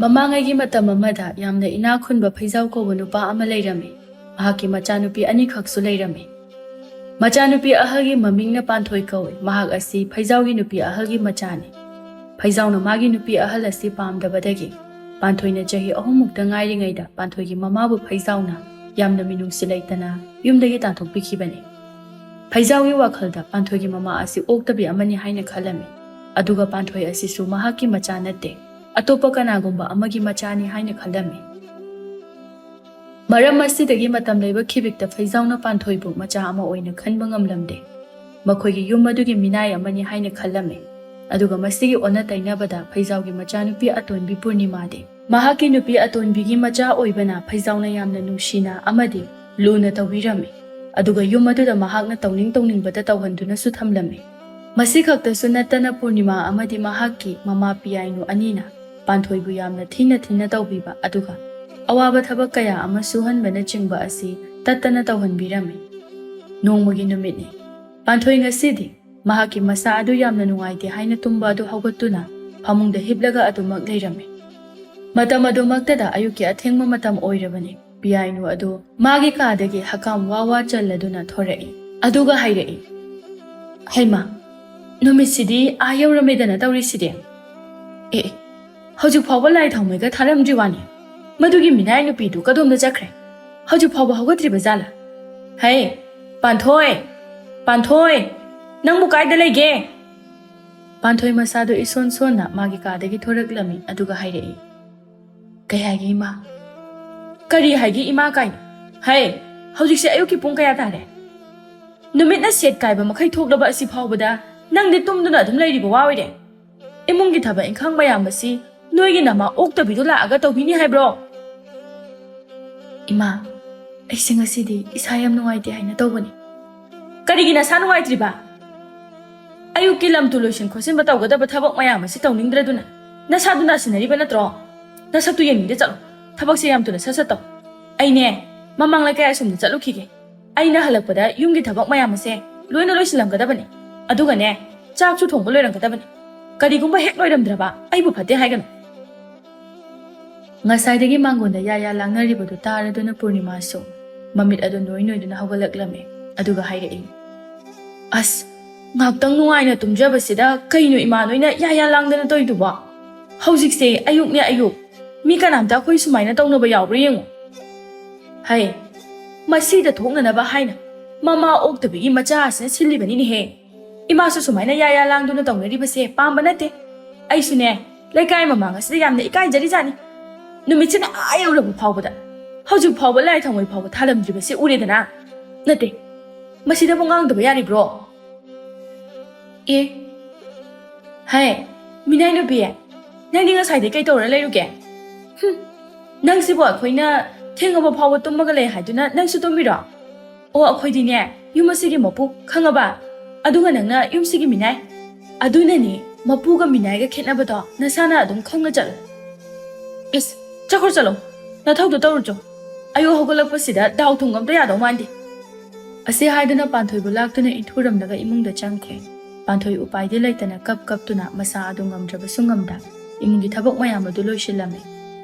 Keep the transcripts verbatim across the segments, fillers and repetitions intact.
ꯃꯃꯥꯡꯉꯩꯒꯤ ꯃꯇꯝ ꯑꯃꯗ ꯌꯥꯝꯅ ꯏꯅꯥꯛ ꯈꯨꯟꯕ ꯐꯩꯖꯥꯎ ꯀꯧꯕ ꯅꯨꯄꯥ ꯑꯃ ꯂꯩꯔꯝꯃꯤ꯫ ꯃꯍꯥꯛꯀꯤ ꯃꯆꯥꯅꯨꯄꯤ ꯑꯅꯤꯈꯛꯁꯨ ꯂꯩꯔꯝꯃꯤ꯫ ꯃꯆꯥꯅꯨꯄꯤ ꯑꯍꯜꯒꯤ ꯃꯃꯤꯡꯅ ꯄꯥꯟꯊꯣꯏ ꯀꯧꯏ꯫ ꯃꯍꯥꯛ ꯑꯁꯤ ꯐꯩꯖꯥꯎꯒꯤ ꯅꯨꯄꯤ ꯑꯍꯜꯒꯤ ꯃꯆꯥꯅꯤ꯫ ꯐꯩꯖꯥꯎꯅ ꯃꯥꯒꯤ ꯅꯨꯄꯤ ꯑꯍꯜ ꯑꯁꯤ ꯄꯥꯝꯗꯕꯗꯒꯤ ꯄꯥꯟꯊꯣꯏꯅ ꯆꯍꯤ ꯑꯍꯨꯝꯃꯨꯛꯇ ꯉꯥꯏꯔꯤꯉꯩꯗ ꯄꯥꯟꯊꯣꯏꯒꯤ ꯃꯃꯥꯕꯨ ꯐꯩꯖꯥꯎꯅ ꯌꯥꯝꯅ ꯃꯤꯅꯨꯡꯁꯤ ꯂꯩꯇꯅ ꯌꯨꯝꯗꯒꯤ ꯇꯥꯟꯊꯣꯛꯄꯤꯈꯤꯕꯅꯤ꯫ ꯐꯩꯖꯥꯎꯒꯤ ꯋꯥꯈꯜꯗ ꯄꯥꯟꯊꯣꯏꯒꯤ ꯃꯃꯥ ꯑꯁꯤ ꯑꯣꯛꯇꯕꯤ ꯑꯃꯅꯤ ꯍꯥꯏꯅ ꯈꯜꯂꯝꯃꯤ꯫ ꯑꯗꯨꯒ ꯄꯥꯟꯊꯣꯏ ꯑꯁꯤꯁꯨ ꯃꯍꯥꯛꯀꯤ ꯃꯆꯥ ꯅꯠꯇꯦ, ꯑꯇꯣꯞꯄ ꯀꯅꯥꯒꯨꯝꯕ ꯑꯃꯒꯤ ꯃꯆꯥꯅꯤ ꯍꯥꯏꯅ ꯈꯜꯂꯝꯃꯤ꯫ ꯃꯔꯝ ꯑꯁꯤꯗꯒꯤ ꯃꯇꯝ ꯂꯩꯕ ꯈꯤꯕꯤꯛꯇ ꯐꯩꯖꯥꯎꯅ ꯄꯥꯟꯊꯣꯏꯕꯨ ꯃꯆꯥ ꯑꯃ ꯑꯣꯏꯅ ꯈꯟꯕ ꯉꯝꯂꯝꯗꯦ꯫ ꯃꯈꯣꯏꯒꯤ ꯌꯨꯝ ꯑꯗꯨꯒꯤ ꯃꯤꯅꯥꯏ ꯑꯃꯅꯤ ꯍꯥꯏꯅ ꯈꯜꯂꯝꯃꯤ꯫ ꯑꯗꯨꯒ ꯃꯁꯤꯒꯤ ꯑꯣꯟꯅ ꯇꯩꯅꯕꯗ ꯐꯩꯖꯥꯎꯒꯤ ꯃꯆꯥꯅꯨꯄꯤ ꯑꯇꯣꯟꯕꯤ ꯄꯨꯔꯅꯤꯃꯥꯗꯤ ꯃꯍꯥꯛꯀꯤ ꯅꯨꯄꯤ ꯑꯇꯣꯟꯕꯤꯒꯤ ꯃꯆꯥ ꯑꯣꯏꯕꯅ ꯐꯩꯖꯥꯎꯅ ꯌꯥꯝꯅ ꯅꯨꯡꯁꯤꯅ ꯑꯃꯗꯤ ꯂꯨꯅ ꯇꯧꯕꯤꯔꯝꯃꯤ꯫ ꯑꯗꯨꯒ ꯌꯨꯝ ꯑꯗꯨꯗ ꯃꯍꯥꯛꯅ ꯇꯧꯅꯤꯡ ꯇꯧꯅꯤꯡꯕꯗ ꯇꯧꯍꯟꯗꯨꯅꯁꯨ ꯊꯝꯂꯝꯃꯤ꯫ ꯃꯁꯤ ꯈꯛꯇꯁꯨ ꯅꯠꯇꯅ ꯄꯨꯔꯅꯤꯃꯥ ꯑꯃꯗꯤ ꯃꯍꯥꯛꯀꯤ ꯃꯃꯥ ꯄꯤꯌꯥꯏꯅꯨ ꯑꯅꯤꯅ ꯄꯥꯟꯊꯣꯏꯕꯨ ꯌꯥꯝꯅ ꯊꯤꯅ ꯊꯤꯅ ꯇꯧꯕꯤꯕ ꯑꯗꯨꯒ ꯑꯋꯥꯕ ꯊꯕꯛ ꯀꯌꯥ ꯑꯃ ꯁꯨꯍꯟꯕꯅꯆꯤꯡꯕ ꯑꯁꯤ ꯇꯠꯇꯅ ꯇꯧꯍꯟꯕꯤꯔꯝꯃꯤ꯫ ꯅꯣꯡꯃꯒꯤ ꯅꯨꯃꯤꯠꯅꯤ꯫ ꯄꯥꯟꯊꯣꯏ ꯉꯁꯤꯗꯤ ꯃꯍꯥꯛꯀꯤ ꯃꯁꯥ ꯑꯗꯨ ꯌꯥꯝꯅ ꯅꯨꯡꯉꯥꯏꯇꯦ ꯍꯥꯏꯅ ꯇꯨꯝꯕ ꯑꯗꯨ ꯍꯧꯒꯠꯇꯨꯅ ꯐꯃꯨꯡꯗ ꯍꯤꯞꯂꯒ ꯑꯗꯨꯃꯛ ꯂꯩꯔꯝꯃꯤ꯫ ꯃꯇꯝ ꯑꯗꯨꯃꯛꯇꯗ ꯑꯌꯨꯛꯀꯤ ꯑꯊꯦꯡꯕ ꯃꯇꯝ ꯑꯣꯏꯔꯕꯅꯤ꯫ ꯄꯤꯌꯥꯏꯅꯨ ꯑꯗꯨ ꯃꯥꯒꯤ ꯀꯥꯗꯒꯤ ꯍꯀꯥꯝ ꯋꯥ ꯋꯥ ꯆꯜꯂꯗꯨꯅ ꯊꯣꯔꯛꯏ꯫ ꯑꯗꯨꯒ ꯍꯥꯏꯔꯛꯏ, "ꯍꯩꯃꯥ, ꯅꯨꯃꯤꯠꯁꯤꯗꯤ ꯑꯥ ꯌꯧꯔꯝꯃꯦꯗꯅ ꯇꯧꯔꯤꯁꯤꯗꯤ꯫ ꯑꯦ, ꯑꯦ, ꯍꯧꯖꯤꯛ ꯐꯥꯎꯕ ꯂꯥꯏ ꯊꯥꯎꯃꯩꯒ ꯊꯥꯔꯝꯗ꯭ꯔꯤ ꯋꯥꯅꯤ꯫ ꯃꯗꯨꯒꯤ ꯃꯤꯅꯥꯏ ꯅꯨꯄꯤꯗꯨ ꯀꯗꯣꯝꯗ ꯆꯠꯈ꯭ꯔꯦ? ꯍꯧꯖꯤꯛ ꯐꯥꯎꯕ ꯍꯧꯒꯠꯇ꯭ꯔꯤꯕ ꯖꯥꯠꯂꯥ? ꯍꯩ, ꯄꯥꯟꯊꯣꯏ, ꯄꯥꯟꯊꯣꯏ, ꯅꯪꯕꯨ ꯀꯥꯏꯗ ꯂꯩꯒꯦ?" ꯄꯥꯟꯊꯣꯏ ꯃꯁꯥꯗꯨ ꯏꯁꯣꯟ ꯁꯣꯟꯅ ꯃꯥꯒꯤ ꯀꯥꯗꯒꯤ ꯊꯣꯔꯛꯂꯝꯃꯤ, ꯑꯗꯨꯒ ꯍꯥꯏꯔꯛꯏ, "ꯀꯩ ꯍꯥꯏꯒꯦ, ꯏꯃꯥ?" "ꯀꯔꯤ ꯍꯥꯏꯒꯦ, ꯏꯃꯥ ꯀꯥꯏꯅ? ꯍꯩ, ꯍꯧꯖꯤꯛꯁꯦ ꯑꯌꯨꯛꯀꯤ ꯄꯨꯡ ꯀꯌꯥ ꯇꯥꯔꯦ? ꯅꯨꯃꯤꯠꯅ ꯁꯦꯠ ꯀꯥꯏꯕ ꯃꯈꯩ ꯊꯣꯛꯂꯕ ꯑꯁꯤ ꯐꯥꯎꯕꯗ ꯅꯪꯗꯤ ꯇꯨꯝꯗꯨꯅ ꯑꯗꯨꯝ ꯂꯩꯔꯤꯕ ꯋꯥ ꯑꯣꯏꯔꯦ꯫ ꯏꯃꯨꯡꯒꯤ ꯊꯕꯛ ꯏꯪꯈꯥꯡ ꯃꯌꯥꯝ ꯑꯁꯤ ꯅꯣꯏꯒꯤ ꯅꯃꯥ ꯑꯣꯛꯇꯕꯤꯗꯨ ꯂꯥꯛꯑꯒ ꯇꯧꯕꯤꯅꯤ ꯍꯥꯏꯕ꯭ꯔꯣ?" "ꯏꯃꯥ, ꯑꯩꯁꯦ ꯉꯁꯤꯗꯤ ꯏꯁꯥ ꯌꯥꯝ ꯅꯨꯡꯉꯥꯏꯇꯦ ꯍꯥꯏꯅ ꯇꯧꯕꯅꯤ꯫" "ꯀꯔꯤꯒꯤ ꯅꯁꯥ ꯅꯨꯡꯉꯥꯏꯇ꯭ꯔꯤꯕ? ꯑꯌꯨꯛꯀꯤ ꯂꯝ ꯇꯨ ꯂꯣꯏꯁꯤꯟ ꯈꯣꯠꯆꯤꯟꯕ ꯇꯧꯒꯗꯕ ꯊꯕꯛ ꯃꯌꯥꯝ ꯑꯁꯤ ꯇꯧꯅꯤꯡꯗ꯭ꯔꯗꯨꯅ ꯅꯁꯥꯗꯨ ꯅꯥꯁꯤꯟꯅꯔꯤꯕ ꯅꯠꯇ꯭ꯔꯣ? ꯅꯁꯛꯇꯨ ꯌꯦꯡꯅꯤꯡꯗꯦ, ꯆꯠꯂꯣ꯫ ꯊꯕꯛꯁꯦ ꯌꯥꯝ ꯊꯨꯅ ꯁꯠ ꯁꯠ ꯇꯧ꯫ ꯑꯩꯅꯦ, ꯃꯃꯥꯡ ꯂꯩꯀꯥꯏ ꯑꯁꯣꯝꯗ ꯆꯠꯂꯨꯈꯤꯒꯦ꯫ ꯑꯩꯅ ꯍꯜꯂꯛꯄꯗ ꯌꯨꯝꯒꯤ ꯊꯕꯛ ꯃꯌꯥꯝ ꯑꯁꯦ ꯂꯣꯏꯅ ꯂꯣꯏꯁꯤꯜꯂꯝꯒꯗꯕꯅꯤ꯫ ꯑꯗꯨꯒꯅꯦ, ꯆꯥꯛꯁꯨ ꯊꯣꯡꯕ ꯂꯣꯏꯔꯝꯒꯗꯕꯅꯤ꯫ ꯀꯔꯤꯒꯨꯝꯕ ꯍꯦꯛ ꯂꯣꯏꯔꯝꯗ꯭ꯔꯕ ꯑꯩꯕꯨ ꯐꯠꯇꯦ ꯍꯥꯏꯒꯅꯨ꯫" ꯉꯁꯥꯏꯗꯒꯤ ꯃꯥꯡꯒꯣꯟꯗ ꯌꯥ ꯌꯥ ꯂꯥꯡꯅꯔꯤꯕꯗꯨ ꯇꯥꯔꯗꯨꯅ ꯄꯨꯔꯅꯤꯃꯥꯁꯨ ꯃꯃꯤꯠ ꯑꯗꯨ ꯅꯣꯏ ꯅꯣꯏꯗꯨꯅ ꯍꯧꯒꯠꯂꯛꯂꯝꯃꯤ꯫ ꯑꯗꯨꯒ ꯍꯥꯏꯔꯛꯏ, "ꯑꯁ, ꯉꯥꯏꯍꯥꯛꯇꯪ ꯅꯨꯡꯉꯥꯏꯅ ꯇꯨꯝꯖꯕꯁꯤꯗ ꯀꯩꯅꯣ ꯏꯃꯥ ꯅꯣꯏꯅ ꯌꯥ ꯌꯥ ꯂꯥꯡꯗꯅ ꯇꯧꯔꯤꯗꯨꯕꯣ? ꯍꯧꯖꯤꯛꯁꯦ ꯑꯌꯨꯛꯅꯦ ꯑꯌꯨꯛ, ꯃꯤ ꯀꯅꯥꯝꯇ ꯑꯩꯈꯣꯏ ꯁꯨꯃꯥꯏꯅ ꯇꯧꯅꯕ ꯌꯥꯎꯕ꯭ꯔꯥ ꯌꯦꯡꯉꯨ꯫ ꯍꯩ, ꯃꯁꯤꯗ ꯊꯣꯛꯅꯅꯕ ꯍꯥꯏꯅ ꯃꯃꯥ ꯑꯣꯛꯇꯕꯤꯒꯤ ꯃꯆꯥ ꯑꯁꯤꯅ ꯁꯤꯜꯂꯤꯕꯅꯤꯅꯦꯍꯦ꯫ ꯏꯃꯥꯁꯨ ꯁꯨꯃꯥꯏꯅ ꯌꯥ ꯌꯥ ꯂꯥꯡꯗꯨꯅ ꯇꯧꯅꯔꯤꯕꯁꯦ ꯄꯥꯝꯕ ꯅꯠꯇꯦ꯫ ꯑꯩꯁꯨꯅꯦ, ꯂꯩꯀꯥꯏ ꯃꯃꯥꯡ ꯑꯁꯤꯗ ꯌꯥꯝꯅ ꯏꯀꯥꯏꯖꯔꯤꯖꯥꯠꯅꯤ꯫ ꯅꯨꯃꯤꯠꯁꯤꯅ ꯑꯥ ꯌꯧꯔꯕ ꯐꯥꯎꯕꯗ, ꯍꯧꯖꯤꯛ ꯐꯥꯎꯕ ꯂꯥꯏ ꯊꯥꯎꯃꯩ ꯐꯥꯎꯕ ꯊꯥꯂꯝꯗ꯭ꯔꯤꯕꯁꯤ ꯎꯔꯦꯗꯅ꯫ ꯅꯠꯇꯦ, ꯃꯁꯤꯗꯕꯨ ꯉꯥꯡꯗꯕ ꯌꯥꯔꯤꯕ꯭ꯔꯣ?" ꯑꯦ, ꯍꯥꯏ, ꯃꯤꯅꯥꯏ ꯅꯨꯄꯤ, ꯅꯪꯗꯤ ꯉꯁꯥꯏꯗꯩ ꯀꯩ ꯇꯧꯔ ꯂꯩꯔꯨꯒꯦ? ꯍꯨꯝ, ꯅꯪꯁꯤꯕꯨ ꯑꯩꯈꯣꯏꯅ ꯊꯦꯡꯉꯕ ꯐꯥꯎꯕ ꯇꯨꯝꯃꯒ ꯂꯩ ꯍꯥꯏꯗꯨꯅ ꯅꯪꯁꯨ ꯇꯨꯝꯃꯤꯔꯣ? ꯑꯣ, ꯑꯩꯈꯣꯏꯗꯤꯅꯦ, ꯌꯨꯝ ꯑꯁꯤꯒꯤ ꯃꯄꯨ, ꯈꯪꯉꯕ? ꯑꯗꯨꯒ ꯅꯪꯅ ꯌꯨꯝꯁꯤꯒꯤ ꯃꯤꯅꯥꯏ꯫ ꯑꯗꯨꯅꯅꯦ, ꯃꯄꯨꯒ ꯃꯤꯅꯥꯏꯒ ꯈꯦꯠꯅꯕꯗꯣ ꯅꯁꯥꯅ ꯑꯗꯨꯝ ꯈꯪꯅ ꯆꯠꯂꯨ꯫ ꯏꯁ, ꯆꯠꯈ꯭ꯔꯣ ꯆꯠꯂꯣ, ꯅꯊꯧꯗꯣ ꯇꯧꯔꯨꯆꯣ꯫ ꯑꯌꯨꯛ ꯍꯧꯒꯠꯂꯛꯄꯁꯤꯗ ꯗꯥꯎ ꯊꯨꯝꯒ ꯑꯝꯇ ꯌꯥꯗꯧ ꯃꯥꯟꯗꯦ꯫ ꯑꯁꯤ ꯍꯥꯏꯗꯨꯅ ꯄꯥꯟꯊꯣꯏꯕꯨ ꯂꯥꯛꯇꯨꯅ ꯏꯟꯊꯨꯔꯝꯂꯒ ꯏꯃꯨꯡꯗ ꯆꯪꯈ꯭ꯔꯦ꯫ ꯄꯥꯟꯊꯣꯏ ꯎꯄꯥꯏꯗꯤ ꯂꯩꯇꯅ ꯀꯞ ꯀꯞꯇꯨꯅ ꯃꯁꯥ ꯑꯗꯨ ꯉꯝꯗ꯭ꯔꯕꯁꯨ ꯉꯝꯗ ꯏꯃꯨꯡꯒꯤ ꯊꯕꯛ ꯃꯌꯥꯝ ꯑꯗꯨ ꯂꯣꯏꯁꯤꯜꯂꯝꯃꯤ꯫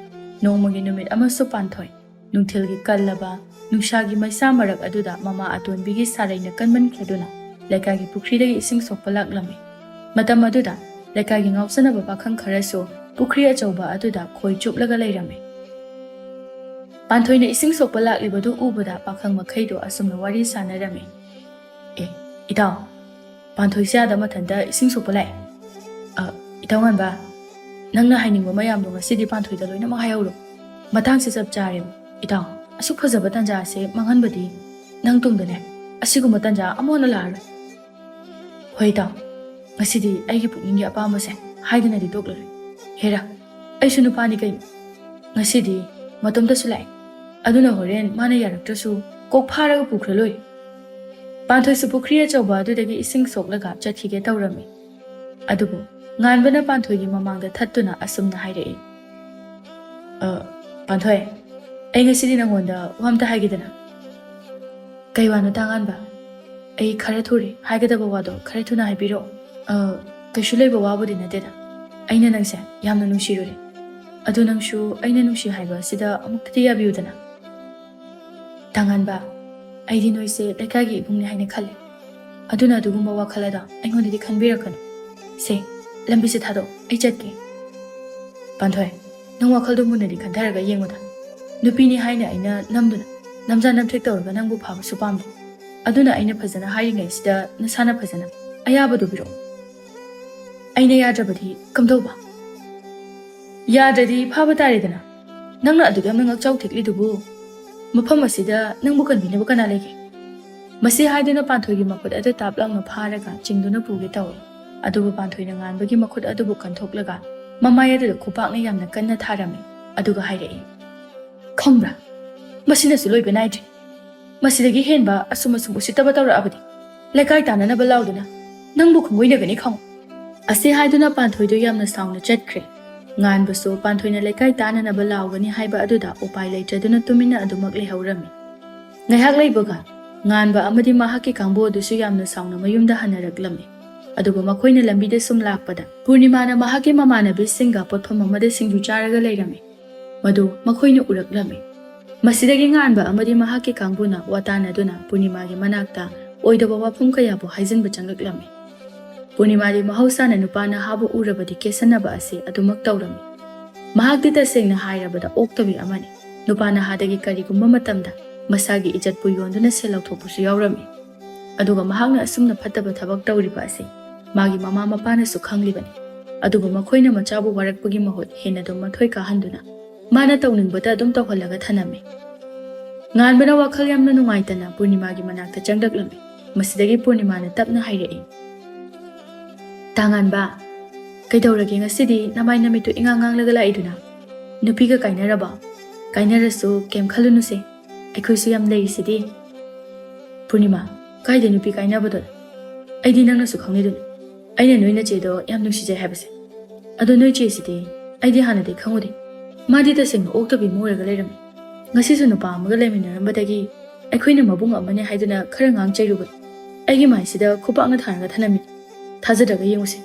ꯅꯣꯡꯃꯒꯤ ꯅꯨꯃꯤꯠ ꯑꯃꯁꯨ ꯄꯥꯟꯊꯣꯏ ꯅꯨꯡꯊꯤꯜꯒꯤ ꯀꯜꯂꯕ ꯅꯨꯡꯁꯥꯒꯤ ꯃꯩꯁꯥ ꯃꯔꯛ ꯑꯗꯨꯗ ꯃꯃꯥ ꯑꯇꯣꯟꯕꯤꯒꯤ ꯁꯥꯔꯩꯅ ꯀꯟꯃꯟꯈꯤꯗꯨꯅ ꯂꯩꯀꯥꯏꯒꯤ ꯄꯨꯈ꯭ꯔꯤꯗꯒꯤ ꯏꯁꯤꯡ ꯁꯣꯛꯄ ꯂꯥꯛꯂꯝꯃꯤ꯫ ꯃꯇꯝ ꯑꯗꯨꯗ ꯂꯩꯀꯥꯏꯒꯤ ꯉꯥꯎꯁꯟꯅꯕ ꯄꯥꯈꯪ ꯈꯔꯁꯨ ꯄꯨꯈ꯭ꯔꯤ ꯑꯆꯧꯕ ꯑꯗꯨꯗ ꯈꯣꯏ ꯆꯨꯞꯂꯒ ꯂꯩꯔꯝꯃꯤ꯫ ꯄꯥꯟꯊꯣꯏꯅ ꯏꯁꯤꯡ ꯁꯣꯛꯄ ꯂꯥꯛꯂꯤꯕꯗꯨ ꯎꯕꯗ ꯄꯥꯈꯪ ꯃꯈꯩꯗꯣ ꯑꯁꯨꯝꯅ ꯋꯥꯔꯤ ꯁꯥꯟꯅꯔꯝꯃꯤ꯫ "ꯑꯦ, ꯏꯇꯥꯎ, ꯄꯥꯟꯊꯣꯏꯁꯦ ꯑꯥꯗ ꯃꯊꯟꯇ ꯏꯁꯤꯡ ꯁꯣꯛꯄ ꯂꯥꯛꯑꯦ꯫ ꯑ, ꯏꯇꯥꯎ ꯉꯥꯟꯕ, ꯅꯪꯅ ꯍꯥꯏꯅꯤꯡꯕ ꯃꯌꯥꯝꯗꯣ ꯉꯁꯤꯗꯤ ꯄꯥꯟꯊꯣꯏꯗ ꯂꯣꯏꯅꯃꯛ ꯍꯥꯏꯍꯧꯔꯣ꯫ ꯃꯇꯥꯡꯁꯦ ꯆꯞ ꯆꯥꯔꯦꯕ꯫ ꯏꯇꯥꯎ, ꯑꯁꯨꯛ ꯐꯖꯕ ꯇꯥꯟꯖꯥꯁꯦ ꯃꯥꯡꯍꯟꯕꯗꯤ ꯅꯪ ꯇꯨꯡꯗꯅꯦ ꯑꯁꯤꯒꯨꯝꯕ ꯇꯥꯟꯖꯥ ꯑꯃꯨꯛ ꯍꯟꯅ ꯂꯥꯛꯑꯔꯣꯏ꯫" "ꯍꯣꯏ ꯏꯇꯥꯎ, ꯉꯁꯤꯗꯤ ꯑꯩꯒꯤ ꯄꯨꯛꯅꯤꯡꯒꯤ ꯑꯄꯥꯝꯕꯁꯦ ꯍꯥꯏꯗꯅꯗꯤ ꯇꯣꯛꯂꯔꯣꯏ꯫ ꯍꯦꯔꯥ, ꯑꯩꯁꯨ ꯅꯨꯄꯥꯅꯤ ꯀꯩꯅꯣ꯫ ꯉꯁꯤꯗꯤ ꯃꯇꯣꯝꯇꯁꯨ ꯂꯥꯛꯑꯦ꯫ ꯑꯗꯨꯅ ꯍꯣꯔꯦꯟ ꯃꯥꯅ ꯌꯥꯔꯛꯇ꯭ꯔꯁꯨ ꯀꯣꯛ ꯐꯥꯔꯒ ꯄꯨꯈ꯭ꯔ ꯂꯣꯏꯔꯦ꯫" ꯄꯥꯟꯊꯣꯏꯁꯨ ꯄꯨꯈ꯭ꯔꯤ ꯑꯆꯧꯕ ꯑꯗꯨꯗꯒꯤ ꯏꯁꯤꯡ ꯁꯣꯛꯂꯒ ꯆꯠꯈꯤꯒꯦ ꯇꯧꯔꯝꯃꯤ꯫ ꯑꯗꯨꯕꯨ ꯉꯥꯟꯕꯅ ꯄꯥꯟꯊꯣꯏꯒꯤ ꯃꯃꯥꯡꯗ ꯊꯠꯇꯨꯅ ꯑꯁꯨꯝꯅ ꯍꯥꯏꯔꯛꯏ, "ꯑ, ꯄꯥꯟꯊꯣꯏ, ꯑꯩ ꯉꯁꯤꯗꯤ ꯅꯉꯣꯟꯗ ꯋꯥ ꯑꯝꯇ ꯍꯥꯏꯒꯦꯗꯅ꯫" "ꯀꯩ ꯋꯥꯅꯣ ꯇꯥꯉꯥꯟꯕ? ꯑꯩ ꯈꯔ ꯊꯨꯔꯦ, ꯍꯥꯏꯒꯗꯕ ꯋꯥꯗꯣ ꯈꯔ ꯊꯨꯅ ꯍꯥꯏꯕꯤꯔꯛꯑꯣ꯫" "ꯑ, ꯀꯩꯁꯨ ꯂꯩꯕ ꯋꯥꯕꯨꯗꯤ ꯅꯠꯇꯦꯗ꯫ ꯑꯩꯅ ꯅꯪꯁꯦ ꯌꯥꯝꯅ ꯅꯨꯡꯁꯤꯔꯨꯔꯦ꯫" ꯑꯗꯨ ꯅꯪꯁꯨ ꯑꯩꯅ ꯅꯨꯡꯁꯤ ꯍꯥꯏꯕ ꯑꯁꯤꯗ ꯑꯃꯨꯛꯇꯗꯤ ꯌꯥꯕꯤꯌꯨꯗꯅ꯫ ꯇꯥꯉꯥꯟꯕ, ꯑꯩꯗꯤ ꯅꯣꯏꯁꯦ ꯂꯩꯀꯥꯏꯒꯤ ꯏꯕꯨꯡꯅꯤ ꯍꯥꯏꯅ ꯈꯜꯂꯦ꯫ ꯑꯗꯨꯅ ꯑꯗꯨꯒꯨꯝꯕ ꯋꯥꯈꯜ ꯑꯗꯣ ꯑꯩꯉꯣꯟꯗꯗꯤ ꯈꯟꯕꯤꯔꯛꯀꯅꯨ꯫ ꯁꯦ, ꯂꯝꯕꯤꯁꯦ ꯊꯥꯗꯣꯛꯑꯣ, ꯑꯩ ꯆꯠꯀꯦ꯫ ꯄꯥꯟꯊꯣꯏ, ꯅꯪ ꯋꯥꯈꯜꯗꯣ ꯃꯨꯟꯅꯗꯤ ꯈꯟꯊꯔꯒ ꯌꯦꯡꯉꯨꯗ꯫ ꯅꯨꯄꯤꯅꯤ ꯍꯥꯏꯅ ꯑꯩꯅ ꯅꯝꯗꯨꯅ, ꯅꯝꯖꯥ ꯅꯝꯊꯦꯛ ꯇꯧꯔꯒ ꯅꯪꯕꯨ ꯐꯥꯕꯁꯨ ꯄꯥꯝꯗꯦ꯫ ꯑꯗꯨꯅ ꯑꯩꯅ ꯐꯖꯅ ꯍꯥꯏꯔꯤꯉꯩꯁꯤꯗ ꯅꯁꯥꯅ ꯐꯖꯅ ꯑꯌꯥꯕꯗꯨ ꯄꯤꯔꯛꯑꯣ꯫ ꯑꯩꯅ ꯌꯥꯗ꯭ꯔꯕꯗꯤ ꯀꯝꯗꯧꯕ? ꯌꯥꯗ꯭ꯔꯗꯤ ꯐꯥꯕ ꯇꯥꯔꯦꯗꯅ꯫ ꯅꯪꯅ ꯑꯗꯨꯛ ꯌꯥꯝꯅ ꯉꯛꯆꯥꯎ ꯊꯦꯛꯂꯤꯗꯨꯕꯨ? ꯃꯐꯝ ꯑꯁꯤꯗ ꯅꯪꯕꯨ ꯀꯟꯕꯤꯅꯕ ꯀꯅꯥ ꯂꯩꯒꯦ? ꯃꯁꯤ ꯍꯥꯏꯗꯨꯅ ꯄꯥꯟꯊꯣꯏꯒꯤ ꯃꯈꯨꯠ ꯑꯗꯨ ꯇꯥꯞ ꯂꯥꯎꯅ ꯐꯥꯔꯒ ꯆꯤꯡꯗꯨꯅ ꯄꯨꯒꯦ ꯇꯧꯏ꯫ ꯑꯗꯨꯕꯨ ꯄꯥꯟꯊꯣꯏꯅ ꯉꯥꯟꯕꯒꯤ ꯃꯈꯨꯠ ꯑꯗꯨꯕꯨ ꯀꯟꯊꯣꯛꯂꯒ ꯃꯃꯥꯏ ꯑꯗꯨꯗ ꯈꯨꯄꯥꯛꯅ ꯌꯥꯝꯅ ꯀꯟꯅ ꯊꯥꯔꯝꯃꯤ꯫ ꯑꯗꯨꯒ ꯍꯥꯏꯔꯛꯏ, "ꯈꯪꯕ꯭ꯔꯥ? ꯃꯁꯤꯅꯁꯨ ꯂꯣꯏꯕ ꯅꯥꯏꯗ꯭ꯔꯤ꯫ ꯃꯁꯤꯗꯒꯤ ꯍꯦꯟꯕ ꯑꯁꯨꯝ ꯑꯁꯨꯝ ꯎꯁꯤꯠꯇꯕ ꯇꯧꯔꯛꯑꯕꯗꯤ ꯂꯩꯀꯥꯏ ꯇꯥꯟꯅꯅꯕ ꯂꯥꯎꯗꯨꯅ ꯅꯪꯕꯨ ꯈꯪꯒꯣꯏꯅꯒꯅꯤ ꯈꯪꯉꯨ"꯫ ꯑꯁꯤ ꯍꯥꯏꯗꯨꯅ ꯄꯥꯟꯊꯣꯏꯗꯣ ꯌꯥꯝꯅ ꯁꯥꯎꯅ ꯆꯠꯈ꯭ꯔꯦ꯫ ꯉꯥꯟꯕꯁꯨ ꯄꯥꯟꯊꯣꯏꯅ ꯂꯩꯀꯥꯏ ꯇꯥꯟꯅꯅꯕ ꯂꯥꯎꯒꯅꯤ ꯍꯥꯏꯕ ꯑꯗꯨꯗ ꯎꯄꯥꯏ ꯂꯩꯇ꯭ꯔꯗꯨꯅ ꯇꯨꯃꯤꯟꯅ ꯑꯗꯨꯃꯛ ꯂꯩꯍꯧꯔꯝꯃꯤ꯫ ꯉꯥꯏꯍꯥꯛ ꯂꯩꯕꯒ ꯉꯥꯟꯕ ꯑꯃꯗꯤ ꯃꯍꯥꯛꯀꯤ ꯀꯥꯡꯕꯨ ꯑꯗꯨꯁꯨ ꯌꯥꯝꯅ ꯁꯥꯎꯅ ꯃꯌꯨꯝꯗ ꯍꯟꯅꯔꯛꯂꯝꯃꯤ꯫ ꯑꯗꯨꯒ ꯃꯈꯣꯏꯅ ꯂꯝꯕꯤꯗ ꯁꯨꯝ ꯂꯥꯛꯄꯗ ꯄꯨꯔꯅꯤꯃꯥꯅ ꯃꯍꯥꯛꯀꯤ ꯃꯃꯥꯟꯅꯕꯤꯁꯤꯡꯒ ꯄꯣꯠꯐꯝ ꯑꯃꯗ ꯁꯤꯡꯖꯨ ꯆꯥꯔꯒ ꯂꯩꯔꯝꯃꯤ꯫ ꯃꯗꯨ ꯃꯈꯣꯏꯅ ꯎꯔꯛꯂꯝꯃꯤ꯫ ꯃꯁꯤꯗꯒꯤ ꯉꯥꯟꯕ ꯑꯃꯗꯤ ꯃꯍꯥꯛꯀꯤ ꯀꯥꯡꯕꯨꯅ ꯋꯥ ꯇꯥꯅꯗꯨꯅ ꯄꯨꯔꯅꯤꯃꯥꯒꯤ ꯃꯅꯥꯛꯇ ꯑꯣꯏꯗꯕ ꯋꯥꯐꯝ ꯀꯌꯥꯕꯨ ꯍꯥꯏꯖꯤꯟꯕ ꯆꯪꯂꯛꯂꯝꯃꯤ꯫ ꯄꯨꯔꯅꯤꯃꯥꯗꯤ ꯃꯍꯧꯁꯥꯅ ꯅꯨꯄꯥ ꯅꯍꯥꯕꯨ ꯎꯔꯕꯗꯤ ꯀꯦꯁꯟꯅꯕ ꯑꯁꯤ ꯑꯗꯨꯃꯛ ꯇꯧꯔꯝꯃꯤ꯫ ꯃꯍꯥꯛꯇꯤ ꯇꯁꯦꯡꯅ ꯍꯥꯏꯔꯕꯗ ꯑꯣꯛꯇꯕꯤ ꯑꯃꯅꯤ꯫ ꯅꯨꯄꯥ ꯅꯍꯥꯗꯒꯤ ꯀꯔꯤꯒꯨꯝꯕ ꯃꯇꯝꯗ ꯃꯁꯥꯒꯤ ꯏꯖꯠꯄꯨ ꯌꯣꯟꯗꯨꯅ ꯁꯦꯜ ꯂꯧꯊꯣꯛꯄꯁꯨ ꯌꯥꯎꯔꯝꯃꯤ꯫ ꯑꯗꯨꯒ ꯃꯍꯥꯛꯅ ꯑꯁꯨꯝꯅ ꯐꯠꯇꯕ ꯊꯕꯛ ꯇꯧꯔꯤꯕ ꯑꯁꯤ ꯃꯥꯒꯤ ꯃꯃꯥ ꯃꯄꯥꯅꯁꯨ ꯈꯪꯂꯤꯕꯅꯤ꯫ ꯑꯗꯨꯕꯨ ꯃꯈꯣꯏꯅ ꯃꯆꯥꯕꯨ ꯋꯥꯔꯛꯄꯒꯤ ꯃꯍꯨꯠ ꯍꯦꯟꯅ ꯑꯗꯨꯝ ꯃꯊꯣꯏ ꯀꯥꯍꯟꯗꯨꯅ ꯃꯥꯅ ꯇꯧꯅꯤꯡꯕꯇ ꯑꯗꯨꯝ ꯇꯧꯍꯜꯂꯒ ꯊꯅꯝꯃꯤ꯫ ꯉꯥꯟꯕꯅ ꯋꯥꯈꯜ ꯌꯥꯝꯅ ꯅꯨꯡꯉꯥꯏꯇꯅ ꯄꯨꯔꯅꯤꯃꯥꯒꯤ ꯃꯅꯥꯛꯇ ꯆꯪꯂꯛꯂꯝꯃꯤ꯫ ꯃꯁꯤꯗꯒꯤ ꯄꯨꯔꯅꯤꯃꯥꯅ ꯇꯞꯅ ꯍꯥꯏꯔꯛꯏ, "ꯇꯥꯉꯥꯟꯕ, ꯀꯩꯗꯧꯔꯒꯦ ꯉꯁꯤꯗꯤ ꯅꯃꯥꯏ ꯅꯃꯤꯠꯇꯨ ꯏꯉꯥꯡ ꯉꯥꯡꯂꯒ ꯂꯥꯛꯏꯗꯨꯅ? ꯅꯨꯄꯤꯒ ꯀꯥꯏꯅꯔꯕꯣ? ꯀꯥꯏꯅꯔꯁꯨ ꯀꯩꯝ ꯈꯜꯂꯨꯅꯨꯁꯦ, ꯑꯩꯈꯣꯏꯁꯨ ꯌꯥꯝ ꯂꯩꯔꯤꯁꯤꯗꯤ"꯫ ꯄꯨꯔꯅꯤꯃꯥ, ꯀꯥꯏꯗ ꯅꯨꯄꯤ ꯀꯥꯏꯅꯕꯗꯣ? ꯑꯩꯗꯤ ꯅꯪꯅꯁꯨ ꯈꯪꯉꯤꯗꯨꯅꯤ, ꯑꯩꯅ ꯅꯣꯏ ꯅꯆꯦꯗꯣ ꯌꯥꯝ ꯅꯨꯡꯁꯤꯖꯩ ꯍꯥꯏꯕꯁꯦ꯫ ꯑꯗꯣ ꯅꯣꯏ ꯆꯦꯁꯤꯗꯤ ꯑꯩꯗꯤ ꯍꯥꯟꯅꯗꯤ ꯈꯪꯉꯨꯗꯦ꯫ ꯃꯥꯗꯤ ꯇꯁꯦꯡꯅ ꯑꯣꯛꯇꯕꯤ ꯑꯃ ꯑꯣꯏꯔꯒ ꯂꯩꯔꯝꯃꯤ꯫ ꯉꯁꯤꯁꯨ ꯅꯨꯄꯥ ꯑꯃꯒ ꯂꯩꯃꯤꯟꯅꯔꯝꯕꯗꯒꯤ ꯑꯩꯈꯣꯏꯅ ꯃꯕꯨꯡ ꯑꯃꯅꯦ ꯍꯥꯏꯗꯨꯅ ꯈꯔ ꯉꯥꯡ ꯆꯩꯔꯨꯕꯅꯤ꯫ ꯑꯩꯒꯤ ꯃꯥꯏꯁꯤꯗ ꯈꯨꯄꯥꯛꯅ ꯊꯥꯔꯒ ꯊꯅꯝꯃꯤ꯫ ꯊꯥꯖꯗ꯭ꯔꯒ ꯌꯦꯡꯉꯨꯁꯦ꯫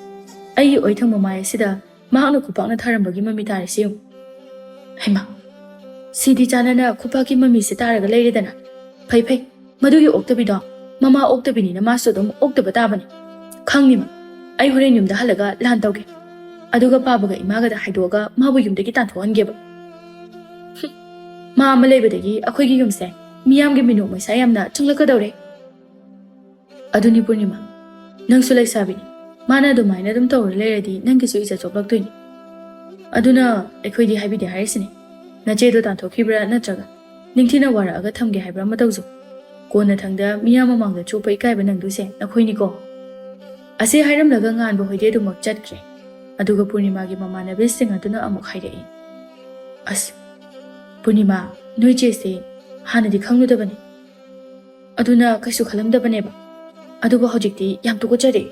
ꯑꯩꯒꯤ ꯑꯣꯏꯊꯪꯕ ꯃꯥꯏ ꯑꯁꯤꯗ ꯃꯍꯥꯛꯅ ꯈꯨꯄꯥꯛꯅ ꯊꯥꯔꯝꯕꯒꯤ ꯃꯃꯤ ꯇꯥꯔꯤꯁꯤ ꯌꯦꯡꯉꯨ꯫ ꯍꯩꯃꯥ, ꯁꯤꯗꯤ ꯆꯥꯟꯅꯅ ꯈꯨꯄꯥꯛꯀꯤ ꯃꯃꯤꯁꯦ ꯇꯥꯔꯒ ꯂꯩꯔꯦꯗꯅ꯫ ꯐꯩ ꯐꯩ, ꯃꯗꯨꯒꯤ ꯑꯣꯛꯇꯕꯤꯗꯣ ꯃꯃꯥ ꯑꯣꯛꯇꯕꯤꯅꯤꯅ ꯃꯥꯁꯨ ꯑꯗꯨꯝ ꯑꯣꯛꯇꯕ ꯇꯥꯕꯅꯤ꯫ ꯈꯪꯅꯤꯃ, ꯑꯩ ꯍꯣꯔꯦꯟ ꯌꯨꯝꯗ ꯍꯜꯂꯒ ꯂꯥꯟ ꯇꯧꯒꯦ꯫ ꯑꯗꯨꯒ ꯄꯥꯕꯒ ꯏꯃꯥꯒꯗ ꯍꯥꯏꯗꯣꯛꯑꯒ ꯃꯥꯕꯨ ꯌꯨꯝꯗꯒꯤ ꯇꯥꯟꯊꯣꯛꯍꯟꯒꯦꯕ꯫ ꯍꯨꯝ, ꯃꯥ ꯑꯃ ꯂꯩꯕꯗꯒꯤ ꯑꯩꯈꯣꯏꯒꯤ ꯌꯨꯝꯁꯦ ꯃꯤꯌꯥꯝꯒꯤ ꯃꯤꯅꯣꯛ ꯃꯩꯁꯥ ꯌꯥꯝꯅ ꯆꯪꯂꯛꯀꯗꯧꯔꯦ꯫ ꯑꯗꯨꯅꯤ ꯄꯨꯔꯅꯤꯃꯥ, ꯅꯪꯁꯨ ꯂꯩꯁꯥꯕꯤꯅꯤ꯫ ꯃꯥꯅ ꯑꯗꯨꯃꯥꯏꯅ ꯑꯗꯨꯝ ꯇꯧꯔ ꯂꯩꯔꯗꯤ ꯅꯪꯒꯤꯁꯨ ꯏꯖꯠ ꯆꯣꯛꯂꯛꯇꯣꯏꯅꯤ꯫ ꯑꯗꯨꯅ ꯑꯩꯈꯣꯏꯗꯤ ꯍꯥꯏꯕꯤꯗꯦ ꯍꯥꯏꯔꯤꯁꯤꯅꯤ꯫ ꯅꯆꯦꯗꯣ ꯇꯥꯟꯊꯣꯛꯈꯤꯕ꯭ꯔꯥ ꯅꯠꯇ꯭ꯔꯒ ꯅꯤꯡꯊꯤꯅ ꯋꯥꯔꯛꯑꯒ ꯊꯝꯒꯦ ꯍꯥꯏꯕ꯭ꯔꯥ ꯑꯃ ꯇꯧꯖꯧ꯫ ꯀꯣꯟꯅ ꯊꯪꯗ ꯃꯤꯌꯥꯝ ꯃꯃꯥꯡꯗ ꯆꯣꯞꯄ ꯏꯀꯥꯏꯕ ꯅꯪꯗꯣꯏꯁꯦ ꯅꯈꯣꯏꯅꯤꯀꯣ꯫ ꯑꯁꯤ ꯍꯥꯏꯔꯝꯂꯒ ꯉꯥꯟꯕ ꯍꯣꯏꯗꯤ ꯑꯗꯨꯃꯛ ꯆꯠꯈ꯭ꯔꯦ꯫ ꯑꯗꯨꯒ ꯄꯨꯔꯅꯤꯃꯥꯒꯤ ꯃꯃꯥꯟꯅꯕꯤꯁꯤꯡ ꯑꯗꯨꯅ ꯑꯃꯨꯛ ꯍꯥꯏꯔꯛꯏ, "ꯑꯁ, ꯄꯨꯔꯅꯤꯃꯥ, ꯅꯣꯏ ꯆꯦꯁꯦ ꯍꯥꯟꯅꯗꯤ ꯈꯪꯂꯨꯗꯕꯅꯤ꯫ ꯑꯗꯨꯅ ꯀꯩꯁꯨ ꯈꯜꯂꯝꯗꯕꯅꯦꯕ꯫ ꯑꯗꯨꯕꯨ ꯍꯧꯖꯤꯛꯇꯤ ꯌꯥꯝ ꯇꯨꯀꯠꯆꯔꯦ꯫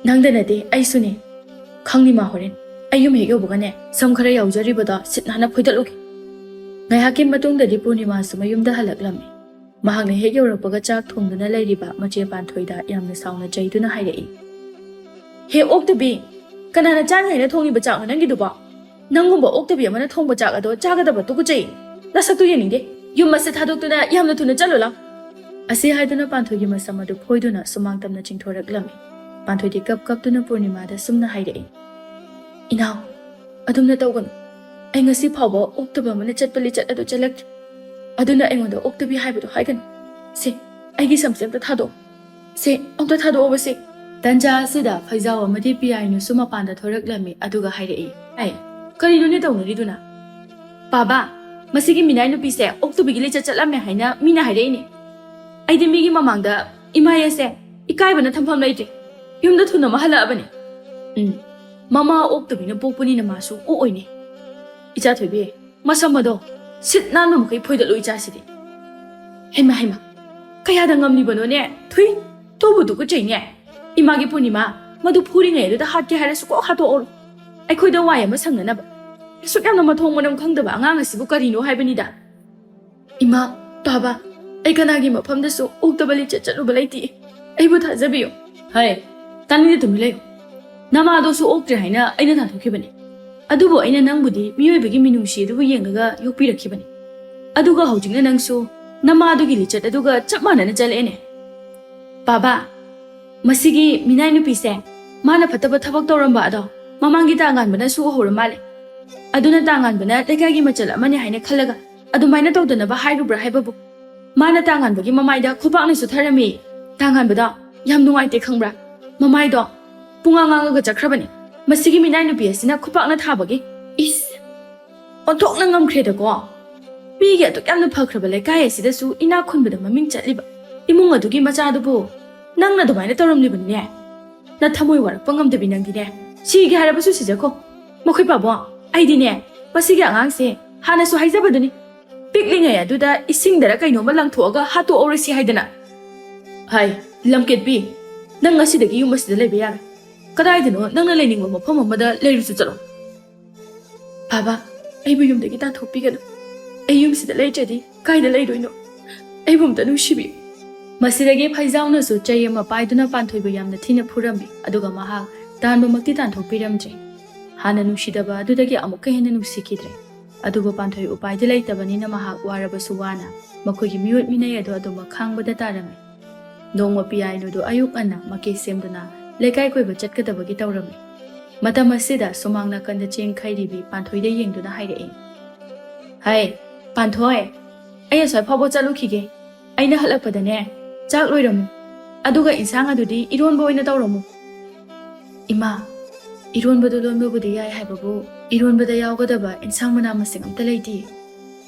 ꯅꯪꯗ ꯅꯠꯇꯦ, ꯑꯩꯁꯨꯅꯦ꯫ ꯈꯪꯅꯤ ꯃꯥ ꯍꯣꯔꯦꯟ꯫ ꯑꯩ ꯌꯨꯝ ꯍꯦꯛ ꯌꯧꯕꯒꯅꯦ, ꯁꯝ ꯈꯔ ꯌꯥꯎꯖꯔꯤꯕꯗꯣ ꯁꯤꯠ ꯅꯥꯟꯅ ꯐꯣꯏꯗꯠꯂꯨꯒꯦ꯫" ꯉꯥꯏꯍꯥꯛꯀꯤ ꯃꯇꯨꯡꯗꯗꯤ ꯄꯨꯔꯅꯤꯃꯥꯁꯨ ꯃꯌꯨꯝꯗ ꯍꯜꯂꯛꯂꯝꯃꯤ꯫ ꯃꯍꯥꯛꯅ ꯍꯦꯛ ꯌꯧꯔꯛꯄꯒ ꯆꯥꯛ ꯊꯣꯡꯗꯨꯅ ꯂꯩꯔꯤꯕ ꯃꯆꯦ ꯄꯥꯟꯊꯣꯏꯗ ꯌꯥꯝꯅ ꯁꯥꯎꯅ ꯆꯩꯗꯨꯅ ꯍꯥꯏꯔꯛꯏ, "ꯍꯦ ꯑꯣꯛꯇꯕꯤ, ꯀꯅꯥꯅ ꯆꯥꯅꯤ ꯍꯥꯏꯅ ꯊꯣꯡꯉꯤꯕ ꯆꯥꯛꯅꯣ ꯅꯪꯒꯤꯗꯨꯕꯣ? ꯅꯪꯒꯨꯝꯕ ꯑꯣꯛꯇꯕꯤ ꯑꯃꯅ ꯊꯣꯡꯕ ꯆꯥꯛ ꯑꯗꯣ ꯆꯥꯒꯗꯕ ꯇꯨꯀꯠꯆꯩ꯫ ꯅꯁꯛꯇꯨ ꯌꯦꯡꯅꯤꯡꯗꯦ꯫ ꯌꯨꯝ ꯑꯁꯦ ꯊꯥꯗꯣꯛꯇꯨꯅ ꯌꯥꯝꯅ ꯊꯨꯅ ꯆꯠꯂꯣ ꯂꯥꯎ꯫" ꯑꯁꯤ ꯍꯥꯏꯗꯨꯅ ꯄꯥꯟꯊꯣꯏꯒꯤ ꯃꯁꯝ ꯑꯗꯨ ꯐꯣꯏꯗꯨꯅ ꯁꯨꯃꯥꯡ ꯇꯝꯅ ꯆꯤꯡꯊꯣꯔꯛꯂꯝꯃꯤ꯫ ꯄꯥꯟꯊꯣꯏꯗꯤ ꯀꯞ ꯀꯞꯇꯨꯅ ꯄꯨꯔꯅꯤꯃꯥꯗ ꯁꯨꯝꯅ ꯍꯥꯏꯔꯛꯏ, "ꯏꯅꯥꯎ, ꯑꯗꯨꯝꯅ ꯇꯧꯒꯅꯨ꯫ ꯑꯩ ꯉꯁꯤ ꯐꯥꯎꯕ ꯑꯣꯛꯇꯕ ꯑꯃꯅ ꯆꯠꯄ ꯂꯤꯆꯠ ꯑꯗꯨ ꯆꯠꯂꯛꯇ꯭ꯔꯤ꯫ ꯑꯗꯨꯅ ꯑꯩꯉꯣꯟꯗ ꯑꯣꯛꯇꯕꯤ ꯍꯥꯏꯕꯗꯨ ꯍꯥꯏꯒꯅꯨ꯫ ꯁꯦ, ꯑꯩꯒꯤ ꯁꯝꯁꯦ ꯑꯝꯇ ꯊꯥꯗꯣꯛꯑꯣ꯫ ꯁꯦ, ꯑꯝꯇ ꯊꯥꯗꯣꯛꯑꯣꯕ ꯁꯦ꯫" ꯇꯟꯖꯥ ꯑꯁꯤꯗ ꯐꯩꯖꯥꯎ ꯑꯃꯗꯤ ꯄꯤꯌꯥꯏꯅꯨꯁꯨ ꯃꯄꯥꯟꯗ ꯊꯣꯔꯛꯂꯝꯃꯤ, ꯑꯗꯨꯒ ꯍꯥꯏꯔꯛꯏ, "ꯑꯦ, ꯀꯔꯤꯅꯣꯅꯦ ꯇꯧꯅꯔꯤꯗꯨꯅ? ꯄꯥꯕ, ꯃꯁꯤꯒꯤ ꯃꯤꯅꯥꯏ ꯅꯨꯄꯤꯁꯦ ꯑꯣꯛꯇꯕꯤꯒꯤ ꯂꯤꯆꯠ ꯆꯠꯂꯝꯃꯦ ꯍꯥꯏꯅ ꯃꯤꯅ ꯍꯥꯏꯔꯛꯏꯅꯦ꯫ ꯑꯩꯗꯤ ꯃꯤꯒꯤ ꯃꯃꯥꯡꯗ ꯏꯃꯥ ꯑꯁꯦ ꯏꯀꯥꯏꯕꯅ ꯊꯝꯐꯝ ꯂꯩꯇ꯭ꯔꯦ꯫ ꯌꯨꯝꯗ ꯊꯨꯅ ꯑꯃ ꯍꯜꯂꯛꯑꯕꯅꯦ꯫" ꯎꯝ, ꯃꯃꯥ ꯑꯣꯛꯇꯕꯤꯅ ꯄꯣꯛꯄꯅꯤꯅ ꯃꯥꯁꯨ ꯑꯣꯛꯑꯣꯏꯅꯦ꯫ ꯏꯆꯥ ꯊꯣꯏꯕꯤ, ꯃꯁꯝ ꯑꯗꯣ ꯁꯤꯠ ꯅꯥꯟꯕ ꯃꯈꯩ ꯐꯣꯏꯗꯠꯂꯨ ꯏꯆꯥꯁꯤꯗꯤ꯫ ꯍꯩꯃ ꯍꯩꯃ, ꯀꯌꯥꯗ ꯉꯝꯂꯤꯕꯅꯣꯅꯦ? ꯊꯨꯏ, ꯇꯨꯕꯨ ꯇꯨꯀꯠꯆꯩꯅꯦ꯫ ꯏꯃꯥꯒꯤ ꯄꯨꯔꯅꯤꯃꯥ, ꯃꯗꯨ ꯐꯨꯔꯤꯉꯩ ꯑꯗꯨꯗ ꯍꯥꯠꯀꯦ ꯍꯥꯏꯔꯁꯨ ꯀꯣꯛ ꯍꯥꯠꯇꯣꯛꯑꯣ꯫ ꯑꯩꯈꯣꯏꯗ ꯋꯥꯏ ꯑꯃ ꯁꯪꯅꯅꯕ꯫ ꯑꯁꯨꯛ ꯌꯥꯝꯅ ꯃꯊꯣꯡ ꯃꯔꯝ ꯈꯪꯗꯕ ꯑꯉꯥꯡ ꯑꯁꯤꯕꯨ ꯀꯔꯤꯅꯣ ꯍꯥꯏꯕꯅꯤꯗ꯫ ꯏꯃꯥ, ꯄꯥꯕ, ꯑꯩ ꯀꯅꯥꯒꯤ ꯃꯐꯝꯗꯁꯨ ꯑꯣꯛꯇꯕ ꯂꯤꯆꯠ ꯆꯠꯂꯨꯕ ꯂꯩꯇꯦ꯫ ꯑꯩꯕꯨ ꯊꯥꯖꯕꯤꯌꯨ꯫ ꯍꯩ, ꯇꯥꯅꯤꯡꯗꯦ, ꯇꯨꯃꯤꯟ ꯂꯩꯌꯨ꯫ ꯅꯃꯥꯗꯣꯁꯨ ꯑꯣꯛꯇ꯭ꯔꯦ ꯍꯥꯏꯅ ꯑꯩꯅ ꯇꯥꯟꯊꯣꯛꯈꯤꯕꯅꯤ꯫ ꯑꯗꯨꯕꯨ ꯑꯩꯅ ꯅꯪꯕꯨꯗꯤ ꯃꯤꯑꯣꯏꯕꯒꯤ ꯃꯤꯅꯨꯡꯁꯤ ꯑꯗꯨꯕꯨ ꯌꯦꯡꯂꯒ ꯌꯣꯛꯄꯤꯔꯛꯈꯤꯕꯅꯤ꯫ ꯑꯗꯨꯒ ꯍꯧꯖꯤꯛꯅ ꯅꯪꯁꯨ ꯅꯃꯥꯗꯨꯒꯤ ꯂꯤꯆꯠ ꯑꯗꯨꯒ ꯆꯞ ꯃꯥꯟꯅꯅ ꯆꯠꯂꯛꯑꯦꯅꯦ꯫ ꯕꯥꯕꯥ, ꯃꯁꯤꯒꯤ ꯃꯤꯅꯥꯏ ꯅꯨꯄꯤꯁꯦ ꯃꯥꯅ ꯐꯠꯇꯕ ꯊꯕꯛ ꯇꯧꯔꯝꯕ ꯑꯗꯣ ꯃꯃꯥꯡꯒꯤ ꯇꯥꯉꯥꯟꯕꯅꯁꯨ ꯎꯍꯧꯔ ꯃꯥꯜꯂꯦ꯫ ꯑꯗꯨꯅ ꯇꯥꯉꯥꯟꯕꯅ ꯂꯩꯀꯥꯏꯒꯤ ꯃꯆꯜ ꯑꯃꯅꯤ ꯍꯥꯏꯅ ꯈꯜꯂꯒ ꯑꯗꯨꯃꯥꯏꯅ ꯇꯧꯗꯅꯕ ꯍꯥꯏꯔꯨꯕ꯭ꯔꯥ ꯍꯥꯏꯕꯕꯨ꯫ ꯃꯥꯅ ꯇꯥꯉꯥꯟꯕꯒꯤ ꯃꯃꯥꯏꯗ ꯈꯨꯄꯥꯛꯅꯁꯨ ꯊꯔꯝꯃꯤ꯫ ꯇꯥꯉꯥꯟꯕꯗꯣ ꯌꯥꯝ ꯅꯨꯡꯉꯥꯏꯇꯦ ꯈꯪꯕ꯭ꯔꯥ? ꯃꯃꯥꯏꯗꯣ ꯄꯨꯡꯉꯥꯡ ꯉꯥꯡꯉꯒ ꯆꯠꯈ꯭ꯔꯕꯅꯤ꯫ ꯃꯁꯤꯒꯤ ꯃꯤꯅꯥꯏ ꯅꯨꯄꯤ ꯑꯁꯤꯅ ꯈꯨꯄꯥꯛꯅ ꯊꯥꯕꯒꯤ꯫ ꯏꯁ! ꯑꯣꯟꯊꯣꯛꯅ ꯉꯝꯈ꯭ꯔꯦꯗꯀꯣ꯫ ꯃꯤꯒꯤ ꯑꯗꯨꯛ ꯌꯥꯝꯅ ꯐꯈ꯭ꯔꯕ ꯂꯩꯀꯥꯏ ꯑꯁꯤꯗꯁꯨ ꯏꯅꯥꯛ ꯈꯨꯟꯕꯗ ꯃꯃꯤꯡ ꯆꯠꯂꯤꯕ ꯏꯃꯨꯡ ꯑꯗꯨꯒꯤ ꯃꯆꯥꯗꯨꯕꯨ ꯅꯪꯅ ꯑꯗꯨꯃꯥꯏꯅ ꯇꯧꯔꯝꯂꯤꯕꯅꯤꯅꯦ꯫ ꯅꯊꯃꯣꯏ ꯋꯥꯔꯛꯄ ꯉꯝꯗꯕꯤ ꯅꯪꯗꯤꯅꯦ꯫ ꯁꯤꯒꯦ ꯍꯥꯏꯔꯕꯁꯨ ꯁꯤꯖꯈꯣ꯫ ꯃꯈꯣꯏ ꯄꯥꯕꯣ, ꯑꯩꯗꯤꯅꯦ, ꯃꯁꯤꯒꯤ ꯑꯉꯥꯡꯁꯦ ꯍꯥꯟꯅꯁꯨ ꯍꯥꯏꯖꯕꯗꯨꯅꯤ꯫ ꯄꯤꯛꯂꯤꯉꯩ ꯑꯗꯨꯗ ꯏꯁꯤꯡꯗꯔ ꯀꯩꯅꯣꯝꯃ ꯂꯪꯊꯣꯛꯑꯒ ꯍꯥꯠꯇꯣꯛꯍꯧꯔꯁꯤ ꯍꯥꯏꯗꯅ꯫ ꯍꯥꯏ, ꯂꯝꯀꯦꯠꯄꯤ, ꯅꯪ ꯉꯁꯤꯗꯒꯤ ꯌꯨꯝ ꯑꯁꯤꯗ ꯂꯩꯕ ꯌꯥꯔꯣꯏ꯫ ꯀꯗꯥꯏꯗꯅꯣ ꯅꯪꯅ ꯂꯩꯅꯤꯡꯕ ꯃꯐꯝ ꯑꯃꯗ ꯂꯩꯔꯨꯆꯣ ꯆꯠꯂꯣ꯫ ꯕꯥꯕꯥ, ꯑꯩꯕꯨ ꯌꯨꯝꯗꯒꯤ ꯇꯥꯟꯊꯣꯛꯄꯤꯒꯅꯨ꯫ ꯑꯩ ꯌꯨꯝꯁꯤꯗ ꯂꯩꯇ꯭ꯔꯗꯤ ꯀꯥꯏꯗ ꯂꯩꯗꯣꯏꯅꯣ? ꯑꯩꯕꯨ ꯑꯝꯇ ꯅꯨꯡꯁꯤꯕꯤꯌꯨ꯫ ꯃꯁꯤꯗꯒꯤ ꯐꯩꯖꯥꯎꯅꯁꯨ ꯆꯩ ꯑꯃ ꯄꯥꯏꯗꯨꯅ ꯄꯥꯟꯊꯣꯏꯕꯨ ꯌꯥꯝꯅ ꯊꯤꯅ ꯐꯨꯔꯝꯃꯤ, ꯑꯗꯨꯒ ꯃꯍꯥꯛ ꯇꯥꯟꯕꯃꯛꯇꯤ ꯇꯥꯟꯊꯣꯛꯄꯤꯔꯝꯗ꯭ꯔꯦ꯫ ꯍꯥꯟꯅ ꯅꯨꯡꯁꯤꯗꯕ ꯑꯗꯨꯗꯒꯤ ꯑꯃꯨꯛꯀ ꯍꯦꯟꯅ ꯅꯨꯡꯁꯤꯈꯤꯗ꯭ꯔꯦ꯫ ꯑꯗꯨꯕꯨ ꯄꯥꯟꯊꯣꯏ ꯎꯄꯥꯏꯗꯤ ꯂꯩꯇꯕꯅꯤꯅ ꯃꯍꯥꯛ ꯋꯥꯔꯕꯁꯨ ꯋꯥꯅ ꯃꯈꯣꯏꯒꯤ ꯃꯤꯑꯣꯠ ꯃꯤꯅꯩ ꯑꯗꯨ ꯑꯗꯨꯃꯛ ꯈꯥꯡꯕꯗ ꯇꯥꯔꯝꯃꯤ꯫ ꯅꯣꯡꯃ ꯄꯤꯌꯥꯏꯅꯨꯗꯨ ꯑꯌꯨꯛ ꯉꯟꯅ ꯃꯀꯦ ꯁꯦꯝꯗꯨꯅ ꯂꯩꯀꯥꯏ ꯀꯣꯏꯕ ꯆꯠꯀꯗꯕꯒꯤ ꯇꯧꯔꯝꯃꯤ꯫ ꯃꯇꯝ ꯑꯁꯤꯗ ꯁꯨꯃꯥꯡ ꯅꯥꯀꯟꯗ ꯆꯦꯡ ꯈꯩꯔꯤꯕꯤ ꯄꯥꯟꯊꯣꯏꯗ ꯌꯦꯡꯗꯨꯅ ꯍꯥꯏꯔꯛꯏ, "ꯍꯩ, ꯄꯥꯟꯊꯣꯏ, ꯑꯩ ꯑꯁ꯭ꯋꯥꯏ ꯐꯥꯎꯕ ꯆꯠꯂꯨꯈꯤꯒꯦ꯫ ꯑꯩꯅ ꯍꯜꯂꯛꯄꯗꯅꯦ, ꯆꯥꯛ ꯂꯣꯏꯔꯝꯃꯨ꯫ ꯑꯗꯨꯒ ꯏꯟꯁꯥꯡ ꯑꯗꯨꯗꯤ ꯏꯔꯣꯟꯕ ꯑꯣꯏꯅ ꯇꯧꯔꯝꯃꯨ꯫" "ꯏꯃꯥ, ꯏꯔꯣꯟꯕꯗꯨ ꯂꯣꯟꯕꯕꯨꯗꯤ ꯌꯥꯏ ꯍꯥꯏꯕꯕꯨ, ꯏꯔꯣꯟꯕꯗ ꯌꯥꯎꯒꯗꯕ ꯏꯟꯁꯥꯡ ꯃꯅꯥ ꯃꯁꯤꯡ ꯑꯝꯇ ꯂꯩꯇꯤꯌꯦ꯫"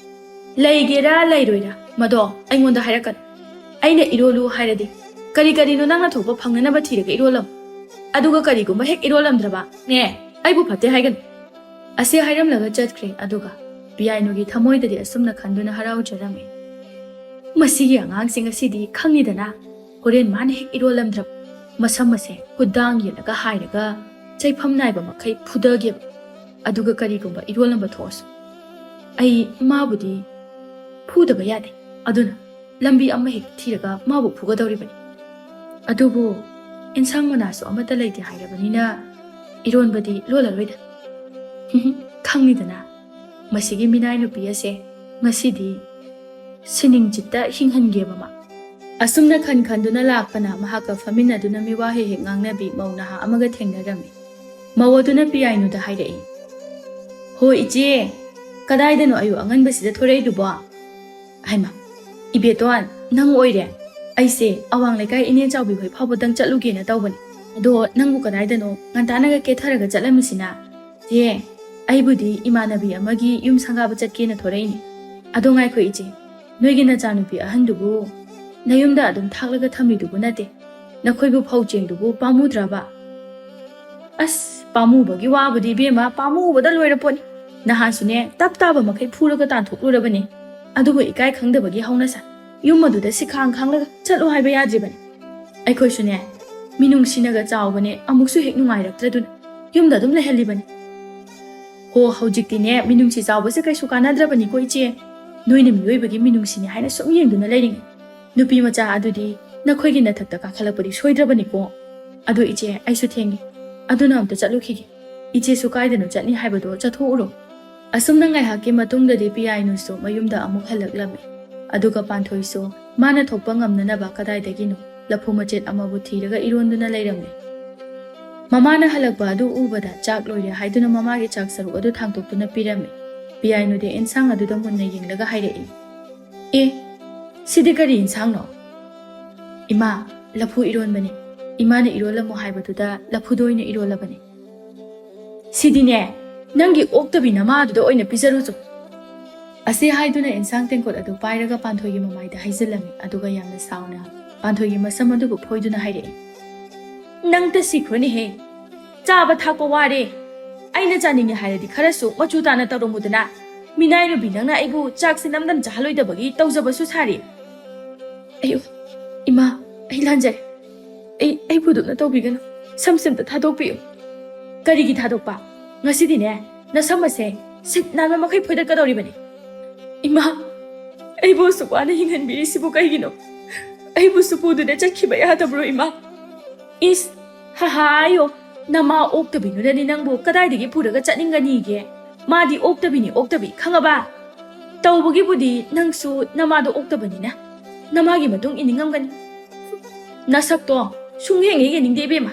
"ꯂꯩꯒꯦꯔꯥ ꯂꯩꯔꯣꯏꯔꯥ, ꯃꯗꯣ ꯑꯩꯉꯣꯟꯗ ꯍꯥꯏꯔꯛꯀꯅꯨ꯫ ꯑꯩꯅ ꯏꯔꯣꯜꯂꯨ ꯍꯥꯏꯔꯗꯤ ꯀꯔꯤ ꯀꯔꯤꯅꯣ ꯅꯪꯅ ꯊꯣꯛꯄ ꯐꯪꯅꯅꯕ ꯊꯤꯔꯒ ꯏꯔꯣꯜꯂꯝꯃꯨ꯫ ꯑꯗꯨꯒ ꯀꯔꯤꯒꯨꯝꯕ ꯍꯦꯛ ꯏꯔꯣꯜꯂꯝꯗ꯭ꯔꯕ, ꯅꯦ, ꯑꯩꯕꯨ ꯐꯠꯇꯦ ꯍꯥꯏꯒꯅꯨ꯫" ꯑꯁꯤ ꯍꯥꯏꯔꯝꯂꯒ ꯆꯠꯈ꯭ꯔꯦ꯫ ꯑꯗꯨꯒ ꯄꯤꯌꯥꯏꯅꯨꯒꯤ ꯊꯃꯣꯏꯗꯗꯤ ꯑꯁꯨꯝꯅ ꯈꯟꯗꯨꯅ ꯍꯔꯥꯎꯖꯔꯝꯃꯤ, "ꯃꯁꯤꯒꯤ ꯑꯉꯥꯡꯁꯤꯡ ꯑꯁꯤꯗꯤ ꯈꯪꯉꯤꯗꯅ, ꯍꯣꯔꯦꯟ ꯃꯥꯅ ꯍꯦꯛ ꯏꯔꯣꯜꯂꯝꯗ꯭ꯔꯕ, ꯃꯁꯝ ꯑꯁꯦ ꯈꯨꯗꯥꯡ ꯌꯦꯠꯂꯒ ꯍꯥꯏꯔꯒ ꯆꯩꯐꯝ ꯅꯥꯏꯕ ꯃꯈꯩ ꯐꯨꯗꯒꯦꯕ꯫ ꯑꯗꯨꯒ ꯀꯔꯤꯒꯨꯝꯕ ꯏꯔꯣꯜꯂꯝꯕ ꯊꯣꯛꯑꯁꯨ, ꯑꯩ ꯃꯥꯕꯨꯗꯤ ꯐꯨꯗꯕ ꯌꯥꯗꯦ꯫ ꯑꯗꯨꯅ ꯂꯝꯕꯤ ꯑꯃ ꯍꯦꯛ ꯊꯤꯔꯒ ꯃꯥꯕꯨ ꯐꯨꯒꯗꯧꯔꯤꯕꯅꯤ꯫ ꯑꯗꯨꯕꯨ ꯏꯟꯁꯥꯡ ꯃꯅꯥꯁꯨ ꯑꯃꯠꯇ ꯂꯩꯇꯦ ꯍꯥꯏꯔꯕꯅꯤꯅ ꯏꯔꯣꯟꯕꯗꯤ ꯂꯣꯜꯂꯔꯣꯏꯗ꯫" ꯈꯪꯉꯤꯗꯅ, ꯃꯁꯤꯒꯤ ꯃꯤꯅꯥꯏ ꯅꯨꯄꯤ ꯑꯁꯦ ꯉꯁꯤꯗꯤ ꯁꯤꯅꯤꯡꯆꯤꯠꯇ ꯍꯤꯡꯍꯟꯒꯦꯕ ꯃꯥ꯫ ꯑꯁꯨꯝꯅ ꯈꯟ ꯈꯟꯗꯨꯅ ꯂꯥꯛꯄꯅ ꯃꯍꯥꯛꯀ ꯐꯝꯃꯤꯟꯅꯗꯨꯅ ꯃꯤꯋꯥ ꯍꯦꯛ ꯍꯦꯛ ꯉꯥꯡꯅꯕꯤ ꯃꯧ ꯅꯍꯥ ꯑꯃꯒ ꯊꯦꯡꯅꯔꯝꯃꯤ꯫ ꯃꯧ ꯑꯗꯨꯅ ꯄꯤꯌꯥꯏꯅꯨꯗ ꯍꯥꯏꯔꯛꯏ, "ꯍꯣ ꯏꯆꯦ, ꯀꯗꯥꯏꯗꯅꯣ ꯑꯌꯨꯛ ꯑꯉꯟꯕꯁꯤꯗ ꯊꯣꯔꯛꯏꯗꯨꯕꯣ?" ꯍꯥꯏꯃ, "ꯏꯕꯦꯇꯣꯟ, ꯅꯪ ꯑꯣꯏꯔꯦ? ꯑꯩꯁꯦ ꯑꯋꯥꯡ ꯂꯩꯀꯥꯏ ꯏꯅꯦ ꯆꯥꯎꯕꯤ ꯍꯣꯏ ꯐꯥꯎꯕꯗꯪ ꯆꯠꯂꯨꯒꯦꯅ ꯇꯧꯕꯅꯤ꯫ ꯑꯗꯣ ꯅꯪꯕꯨ ꯀꯗꯥꯏꯗꯅꯣ ꯉꯟꯇꯥꯅꯒ ꯀꯦꯊꯔꯒ ꯆꯠꯂꯝꯃꯤꯁꯤꯅ?" "ꯆꯦ, ꯑꯩꯕꯨꯗꯤ ꯏꯃꯥꯟꯅꯕꯤ ꯑꯃꯒꯤ ꯌꯨꯝ ꯁꯪꯒꯥꯕ ꯆꯠꯀꯦꯅ ꯊꯣꯔꯛꯏꯅꯤ꯫ ꯑꯗꯣ ꯉꯥꯏꯈꯣ ꯏꯆꯦ, ꯅꯣꯏꯒꯤ ꯅꯆꯥꯅꯨꯄꯤ ꯑꯍꯟꯗꯨꯕꯨ ꯅꯌꯨꯝꯗ ꯑꯗꯨꯝ ꯊꯥꯛꯂꯒ ꯊꯝꯃꯤꯗꯨꯕꯨ ꯅꯠꯇꯦ? ꯅꯈꯣꯏꯕꯨ ꯐꯧ ꯆꯦꯡꯗꯨꯕꯨ ꯄꯥꯝꯃꯨꯗ꯭ꯔꯕ?" "ꯑꯁ, ꯄꯥꯝꯃꯨꯕꯒꯤ ꯋꯥꯕꯨꯗꯤ ꯏꯕꯦꯝꯃ, ꯄꯥꯝꯃꯨꯕꯗ ꯂꯣꯏꯔ ꯄꯣꯠꯅꯤ꯫ ꯅꯍꯥꯟꯁꯨꯅꯦ, ꯇꯞ ꯇꯥꯕ ꯃꯈꯩ ꯐꯨꯔꯒ ꯇꯥꯟꯊꯣꯛꯂꯨꯔꯕꯅꯤ꯫ ꯑꯗꯨꯕꯨ ꯏꯀꯥꯏ ꯈꯪꯗꯕꯒꯤ ꯍꯧꯅꯁꯥ ꯌꯨꯝ ꯑꯗꯨꯗ ꯁꯤꯈꯥꯡ ꯈꯥꯡꯂꯒ ꯆꯠꯂꯨ ꯍꯥꯏꯕ ꯌꯥꯗ꯭ꯔꯤꯕꯅꯤ꯫ ꯑꯩꯈꯣꯏꯁꯨꯅꯦ, ꯃꯤꯅꯨꯡꯁꯤꯅꯒ ꯆꯥꯎꯕꯅꯦ, ꯑꯃꯨꯛꯁꯨ ꯍꯦꯛ ꯅꯨꯡꯉꯥꯏꯔꯛꯇ꯭ꯔꯗꯨꯅ ꯌꯨꯝꯗ ꯑꯗꯨꯝ ꯂꯩꯍꯜꯂꯤꯕꯅꯤ꯫ ꯍꯣ, ꯍꯧꯖꯤꯛꯇꯤꯅꯦ, ꯃꯤꯅꯨꯡꯁꯤ ꯆꯥꯎꯕꯁꯦ ꯀꯩꯁꯨ ꯀꯥꯟꯅꯗ꯭ꯔꯕꯅꯤꯀꯣ ꯏꯆꯦ꯫ ꯅꯣꯏꯅ ꯃꯤꯑꯣꯏꯕꯒꯤ ꯃꯤꯅꯨꯡꯁꯤꯅꯤ ꯍꯥꯏꯅ ꯁꯨꯝ ꯌꯦꯡꯗꯨꯅ ꯂꯩꯔꯤꯉꯩ, ꯅꯨꯄꯤ ꯃꯆꯥ ꯑꯗꯨꯗꯤ ꯅꯈꯣꯏꯒꯤ ꯅꯊꯛꯇ ꯀꯥꯈꯠꯂꯛꯄꯗꯤ ꯁꯣꯏꯗ꯭ꯔꯕꯅꯤꯀꯣ꯫ ꯑꯗꯣ ꯏꯆꯦ, ꯑꯩꯁꯨ ꯊꯦꯡꯉꯦ, ꯑꯗꯨꯅ ꯑꯝꯇ ꯆꯠꯂꯨꯈꯤꯒꯦ꯫ ꯏꯆꯦꯁꯨ ꯀꯥꯏꯗꯅꯣ ꯆꯠꯅꯤ ꯍꯥꯏꯕꯗꯣ ꯆꯠꯊꯣꯛꯎꯔꯣ꯫" ꯑꯁꯨꯝꯅ ꯉꯥꯏꯍꯥꯛꯀꯤ ꯃꯇꯨꯡꯗꯗꯤ ꯄꯤꯌꯥꯏꯅꯨꯁꯨ ꯃꯌꯨꯝꯗ ꯑꯃꯨꯛ ꯍꯜꯂꯛꯂꯝꯃꯤ꯫ ꯑꯗꯨꯒ ꯄꯥꯟꯊꯣꯏꯁꯨ ꯃꯥꯅ ꯊꯣꯛꯄ ꯉꯝꯅꯅꯕ ꯀꯗꯥꯏꯗꯒꯤꯅꯣ ꯂꯐꯨ ꯃꯆꯦꯠ ꯑꯃꯕꯨ ꯊꯤꯔꯒ ꯏꯔꯣꯟꯗꯨꯅ ꯂꯩꯔꯝꯂꯦ꯫ ꯃꯃꯥꯅ ꯍꯜꯂꯛꯄ ꯑꯗꯨ ꯎꯕꯗ ꯆꯥꯛ ꯂꯣꯏꯔꯦ ꯍꯥꯏꯗꯨꯅ ꯃꯃꯥꯒꯤ ꯆꯥꯛ ꯁꯔꯨꯛ ꯑꯗꯨ ꯊꯥꯡꯇꯣꯛꯇꯨꯅ ꯄꯤꯔꯝꯃꯤ꯫ ꯄꯤꯌꯥꯏꯅꯨꯗꯤ ꯏꯟꯁꯥꯡ ꯑꯗꯨꯗ ꯃꯨꯟꯅ ꯌꯦꯡꯂꯒ ꯍꯥꯏꯔꯛꯏ, "ꯑꯦ, ꯁꯤꯗꯤ ꯀꯔꯤ ꯏꯟꯁꯥꯡꯅꯣ?" "ꯏꯃꯥ, ꯂꯐꯨ ꯏꯔꯣꯟꯕꯅꯤ꯫ ꯏꯃꯥꯅ ꯏꯔꯣꯜꯂꯝꯃꯣ ꯍꯥꯏꯕꯗꯨꯗ ꯂꯐꯨꯗꯣ ꯑꯣꯏꯅ ꯏꯔꯣꯜꯂꯕꯅꯤ꯫" "ꯁꯤꯗꯤꯅꯦ, ꯅꯪꯒꯤ ꯑꯣꯛꯇꯕꯤ ꯅꯃꯥꯗꯨꯗ ꯑꯣꯏꯅ ꯄꯤꯖꯔꯨꯆꯣ꯫" ꯑꯁꯤ ꯍꯥꯏꯗꯨꯅ ꯏꯟꯁꯥꯡ ꯇꯦꯡꯀꯣꯠ ꯑꯗꯨ ꯄꯥꯏꯔꯒ ꯄꯥꯟꯊꯣꯏꯒꯤ ꯃꯃꯥꯏꯗ ꯍꯩꯖꯤꯜꯂꯝꯃꯤ, ꯑꯗꯨꯒ ꯌꯥꯝꯅ ꯁꯥꯎꯅ ꯄꯥꯟꯊꯣꯏꯒꯤ ꯃꯁꯝ ꯑꯗꯨꯕꯨ ꯐꯣꯏꯗꯨꯅ ꯍꯥꯏꯔꯛꯏ, "ꯅꯪꯇ ꯁꯤꯈ꯭ꯔꯣꯅꯦꯍꯦ! ꯆꯥꯕ ꯊꯛꯄ ꯋꯥꯔꯦ꯫ ꯑꯩꯅ ꯆꯥꯅꯤꯡꯉꯦ ꯍꯥꯏꯔꯗꯤ ꯈꯔꯁꯨ ꯃꯆꯨ ꯇꯥꯅ ꯇꯧꯔꯝꯃꯨꯗꯅ꯫ ꯃꯤꯅꯥꯏ ꯅꯨꯄꯤ ꯅꯪꯅ ꯑꯩꯕꯨ ꯆꯥꯛꯁꯤ ꯅꯝꯗꯅ ꯆꯥꯍꯜꯂꯣꯏꯗꯕꯒꯤ ꯇꯧꯖꯕꯁꯨ ꯁꯥꯔꯤ꯫" "ꯑꯌꯣ, ꯏꯃꯥ, ꯑꯩ ꯂꯥꯟꯖꯔꯦ꯫ ꯑꯩ, ꯑꯩꯕꯨ ꯑꯗꯨꯝꯅ ꯇꯧꯕꯤꯒꯅꯨ꯫ ꯁꯝꯁꯦ ꯑꯝꯇ ꯊꯥꯗꯣꯛꯄꯤꯌꯨ꯫" "ꯀꯔꯤꯒꯤ ꯊꯥꯗꯣꯛꯄ? ꯉꯁꯤꯗꯤꯅꯦ, ꯅꯁꯝ ꯑꯁꯦ ꯁꯤꯠ ꯅꯥꯟꯕ ꯃꯈꯩ ꯐꯣꯏꯗꯠꯀꯗꯧꯔꯤꯕꯅꯤ꯫" "ꯏꯃꯥ, ꯑꯩꯕꯨ ꯑꯁꯨꯛ ꯋꯥꯅ ꯍꯤꯡꯍꯟꯕꯤꯔꯤꯁꯤꯕꯨ ꯀꯩꯒꯤꯅꯣ? ꯑꯩꯕꯨꯁꯨ ꯄꯨꯗꯨꯅ ꯆꯠꯈꯤꯕ ꯌꯥꯗꯕ꯭ꯔꯣ, ꯏꯃꯥ?" "ꯏꯁ, ꯍꯍꯥ, ꯑꯌꯣ, ꯅꯃꯥ ꯑꯣꯛꯇꯕꯤꯗꯨꯅꯗꯤ ꯅꯪꯕꯨ ꯀꯗꯥꯏꯗꯒꯤ ꯄꯨꯔꯒ ꯆꯠꯅꯤꯡꯒꯅꯤꯒꯦ? ꯃꯥꯗꯤ ꯑꯣꯛꯇꯕꯤꯅꯤ, ꯑꯣꯛꯇꯕꯤ, ꯈꯪꯉꯕ? ꯇꯧꯕꯒꯤꯕꯨꯗꯤ ꯅꯪꯁꯨ ꯅꯃꯥꯗꯣ ꯑꯣꯛꯇꯕꯅꯤꯅ ꯅꯃꯥꯒꯤ ꯃꯇꯨꯡ ꯏꯅꯤꯡꯉꯝꯒꯅꯤ꯫ ꯅꯁꯛꯇꯣ ꯁꯨꯡꯌꯦꯡ ꯍꯦꯛ ꯌꯦꯡꯅꯤꯡꯗꯦ, ꯏꯕꯦꯝꯃ꯫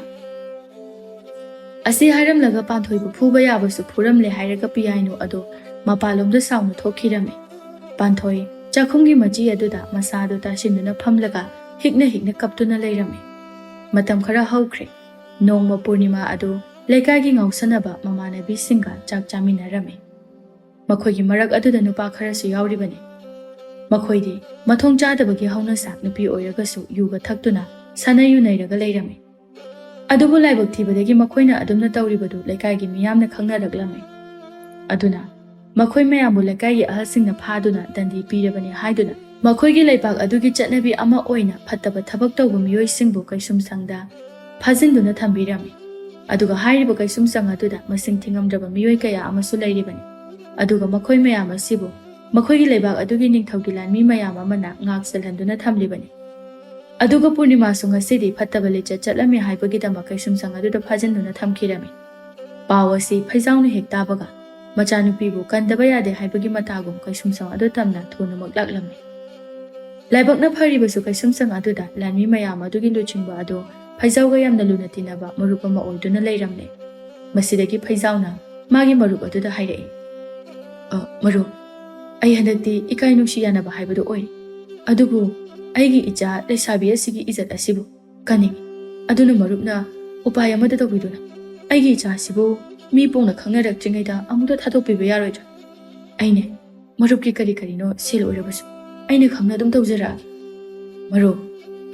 ꯑꯁꯤ ꯍꯥꯏꯔꯝꯂꯒ ꯄꯥꯟꯊꯣꯏꯕꯨ ꯐꯨꯕ ꯌꯥꯕꯁꯨ ꯐꯨꯔꯝꯂꯦ ꯍꯥꯏꯔꯒ ꯄꯤꯌꯥꯏꯅꯨ ꯑꯗꯣ ꯃꯄꯥꯟꯂꯣꯝꯗ ꯁꯥꯎꯅ ꯊꯣꯛꯈꯤꯔꯝꯃꯤ꯫ ꯄꯥꯟꯊꯣꯏ ꯆꯥꯛꯈꯨꯝꯒꯤ ꯃꯆꯤ ꯑꯗꯨꯗ ꯃꯁꯥꯗꯨ ꯇꯥꯁꯤꯟꯗꯨꯅ ꯐꯝꯂꯒ ꯍꯤꯛꯅ ꯍꯤꯛꯅ ꯀꯞꯇꯨꯅ ꯂꯩꯔꯝꯃꯤ꯫ ꯃꯇꯝ ꯈꯔ ꯍꯧꯈ꯭ꯔꯦ꯫ ꯅꯣꯡꯃ ꯄꯨꯔꯅꯤꯃꯥ ꯑꯗꯨ ꯂꯩꯀꯥꯏꯒꯤ ꯉꯥꯎꯁꯟꯅꯕ ꯃꯃꯥꯟꯅꯕꯤꯁꯤꯡꯒ ꯆꯥꯛ ꯆꯥꯃꯤꯟꯅꯔꯝꯃꯤ꯫ ꯃꯈꯣꯏꯒꯤ ꯃꯔꯛ ꯑꯗꯨꯗ ꯅꯨꯄꯥ ꯈꯔꯁꯨ ꯌꯥꯎꯔꯤꯕꯅꯤ꯫ ꯃꯈꯣꯏꯗꯤ ꯃꯊꯣꯡ ꯆꯥꯗꯕꯒꯤ ꯍꯧꯅꯁꯥ ꯅꯨꯄꯤ ꯑꯣꯏꯔꯒꯁꯨ ꯌꯨꯒ ꯊꯛꯇꯨꯅ ꯁꯥꯟꯅ ꯌꯨꯅꯩꯔꯒ ꯂꯩꯔꯝꯃꯤ꯫ ꯑꯗꯨꯕꯨ ꯂꯥꯏꯕꯛ ꯊꯤꯕꯗꯒꯤ ꯃꯈꯣꯏꯅ ꯑꯗꯨꯝꯅ ꯇꯧꯔꯤꯕꯗꯨ ꯂꯩꯀꯥꯏꯒꯤ ꯃꯤꯌꯥꯝꯅ ꯈꯪꯅꯔꯛꯂꯝꯃꯤ꯫ ꯑꯗꯨꯅ ꯃꯈꯣꯏ ꯃꯌꯥꯝꯕꯨ ꯂꯩꯀꯥꯏꯒꯤ ꯑꯍꯜꯁꯤꯡꯅ ꯐꯥꯗꯨꯅ ꯗꯟꯗꯤ ꯄꯤꯔꯕꯅꯤ ꯍꯥꯏꯗꯨꯅ ꯃꯈꯣꯏꯒꯤ ꯂꯩꯄꯥꯛ ꯑꯗꯨꯒꯤ ꯆꯠꯅꯕꯤ ꯑꯃ ꯑꯣꯏꯅ ꯐꯠꯇꯕ ꯊꯕꯛ ꯇꯧꯕ ꯃꯤꯑꯣꯏꯁꯤꯡꯕꯨ ꯀꯩꯁꯨꯝꯁꯪꯗ ꯐꯥꯖꯤꯟꯗꯨꯅ ꯊꯝꯕꯤꯔꯝꯃꯤ꯫ ꯑꯗꯨꯒ ꯍꯥꯏꯔꯤꯕ ꯀꯩꯁꯨꯝꯁꯪ ꯑꯗꯨꯗ ꯃꯁꯤꯡ ꯊꯤꯉꯝꯗ꯭ꯔꯕ ꯃꯤꯑꯣꯏ ꯀꯌꯥ ꯑꯃꯁꯨ ꯂꯩꯔꯤꯕꯅꯤ꯫ ꯑꯗꯨꯒ ꯃꯈꯣꯏ ꯃꯌꯥꯝ ꯑꯁꯤꯕꯨ ꯃꯈꯣꯏꯒꯤ ꯂꯩꯕꯥꯛ ꯑꯗꯨꯒꯤ ꯅꯤꯡꯊꯧꯒꯤ ꯂꯥꯟꯃꯤ ꯃꯌꯥꯝ ꯑꯃꯅ ꯉꯥꯛ ꯁꯦꯜꯍꯟꯗꯨꯅ ꯊꯝꯂꯤꯕꯅꯤ꯫ ꯑꯗꯨꯒ ꯄꯨꯔꯅꯤꯃꯥꯁꯨ ꯉꯁꯤꯗꯤ ꯐꯠꯇꯕ ꯂꯤꯆꯠ ꯆꯠꯂꯝꯃꯤ ꯍꯥꯏꯕꯒꯤꯗꯃꯛ ꯀꯩꯁꯨꯝꯁꯪ ꯑꯗꯨꯗ ꯐꯥꯖꯤꯟꯗꯨꯅ ꯊꯝꯈꯤꯔꯝꯃꯤ꯫ ꯄꯥꯎ ꯑꯁꯤ ꯐꯩꯖꯥꯎꯅ ꯍꯦꯛ ꯇꯥꯕꯒ ꯃꯆꯥꯅꯨꯄꯤꯕꯨ ꯀꯟꯗꯕ ꯌꯥꯗꯦ ꯍꯥꯏꯕꯒꯤ ꯃꯇꯥꯒꯨꯝ ꯀꯩꯁꯨꯝꯁꯪ ꯑꯗꯨ ꯇꯝꯅ ꯊꯨꯅꯃꯛ ꯂꯥꯛꯂꯝꯃꯤ꯫ ꯂꯥꯏꯕꯛꯅ ꯐꯔꯤꯕꯁꯨ ꯀꯩꯁꯨꯝꯁꯪ ꯑꯗꯨꯗ ꯂꯥꯟꯃꯤ ꯃꯌꯥꯝ ꯑꯗꯨꯒꯤ ꯂꯨꯆꯤꯡꯕ ꯑꯗꯨ ꯐꯩꯖꯥꯎꯒ ꯌꯥꯝꯅ ꯂꯨꯅ ꯇꯤꯟꯅꯕ ꯃꯔꯨꯞ ꯑꯃ ꯑꯣꯏꯗꯨꯅ ꯂꯩꯔꯝꯂꯦ꯫ ꯃꯁꯤꯗꯒꯤ ꯐꯩꯖꯥꯎꯅ ꯃꯥꯒꯤ ꯃꯔꯨꯞ ꯑꯗꯨꯗ ꯍꯥꯏꯔꯛꯏ, "ꯑ, ꯃꯔꯨꯞ, ꯑꯩ ꯍꯟꯗꯛꯇꯤ ꯏꯀꯥꯏ ꯅꯨꯡꯁꯤ ꯌꯥꯅꯕ ꯍꯥꯏꯕꯗꯨ ꯑꯣꯏꯔꯦ꯫ ꯑꯗꯨꯕꯨ ꯑꯩꯒꯤ ꯏꯆꯥ ꯂꯩꯁꯥꯕꯤ ꯑꯁꯤꯒꯤ ꯏꯖꯠ ꯑꯁꯤꯕꯨ ꯀꯟꯅꯤꯡꯏ꯫ ꯑꯗꯨꯅ ꯃꯔꯨꯞꯅ ꯎꯄꯥꯏ ꯑꯃꯗ ꯇꯧꯕꯤꯗꯨꯅ ꯑꯩꯒꯤ ꯏꯆꯥ ꯑꯁꯤꯕꯨ ꯃꯤ ꯄꯣꯡꯅ ꯈꯪꯅꯔꯛꯇ꯭ꯔꯤꯉꯩꯗ ꯑꯃꯨꯛꯇ ꯊꯥꯗꯣꯛꯄꯤꯕ ꯌꯥꯔꯣꯏꯗ꯭ꯔꯥ? ꯑꯩꯅꯦ, ꯃꯔꯨꯞꯀꯤ ꯀꯔꯤ ꯀꯔꯤꯅꯣ ꯁꯦꯜ ꯑꯣꯏꯔꯕꯁꯨ ꯑꯩꯅ ꯈꯪꯅ ꯑꯗꯨꯝ ꯇꯧꯖꯔꯛꯑꯒꯦ꯫ ꯃꯔꯨꯞ,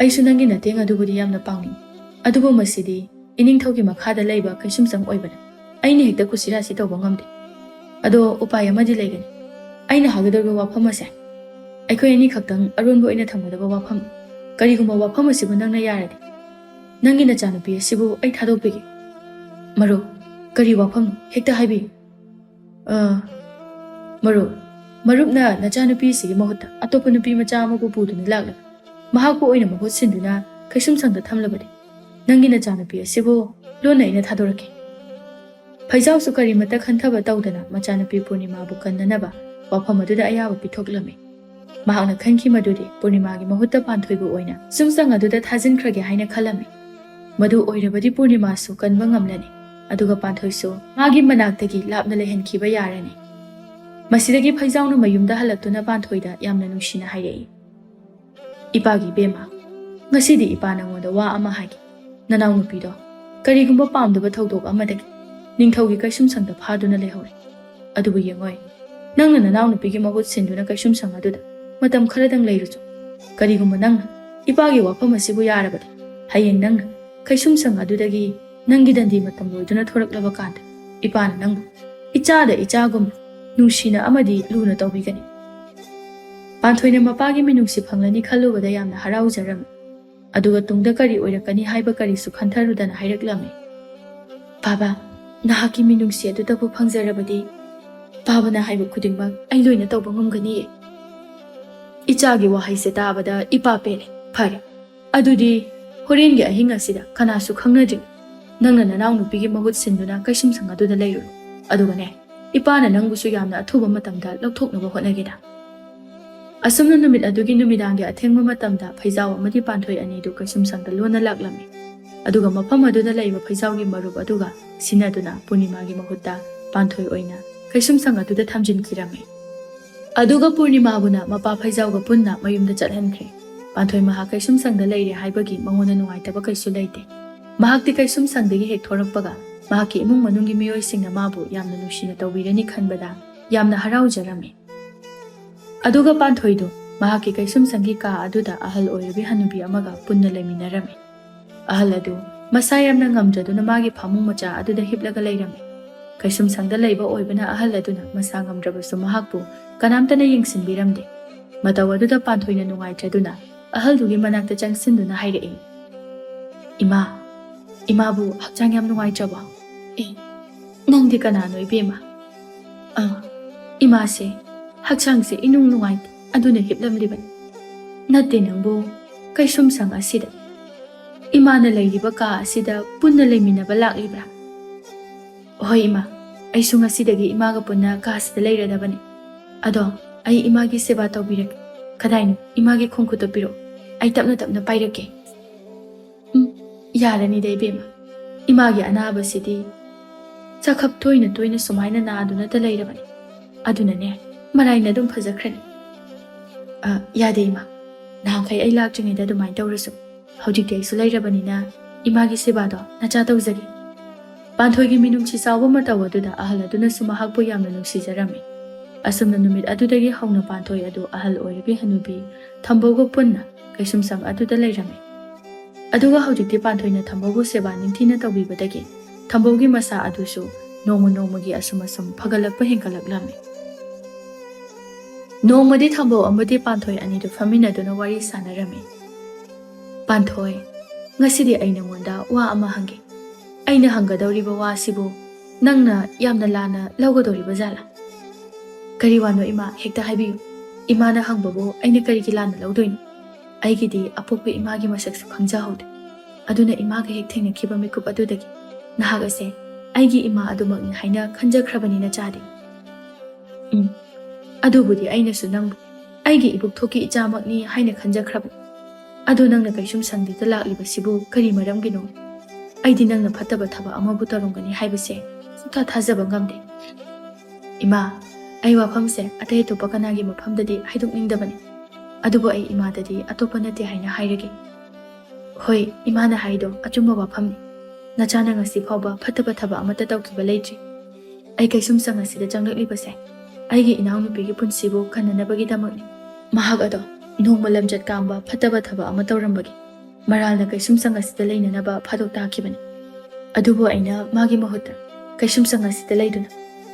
ꯑꯩꯁꯨ ꯅꯪꯒꯤ ꯃꯇꯦꯡ ꯑꯗꯨꯕꯨꯗꯤ ꯌꯥꯝꯅ ꯄꯥꯡꯅꯤꯡꯏ, ꯑꯗꯨꯕꯨ ꯃꯁꯤꯗꯤ ꯏꯅꯤꯡꯊꯧꯒꯤ ꯃꯈꯥꯗ ꯂꯩꯕ ꯀꯩꯁꯨꯝꯁꯪ ꯑꯣꯏꯕꯅ ꯑꯩꯅ ꯍꯦꯛꯇ ꯀꯨꯁꯤꯔꯥꯁꯤ ꯇꯧꯕ ꯉꯝꯗꯦ꯫ ꯑꯗꯣ ꯎꯄꯥꯏ ꯑꯃꯗꯤ ꯂꯩꯒꯅꯤ꯫ ꯑꯩꯅ ꯍꯥꯏꯒꯗꯧꯔꯤꯕ ꯋꯥꯐꯝ ꯑꯁꯦ ꯑꯩꯈꯣꯏ ꯑꯅꯤꯈꯛꯇꯪ ꯑꯔꯣꯟꯕ ꯑꯣꯏꯅ ꯊꯝꯒꯗꯕ ꯋꯥꯐꯝ꯫ ꯀꯔꯤꯒꯨꯝꯕ ꯋꯥꯐꯝ ꯑꯁꯤꯕꯨ ꯅꯪꯅ ꯌꯥꯔꯗꯤ ꯅꯪꯒꯤ ꯅꯆꯥꯅꯨꯄꯤ ꯑꯁꯤꯕꯨ ꯑꯩ ꯊꯥꯗꯣꯛꯄꯤꯒꯦ꯫" "ꯃꯔꯨꯞ, ꯀꯔꯤ ꯋꯥꯐꯝꯅꯣ? ꯍꯦꯛꯇ ꯍꯥꯏꯕꯤꯌꯨ꯫" "ꯑ, ꯃꯔꯨꯞ, ꯃꯔꯨꯞꯅ ꯅꯆꯥꯅꯨꯄꯤ ꯑꯁꯤꯒꯤ ꯃꯍꯨꯠꯇ ꯑꯇꯣꯞꯄ ꯅꯨꯄꯤ ꯃꯆꯥ ꯑꯃꯕꯨ ꯄꯨꯗꯨꯅ ꯂꯥꯛꯂꯒ ꯃꯍꯥꯛꯄꯨ ꯑꯣꯏꯅ ꯃꯍꯨꯠ ꯁꯤꯟꯗꯨꯅ ꯀꯩꯁꯨꯝꯁꯪꯗ ꯊꯝꯂꯕꯗꯤ ꯅꯪꯒꯤ ꯅꯆꯥꯅꯨꯄꯤ ꯑꯁꯤꯕꯨ ꯂꯣꯟꯅ ꯑꯩꯅ ꯊꯥꯗꯣꯔꯛꯀꯦ꯫ ꯐꯩꯖꯥꯎꯁꯨ ꯀꯔꯤꯃꯠꯇ ꯈꯟꯊꯕ ꯇꯧꯗꯅ ꯃꯆꯥꯅꯨꯄꯤ ꯄꯨꯔꯅꯤꯃꯥꯕꯨ ꯀꯟꯅꯅꯕ ꯋꯥꯐꯝ ꯑꯗꯨꯗ ꯑꯌꯥꯕ ꯄꯤꯊꯣꯛꯂꯝꯃꯤ꯫ ꯃꯍꯥꯛꯅ ꯈꯟꯈꯤ ꯃꯗꯨꯗꯤ ꯄꯨꯔꯅꯤꯃꯥꯒꯤ ꯃꯍꯨꯠꯇ ꯄꯥꯟꯊꯣꯏꯕꯨ ꯑꯣꯏꯅ ꯁꯨꯝꯁꯪ ꯑꯗꯨꯗ ꯊꯥꯖꯤꯟꯈ꯭ꯔꯒꯦ ꯍꯥꯏꯅ ꯈꯜꯂꯝꯃꯤ꯫ ꯃꯗꯨ ꯑꯣꯏꯔꯕꯗꯤ ꯄꯨꯔꯅꯤꯃꯥꯁꯨ ꯀꯟꯕ ꯉꯝꯂꯅꯤ, ꯑꯗꯨꯒ ꯄꯥꯟꯊꯣꯏꯁꯨ ꯃꯥꯒꯤ ꯃꯅꯥꯛꯇꯒꯤ ꯂꯥꯞꯅ ꯂꯩꯍꯟꯈꯤꯕ ꯌꯥꯔꯅꯤ꯫ ꯃꯁꯤꯗꯒꯤ ꯐꯩꯖꯥꯎꯅ ꯃꯌꯨꯝꯗ ꯍꯜꯂꯛꯇꯨꯅ ꯄꯥꯟꯊꯣꯏꯗ ꯌꯥꯝꯅ ꯅꯨꯡꯁꯤꯅ ꯍꯥꯏꯔꯛꯏ, "ꯏꯄꯥꯒꯤ ꯏꯕꯦꯝꯃ, ꯉꯁꯤꯗꯤ ꯏꯄꯥ ꯅꯪꯉꯣꯟꯗ ꯋꯥ ꯑꯃ ꯍꯥꯏꯒꯦ꯫ ꯅꯅꯥꯎꯅꯨꯄꯤꯗꯣ ꯀꯔꯤꯒꯨꯝꯕ ꯄꯥꯝꯗꯕ ꯊꯧꯗꯣꯛ ꯑꯃꯗꯒꯤ ꯅꯤꯡꯊꯧꯒꯤ ꯀꯩꯁꯨꯝꯁꯪꯗ ꯐꯥꯗꯨꯅ ꯂꯩꯍꯧꯔꯦ꯫ ꯑꯗꯨꯕꯨ ꯌꯦꯡꯉꯣꯏ, ꯅꯪꯅ ꯅꯅꯥꯎꯅꯨꯄꯤꯒꯤ ꯃꯍꯨꯠ ꯁꯤꯟꯗꯨꯅ ꯀꯩꯁꯨꯝꯁꯪ ꯑꯗꯨꯗ ꯃꯇꯝ ꯈꯔꯗꯪ ꯂꯩꯔꯨꯆꯣ꯫ ꯀꯔꯤꯒꯨꯝꯕ ꯅꯪꯅ ꯏꯄꯥꯒꯤ ꯋꯥꯐꯝ ꯑꯁꯤꯕꯨ ꯌꯥꯔꯕꯗꯤ, ꯍꯌꯦꯡ ꯅꯪꯅ ꯀꯩꯁꯨꯝꯁꯪ ꯑꯗꯨꯗꯒꯤ ꯅꯪꯒꯤ ꯗꯟꯗꯤ ꯃꯇꯝ ꯂꯣꯏꯗꯨꯅ ꯊꯣꯔꯛꯂꯕ ꯀꯥꯟꯗ ꯏꯄꯥꯅ ꯅꯪꯕꯨ ꯏꯆꯥꯗ ꯏꯆꯥꯒꯨꯝꯅ ꯅꯨꯡꯁꯤꯅ ꯑꯃꯗꯤ ꯂꯨꯅ ꯇꯧꯕꯤꯒꯅꯤ꯫" ꯄꯥꯟꯊꯣꯏꯅ ꯃꯄꯥꯒꯤ ꯃꯤꯅꯨꯡꯁꯤ ꯐꯪꯂꯅꯤ ꯈꯜꯂꯨꯕꯗ ꯌꯥꯝꯅ ꯍꯔꯥꯎꯖꯔꯝꯃꯤ꯫ ꯑꯗꯨꯒ ꯇꯨꯡꯗ ꯀꯔꯤ ꯑꯣꯏꯔꯛꯀꯅꯤ ꯍꯥꯏꯕ ꯀꯔꯤꯁꯨ ꯈꯟꯊꯔꯨꯗꯅ ꯍꯥꯏꯔꯛꯂꯝꯃꯤ, "ꯕꯥꯕꯥ, ꯅꯍꯥꯛꯀꯤ ꯃꯤꯅꯨꯡꯁꯤ ꯑꯗꯨꯇꯕꯨ ꯐꯪꯖꯔꯕꯗꯤ ꯕꯥꯕꯥꯅ ꯍꯥꯏꯕ ꯈꯨꯗꯤꯡꯃꯛ ꯑꯩ ꯂꯣꯏꯅ ꯇꯧꯕ ꯉꯝꯒꯅꯤꯌꯦ꯫" ꯏꯆꯥꯒꯤ ꯋꯥꯍꯩꯁꯦ ꯇꯥꯕꯗ ꯏꯄꯥ ꯄꯦꯜꯂꯦ꯫ "ꯐꯔꯦ, ꯑꯗꯨꯗꯤ ꯍꯣꯔꯦꯟꯒꯤ ꯑꯍꯤꯡ ꯑꯁꯤꯗ ꯀꯅꯥꯁꯨ ꯈꯪꯅꯗ꯭ꯔꯤ ꯅꯪꯅ ꯅꯅꯥꯎꯅꯨꯄꯤꯒꯤ ꯃꯍꯨꯠ ꯁꯤꯟꯗꯨꯅ ꯀꯩꯁꯨꯝꯁꯪ ꯑꯗꯨꯗ ꯂꯩꯔꯨꯔꯣ꯫ ꯑꯗꯨꯒꯅꯦ, ꯏꯄꯥꯅ ꯅꯪꯕꯨꯁꯨ ꯌꯥꯝꯅ ꯑꯊꯨꯕ ꯃꯇꯝꯗ ꯂꯧꯊꯣꯛꯅꯕ ꯍꯣꯠꯅꯒꯦꯗ꯫" ꯑꯁꯨꯝꯅ ꯅꯨꯃꯤꯠ ꯑꯗꯨꯒꯤ ꯅꯨꯃꯤꯗꯥꯡꯒꯤ ꯑꯊꯦꯡꯕ ꯃꯇꯝꯗ ꯐꯩꯖꯥꯎ ꯑꯃꯗꯤ ꯄꯥꯟꯊꯣꯏ ꯑꯅꯤꯗꯨ ꯀꯩꯁꯨꯝꯁꯪꯗ ꯂꯣꯟꯅ ꯂꯥꯛꯂꯝꯃꯤ꯫ ꯑꯗꯨꯒ ꯃꯐꯝ ꯑꯗꯨꯗ ꯂꯩꯕ ꯐꯩꯖꯥꯎꯒꯤ ꯃꯔꯨꯞ ꯑꯗꯨꯒ ꯁꯤꯟꯅꯗꯨꯅ ꯄꯨꯔꯅꯤꯃꯥꯒꯤ ꯃꯍꯨꯠꯇ ꯄꯥꯟꯊꯣꯏ ꯑꯣꯏꯅ ꯀꯩꯁꯨꯝꯁꯪ ꯑꯗꯨꯗ ꯊꯝꯖꯤꯟꯈꯤꯔꯝꯃꯤ꯫ ꯑꯗꯨꯒ ꯄꯨꯔꯅꯤꯃꯥꯕꯨꯅ ꯃꯄꯥ ꯐꯩꯖꯥꯎꯒ ꯄꯨꯟꯅ ꯃꯌꯨꯝꯗ ꯆꯠꯍꯟꯈ꯭ꯔꯦ꯫ ꯄꯥꯟꯊꯣꯏ ꯃꯍꯥꯛ ꯀꯩꯁꯨꯝꯁꯪꯗ ꯂꯩꯔꯦ ꯍꯥꯏꯕꯒꯤ ꯃꯉꯣꯟꯗ ꯅꯨꯡꯉꯥꯏꯇꯕ ꯀꯩꯁꯨ ꯂꯩꯇꯦ꯫ ꯃꯍꯥꯛꯇꯤ ꯀꯩꯁꯨꯝꯁꯪꯗꯒꯤ ꯍꯦꯛ ꯊꯣꯔꯛꯄꯒ ꯃꯍꯥꯛꯀꯤ ꯏꯃꯨꯡ ꯃꯅꯨꯡꯒꯤ ꯃꯤꯑꯣꯏꯁꯤꯡꯅ ꯃꯥꯕꯨ ꯌꯥꯝꯅ ꯅꯨꯡꯁꯤꯅ ꯇꯧꯕꯤꯔꯅꯤ ꯈꯟꯕꯗ ꯌꯥꯝꯅ ꯍꯔꯥꯎꯖꯔꯝꯃꯤ꯫ ꯑꯗꯨꯒ ꯄꯥꯟꯊꯣꯏꯗꯨ ꯃꯍꯥꯛꯀꯤ ꯀꯩꯁꯨꯝꯁꯪꯒꯤ ꯀꯥ ꯑꯗꯨꯗ ꯑꯍꯜ ꯑꯣꯏꯔꯕꯤ ꯍꯅꯨꯕꯤ ꯑꯃꯒ ꯄꯨꯟꯅ ꯂꯩꯃꯤꯟꯅꯔꯝꯃꯤ꯫ ꯑꯍꯜ ꯑꯗꯨ ꯃꯁꯥ ꯌꯥꯝꯅ ꯉꯝꯗ꯭ꯔꯗꯨꯅ ꯃꯥꯒꯤ ꯐꯃꯨꯡ ꯃꯆꯥ ꯑꯗꯨꯗ ꯍꯤꯞꯂꯒ ꯂꯩꯔꯝꯃꯤ꯫ ꯀꯩꯁꯨꯝꯁꯪꯗ ꯂꯩꯕ ꯑꯣꯏꯕꯅ ꯑꯍꯜ ꯑꯗꯨꯅ ꯃꯁꯥ ꯉꯝꯗ꯭ꯔꯕꯁꯨ ꯃꯍꯥꯛꯄꯨ ꯀꯅꯥꯝꯇꯅ ꯌꯦꯡꯁꯤꯟꯕꯤꯔꯝꯗꯦ꯫ ꯃꯇꯧ ꯑꯗꯨꯗ ꯄꯥꯟꯊꯣꯏꯅ ꯅꯨꯡꯉꯥꯏꯇ꯭ꯔꯗꯨꯅ ꯑꯍꯜꯗꯨꯒꯤ ꯃꯅꯥꯛꯇ ꯆꯪꯁꯤꯟꯗꯨꯅ ꯍꯥꯏꯔꯛꯏ, "ꯏꯃꯥ, ꯏꯃꯥꯕꯨ ꯍꯛꯆꯥꯡ ꯌꯥꯝ ꯅꯨꯡꯉꯥꯏꯇ꯭ꯔꯕꯣ?" "ꯑꯦ, ꯅꯪꯗꯤ ꯀꯅꯥꯅꯣ ꯏꯕꯦꯝꯃ?" "ꯑꯥ, ꯏꯃꯥꯁꯦ ꯍꯛꯆꯥꯡꯁꯦ ꯏꯅꯨꯡ ꯅꯨꯡꯉꯥꯏꯇꯦ, ꯑꯗꯨꯅ ꯍꯤꯞꯂꯝꯂꯤꯕꯅꯤ꯫" "ꯅꯠꯇꯦ ꯅꯪꯕꯨ, ꯀꯩꯁꯨꯝꯁꯪ ꯑꯁꯤꯗ ꯏꯃꯥꯅ ꯂꯩꯔꯤꯕ ꯀꯥ ꯑꯁꯤꯗ ꯄꯨꯟꯅ ꯂꯩꯃꯤꯟꯅꯕ ꯂꯥꯛꯂꯤꯕ꯭ꯔꯥ? ꯍꯣꯏ ꯏꯃꯥ, ꯑꯩꯁꯨ ꯉꯁꯤꯗꯒꯤ ꯏꯃꯥꯒ ꯄꯨꯟꯅ ꯀꯥꯁꯤꯗ ꯂꯩꯔꯗꯕꯅꯤ꯫ ꯑꯗꯣ ꯑꯩ ꯏꯃꯥꯒꯤ ꯁꯦꯕꯥ ꯇꯧꯕꯤꯔꯒꯦ꯫ ꯀꯗꯥꯏꯅꯣ? ꯏꯃꯥꯒꯤ ꯈꯣꯡꯈꯨꯠꯇꯣ ꯄꯤꯔꯛꯑꯣ, ꯑꯩ ꯇꯞꯅ ꯇꯞꯅ ꯄꯥꯏꯔꯛꯀꯦ꯫ ꯎꯝ, ꯌꯥꯔꯅꯤꯗ ꯏꯕꯦꯝꯃ, ꯏꯃꯥꯒꯤ ꯑꯅꯥꯕꯁꯤꯗꯤ ꯆꯥꯈꯞ ꯇꯣꯏꯅ ꯇꯣꯏꯅ ꯁꯨꯃꯥꯏꯅ ꯅꯥꯗꯨꯅꯇ ꯂꯩꯔꯕꯅꯤ꯫ ꯑꯗꯨꯅꯅꯦ, ꯃꯔꯥꯏꯅ ꯑꯗꯨꯝ ꯐꯖꯈ꯭ꯔꯅꯤ꯫ ꯑ, ꯌꯥꯗꯦ ꯏꯃꯥ, ꯅꯍꯥꯟꯈꯩ ꯑꯩ ꯂꯥꯛꯇ꯭ꯔꯤꯉꯩꯗ ꯑꯗꯨꯃꯥꯏꯅ ꯇꯧꯔꯁꯨ, ꯍꯧꯖꯤꯛꯇꯤ ꯑꯩꯁꯨ ꯂꯩꯔꯕꯅꯤꯅ ꯏꯃꯥꯒꯤ ꯁꯦꯕꯥꯗꯣ ꯅꯆꯥ ꯇꯧꯖꯒꯦ꯫ ꯄꯥꯟꯊꯣꯏꯒꯤ ꯃꯤꯅꯨꯡꯁꯤ ꯆꯥꯎꯕ ꯃꯇꯧ ꯑꯗꯨꯗ ꯑꯍꯜ ꯑꯗꯨꯅꯁꯨ ꯃꯍꯥꯛꯄꯨ ꯌꯥꯝꯅ ꯅꯨꯡꯁꯤꯖꯔꯝꯃꯤ꯫ ꯑꯁꯨꯝꯅ ꯅꯨꯃꯤꯠ ꯑꯗꯨꯗꯒꯤ ꯍꯧꯅ ꯄꯥꯟꯊꯣꯏ ꯑꯗꯨ ꯑꯍꯜ ꯑꯣꯏꯔꯕꯤ ꯍꯅꯨꯕꯤ ꯊꯝꯕꯧꯒ ꯄꯨꯟꯅ ꯀꯩꯁꯨꯝꯁꯪ ꯑꯗꯨꯗ ꯂꯩꯔꯝꯃꯤ꯫ ꯑꯗꯨꯒ ꯍꯧꯖꯤꯛꯇꯤ ꯄꯥꯟꯊꯣꯏꯅ ꯊꯝꯕꯧꯕꯨ ꯁꯦꯕꯥ ꯅꯤꯡꯊꯤꯅ ꯇꯧꯕꯤꯕꯗꯒꯤ ꯊꯝꯕꯧꯒꯤ ꯃꯁꯥ ꯑꯗꯨꯁꯨ ꯅꯣꯡꯃ ꯅꯣꯡꯃꯒꯤ ꯑꯁꯨꯝ ꯑꯁꯨꯝ ꯐꯒꯠꯂꯛꯄ ꯍꯦꯟꯒꯠꯂꯛꯂꯝꯃꯤ꯫ ꯅꯣꯡꯃꯗꯤ ꯊꯝꯕꯧ ꯑꯃꯗꯤ ꯄꯥꯟꯊꯣꯏ ꯑꯅꯤꯗꯨ ꯐꯝꯃꯤꯟꯅꯗꯨꯅ ꯋꯥꯔꯤ ꯁꯥꯟꯅꯔꯝꯃꯤ꯫ "ꯄꯥꯟꯊꯣꯏ, ꯉꯁꯤꯗꯤ ꯑꯩ ꯅꯉꯣꯟꯗ ꯋꯥ ꯑꯃ ꯍꯪꯒꯦ꯫ ꯑꯩꯅ ꯍꯪꯒꯗꯧꯔꯤꯕ ꯋꯥꯁꯤꯕꯨ ꯅꯪꯅ ꯌꯥꯝꯅ ꯂꯥꯟꯅ ꯂꯧꯒꯗꯧꯔꯤꯕ ꯖꯥꯠꯂꯥ?" "ꯀꯔꯤ ꯋꯥꯅꯣ ꯏꯃꯥ? ꯍꯦꯛꯇ ꯍꯥꯏꯕꯤꯌꯨ꯫ ꯏꯃꯥꯅ ꯍꯪꯕꯕꯨ ꯑꯩꯅ ꯀꯔꯤꯒꯤ ꯂꯥꯟꯅ ꯂꯧꯗꯣꯏꯅꯣ? ꯑꯩꯒꯤꯗꯤ ꯑꯄꯣꯛꯄ ꯏꯃꯥꯒꯤ ꯃꯁꯛꯁꯨ ꯈꯪꯖꯍꯧꯗꯦ꯫ ꯑꯗꯨꯅ ꯏꯃꯥꯒ ꯍꯦꯛ ꯊꯦꯡꯅꯈꯤꯕ ꯃꯤꯀꯨꯞ ꯑꯗꯨꯗꯒꯤ ꯅꯍꯥꯛ ꯑꯁꯦ ꯑꯩꯒꯤ ꯏꯃꯥ ꯑꯗꯨꯃꯛꯅꯤ ꯍꯥꯏꯅ ꯈꯟꯖꯈ꯭ꯔꯕꯅꯤ ꯅꯆꯥꯗꯤ꯫" "ꯎꯝ, ꯑꯗꯨꯕꯨꯗꯤ ꯑꯩꯅꯁꯨ ꯅꯪꯕꯨ ꯑꯩꯒꯤ ꯏꯕꯨꯛꯊꯣꯛꯀꯤ ꯏꯆꯥꯃꯛꯅꯤ ꯍꯥꯏꯅ ꯈꯟꯖꯈ꯭ꯔꯕꯅꯤ꯫ ꯑꯗꯨ ꯅꯪꯅ ꯀꯩꯁꯨꯝ ꯁꯪꯗꯨꯗ ꯂꯥꯛꯂꯤꯕꯁꯤꯕꯨ ꯀꯔꯤ ꯃꯔꯝꯒꯤꯅꯣ? ꯑꯩꯗꯤ ꯅꯪꯅ ꯐꯠꯇꯕ ꯊꯕꯛ ꯑꯃꯕꯨ ꯇꯧꯔꯝꯒꯅꯤ ꯍꯥꯏꯕꯁꯦ ꯁꯨꯡꯊꯥ ꯊꯥꯖꯕ ꯉꯝꯗꯦ꯫" "ꯏꯃꯥ, ꯑꯩ ꯋꯥꯐꯝꯁꯦ ꯑꯇꯩ ꯑꯇꯣꯞꯄ ꯀꯅꯥꯒꯤ ꯃꯐꯝꯗꯗꯤ ꯍꯥꯏꯗꯣꯛꯅꯤꯡꯗꯕꯅꯤ꯫ ꯑꯗꯨꯕꯨ ꯑꯩ ꯏꯃꯥꯗꯗꯤ ꯑꯇꯣꯞꯄ ꯅꯠꯇꯦ ꯍꯥꯏꯅ ꯍꯥꯏꯔꯒꯦ꯫ ꯍꯣꯏ, ꯏꯃꯥꯅ ꯍꯥꯏꯗꯣ ꯑꯆꯨꯝꯕ ꯋꯥꯐꯝꯅꯤ꯫ ꯅꯆꯥꯅ ꯉꯁꯤ ꯐꯥꯎꯕ ꯐꯠꯇꯕ ꯊꯕꯛ ꯑꯃꯠꯇ ꯇꯧꯈꯤꯕ ꯂꯩꯇ꯭ꯔꯤ꯫ ꯑꯩ ꯀꯩꯁꯨꯝꯁꯪ ꯑꯁꯤꯗ ꯆꯪꯂꯛꯂꯤꯕꯁꯦ ꯑꯩꯒꯤ ꯏꯅꯥꯎꯅꯨꯄꯤꯒꯤ ꯄꯨꯟꯁꯤꯕꯨ ꯀꯟꯅꯅꯕꯒꯤꯗꯃꯛꯅꯤ꯫ ꯃꯍꯥꯛ ꯑꯗꯣ ꯅꯣꯡꯃ ꯂꯝꯆꯠ ꯀꯥꯝꯕ ꯐꯠꯇꯕ ꯊꯕꯛ ꯑꯃ ꯇꯧꯔꯝꯕꯒꯤ ꯃꯔꯥꯜꯅ ꯀꯩꯁꯨꯝꯁꯪ ꯑꯁꯤꯗ ꯂꯩꯅꯅꯕ ꯐꯥꯗꯣꯛ ꯇꯥꯈꯤꯕꯅꯤ꯫ ꯑꯗꯨꯕꯨ ꯑꯩꯅ ꯃꯥꯒꯤ ꯃꯍꯨꯠꯇ ꯀꯩꯁꯨꯝꯁꯪ ꯑꯁꯤꯗ ꯂꯩꯗꯨꯅ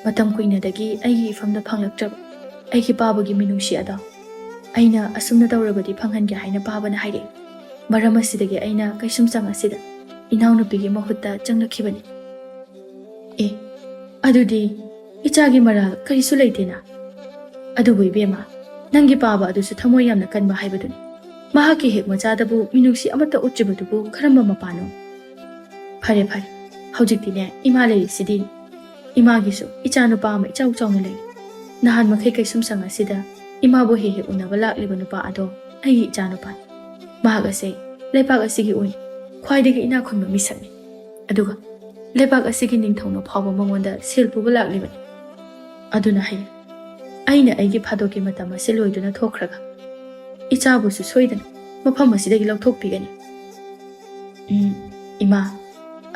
ꯃꯇꯝ ꯀꯨꯏꯅꯗꯒꯤ ꯑꯩꯒꯤ ꯏꯐꯝꯗ ꯐꯪꯂꯛꯇ꯭ꯔꯕ ꯑꯩꯒꯤ ꯄꯥꯕꯒꯤ ꯃꯤꯅꯨꯡꯁꯤ ꯑꯗꯣ ꯑꯩꯅ ꯑꯁꯨꯝꯅ ꯇꯧꯔꯕꯗꯤ ꯐꯪꯍꯟꯒꯦ ꯍꯥꯏꯅ ꯄꯥꯕꯅ ꯍꯥꯏꯔꯛꯏ꯫ ꯃꯔꯝ ꯑꯁꯤꯗꯒꯤ ꯑꯩꯅ ꯀꯩꯁꯨꯝꯁꯪ ꯑꯁꯤꯗ ꯏꯅꯥꯎꯅꯨꯄꯤꯒꯤ ꯃꯍꯨꯠꯇ ꯆꯪꯂꯛꯈꯤꯕꯅꯤ꯫" "ꯑꯦ, ꯑꯗꯨꯗꯤ ꯏꯆꯥꯒꯤ ꯃꯔꯥꯜ ꯀꯔꯤꯁꯨ ꯂꯩꯇꯦꯅ꯫ ꯑꯗꯨꯕꯨ ꯏꯕꯦꯝꯃ, ꯅꯪꯒꯤ ꯄꯥꯕ ꯑꯗꯨꯁꯨ ꯊꯃꯣꯏ ꯌꯥꯝꯅ ꯀꯟꯕ ꯍꯥꯏꯕꯗꯨꯅꯤ꯫ ꯃꯍꯥꯛꯀꯤ ꯍꯦꯛ ꯃꯆꯥꯗꯕꯨ ꯃꯤꯅꯨꯡꯁꯤ ꯑꯃꯠꯇ ꯎꯠꯇ꯭ꯔꯤꯕꯗꯨꯕꯨ ꯀꯔꯝꯕ ꯃꯄꯥꯅꯣ? ꯐꯔꯦ ꯐꯔꯦ, ꯍꯧꯖꯤꯛꯇꯤꯅꯦ ꯏꯃꯥ ꯂꯩꯔꯤꯁꯤꯗꯤ꯫ ꯏꯃꯥꯒꯤꯁꯨ ꯏꯆꯥ ꯅꯨꯄꯥ ꯑꯃ ꯏꯆꯥꯎ ꯆꯥꯎꯅ ꯂꯩ꯫ ꯅꯍꯥꯟ ꯃꯈꯩ ꯀꯩꯁꯨꯝꯁꯪ ꯑꯁꯤꯗ ꯏꯃꯥꯕꯨ ꯍꯦꯛ ꯍꯦꯛ ꯎꯅꯕ ꯂꯥꯛꯂꯤꯕ ꯅꯨꯄꯥ ꯑꯗꯣ ꯑꯩꯒꯤ ꯏꯆꯥ ꯅꯨꯄꯥꯅꯤ꯫ ꯃꯍꯥꯛ ꯑꯁꯦ ꯂꯩꯕꯥꯛ ꯑꯁꯤꯒꯤ ꯑꯣꯏꯅ ꯈ꯭ꯋꯥꯏꯗꯒꯤ ꯏꯅꯥꯛ ꯈꯨꯟꯕ ꯃꯤꯁꯛꯅꯤ꯫ ꯑꯗꯨꯒ ꯂꯩꯕꯥꯛ ꯑꯁꯤꯒꯤ ꯅꯤꯡꯊꯧꯅ ꯐꯥꯎꯕ ꯃꯉꯣꯟꯗ ꯁꯦꯜ ꯄꯨꯕ ꯂꯥꯛꯂꯤꯕꯅꯤ꯫ ꯑꯗꯨꯅ ꯍꯌꯦꯡ ꯑꯩꯅ ꯑꯩꯒꯤ ꯐꯥꯗꯣꯛꯀꯤ ꯃꯇꯝ ꯑꯁꯤ ꯂꯣꯏꯗꯨꯅ ꯊꯣꯛꯈ꯭ꯔꯒ ꯏꯆꯥꯕꯨꯁꯨ ꯁꯣꯏꯗꯅ ꯃꯐꯝ ꯑꯁꯤꯗꯒꯤ ꯂꯧꯊꯣꯛꯄꯤꯒꯅꯤ꯫ ꯎꯝ, ꯏꯃꯥ,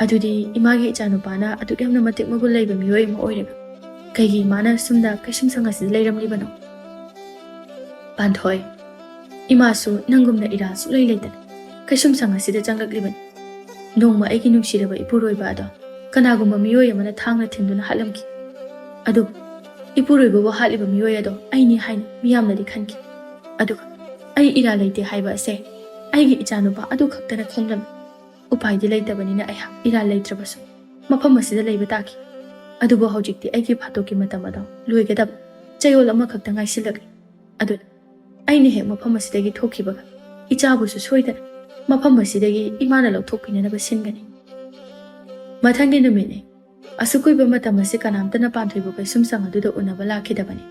ꯑꯗꯨꯗꯤ ꯏꯃꯥꯒꯤ ꯏꯆꯥꯅꯨꯄꯥꯅ ꯑꯗꯨꯛ ꯌꯥꯝꯅ ꯃꯇꯤꯛ ꯃꯒꯨꯟ ꯂꯩꯕ ꯃꯤꯑꯣꯏ ꯑꯃ ꯑꯣꯏꯔꯒ ꯀꯩꯒꯤ ꯏꯃꯥꯅ ꯁꯨꯝꯅ ꯀꯩꯁꯨꯝꯁꯪ ꯑꯁꯤꯗ ꯂꯩꯔꯝꯂꯤꯕꯅꯣ? ꯄꯥꯟꯊꯣꯏ, ꯏꯃꯥꯁꯨ ꯅꯪꯒꯨꯝꯅ ꯏꯔꯥꯜ ꯁꯨꯛꯂꯩ ꯂꯩꯇꯅ ꯀꯩꯁꯨꯝꯁꯪ ꯑꯁꯤꯗ ꯆꯪꯂꯛꯂꯤꯕꯅꯤ꯫ ꯅꯣꯡꯃ ꯑꯩꯒꯤ ꯅꯨꯡꯁꯤꯔꯕ ꯏꯄꯨꯔꯣꯏꯕ ꯑꯗꯣ ꯀꯅꯥꯒꯨꯝꯕ ꯃꯤꯑꯣꯏ ꯑꯃꯅ ꯊꯥꯡꯅ ꯊꯤꯟꯗꯨꯅ ꯍꯥꯠꯂꯝꯈꯤ꯫ ꯑꯗꯨꯕꯨ ꯏꯄꯨꯔꯣꯏꯕꯕꯨ ꯍꯥꯠꯂꯤꯕ ꯃꯤꯑꯣꯏ ꯑꯗꯣ ꯑꯩꯅꯤ ꯍꯥꯏꯅ ꯃꯤꯌꯥꯝꯅꯗꯤ ꯈꯟꯈꯤ꯫ ꯑꯗꯨꯒ ꯑꯩ ꯏꯔꯥꯜ ꯂꯩꯇꯦ ꯍꯥꯏꯕ ꯑꯁꯦ ꯑꯩꯒꯤ ꯏꯆꯥꯅꯨꯄꯥ ꯑꯗꯨ ꯈꯛꯇꯅ ꯈꯪꯂꯝꯃꯤ꯫ ꯎꯄꯥꯏꯗꯤ ꯂꯩꯇꯕꯅꯤꯅ ꯑꯩꯍꯥꯛ ꯏꯔꯥꯜ ꯂꯩꯇ꯭ꯔꯕꯁꯨ ꯃꯐꯝ ꯑꯁꯤꯗ ꯂꯩꯕ ꯇꯥꯈꯤ꯫ ꯑꯗꯨꯕꯨ ꯍꯧꯖꯤꯛꯇꯤ ꯑꯩꯒꯤ ꯐꯥꯗꯣꯛꯀꯤ ꯃꯇꯝ ꯑꯗꯣ ꯂꯣꯏꯒꯗꯕ ꯆꯌꯣꯜ ꯑꯃꯈꯛꯇ ꯉꯥꯏꯁꯤꯜꯂꯛꯂꯤ꯫ ꯑꯗꯨꯅ ꯑꯩꯅ ꯍꯦꯛ ꯃꯐꯝ ꯑꯁꯤꯗꯒꯤ ꯊꯣꯛꯈꯤꯕꯒ ꯏꯆꯥꯕꯨꯁꯨ ꯁꯣꯏꯗꯅ ꯃꯐꯝ ꯑꯁꯤꯗꯒꯤ ꯏꯃꯥꯅ ꯂꯧꯊꯣꯛꯄꯤꯅꯅꯕ ꯁꯤꯟꯒꯅꯤ꯫ ꯃꯊꯪꯒꯤ ꯅꯨꯃꯤꯠꯅꯤ꯫ ꯑꯁꯨꯛ ꯀꯨꯏꯕ ꯃꯇꯝ ꯑꯁꯤ ꯀꯅꯥꯝꯇꯅ ꯄꯥꯟꯊꯣꯏꯕꯨ ꯀꯩꯁꯨꯝꯁꯪ ꯑꯗꯨꯗ ꯎꯅꯕ ꯂꯥꯛꯈꯤꯗꯕꯅꯤ꯫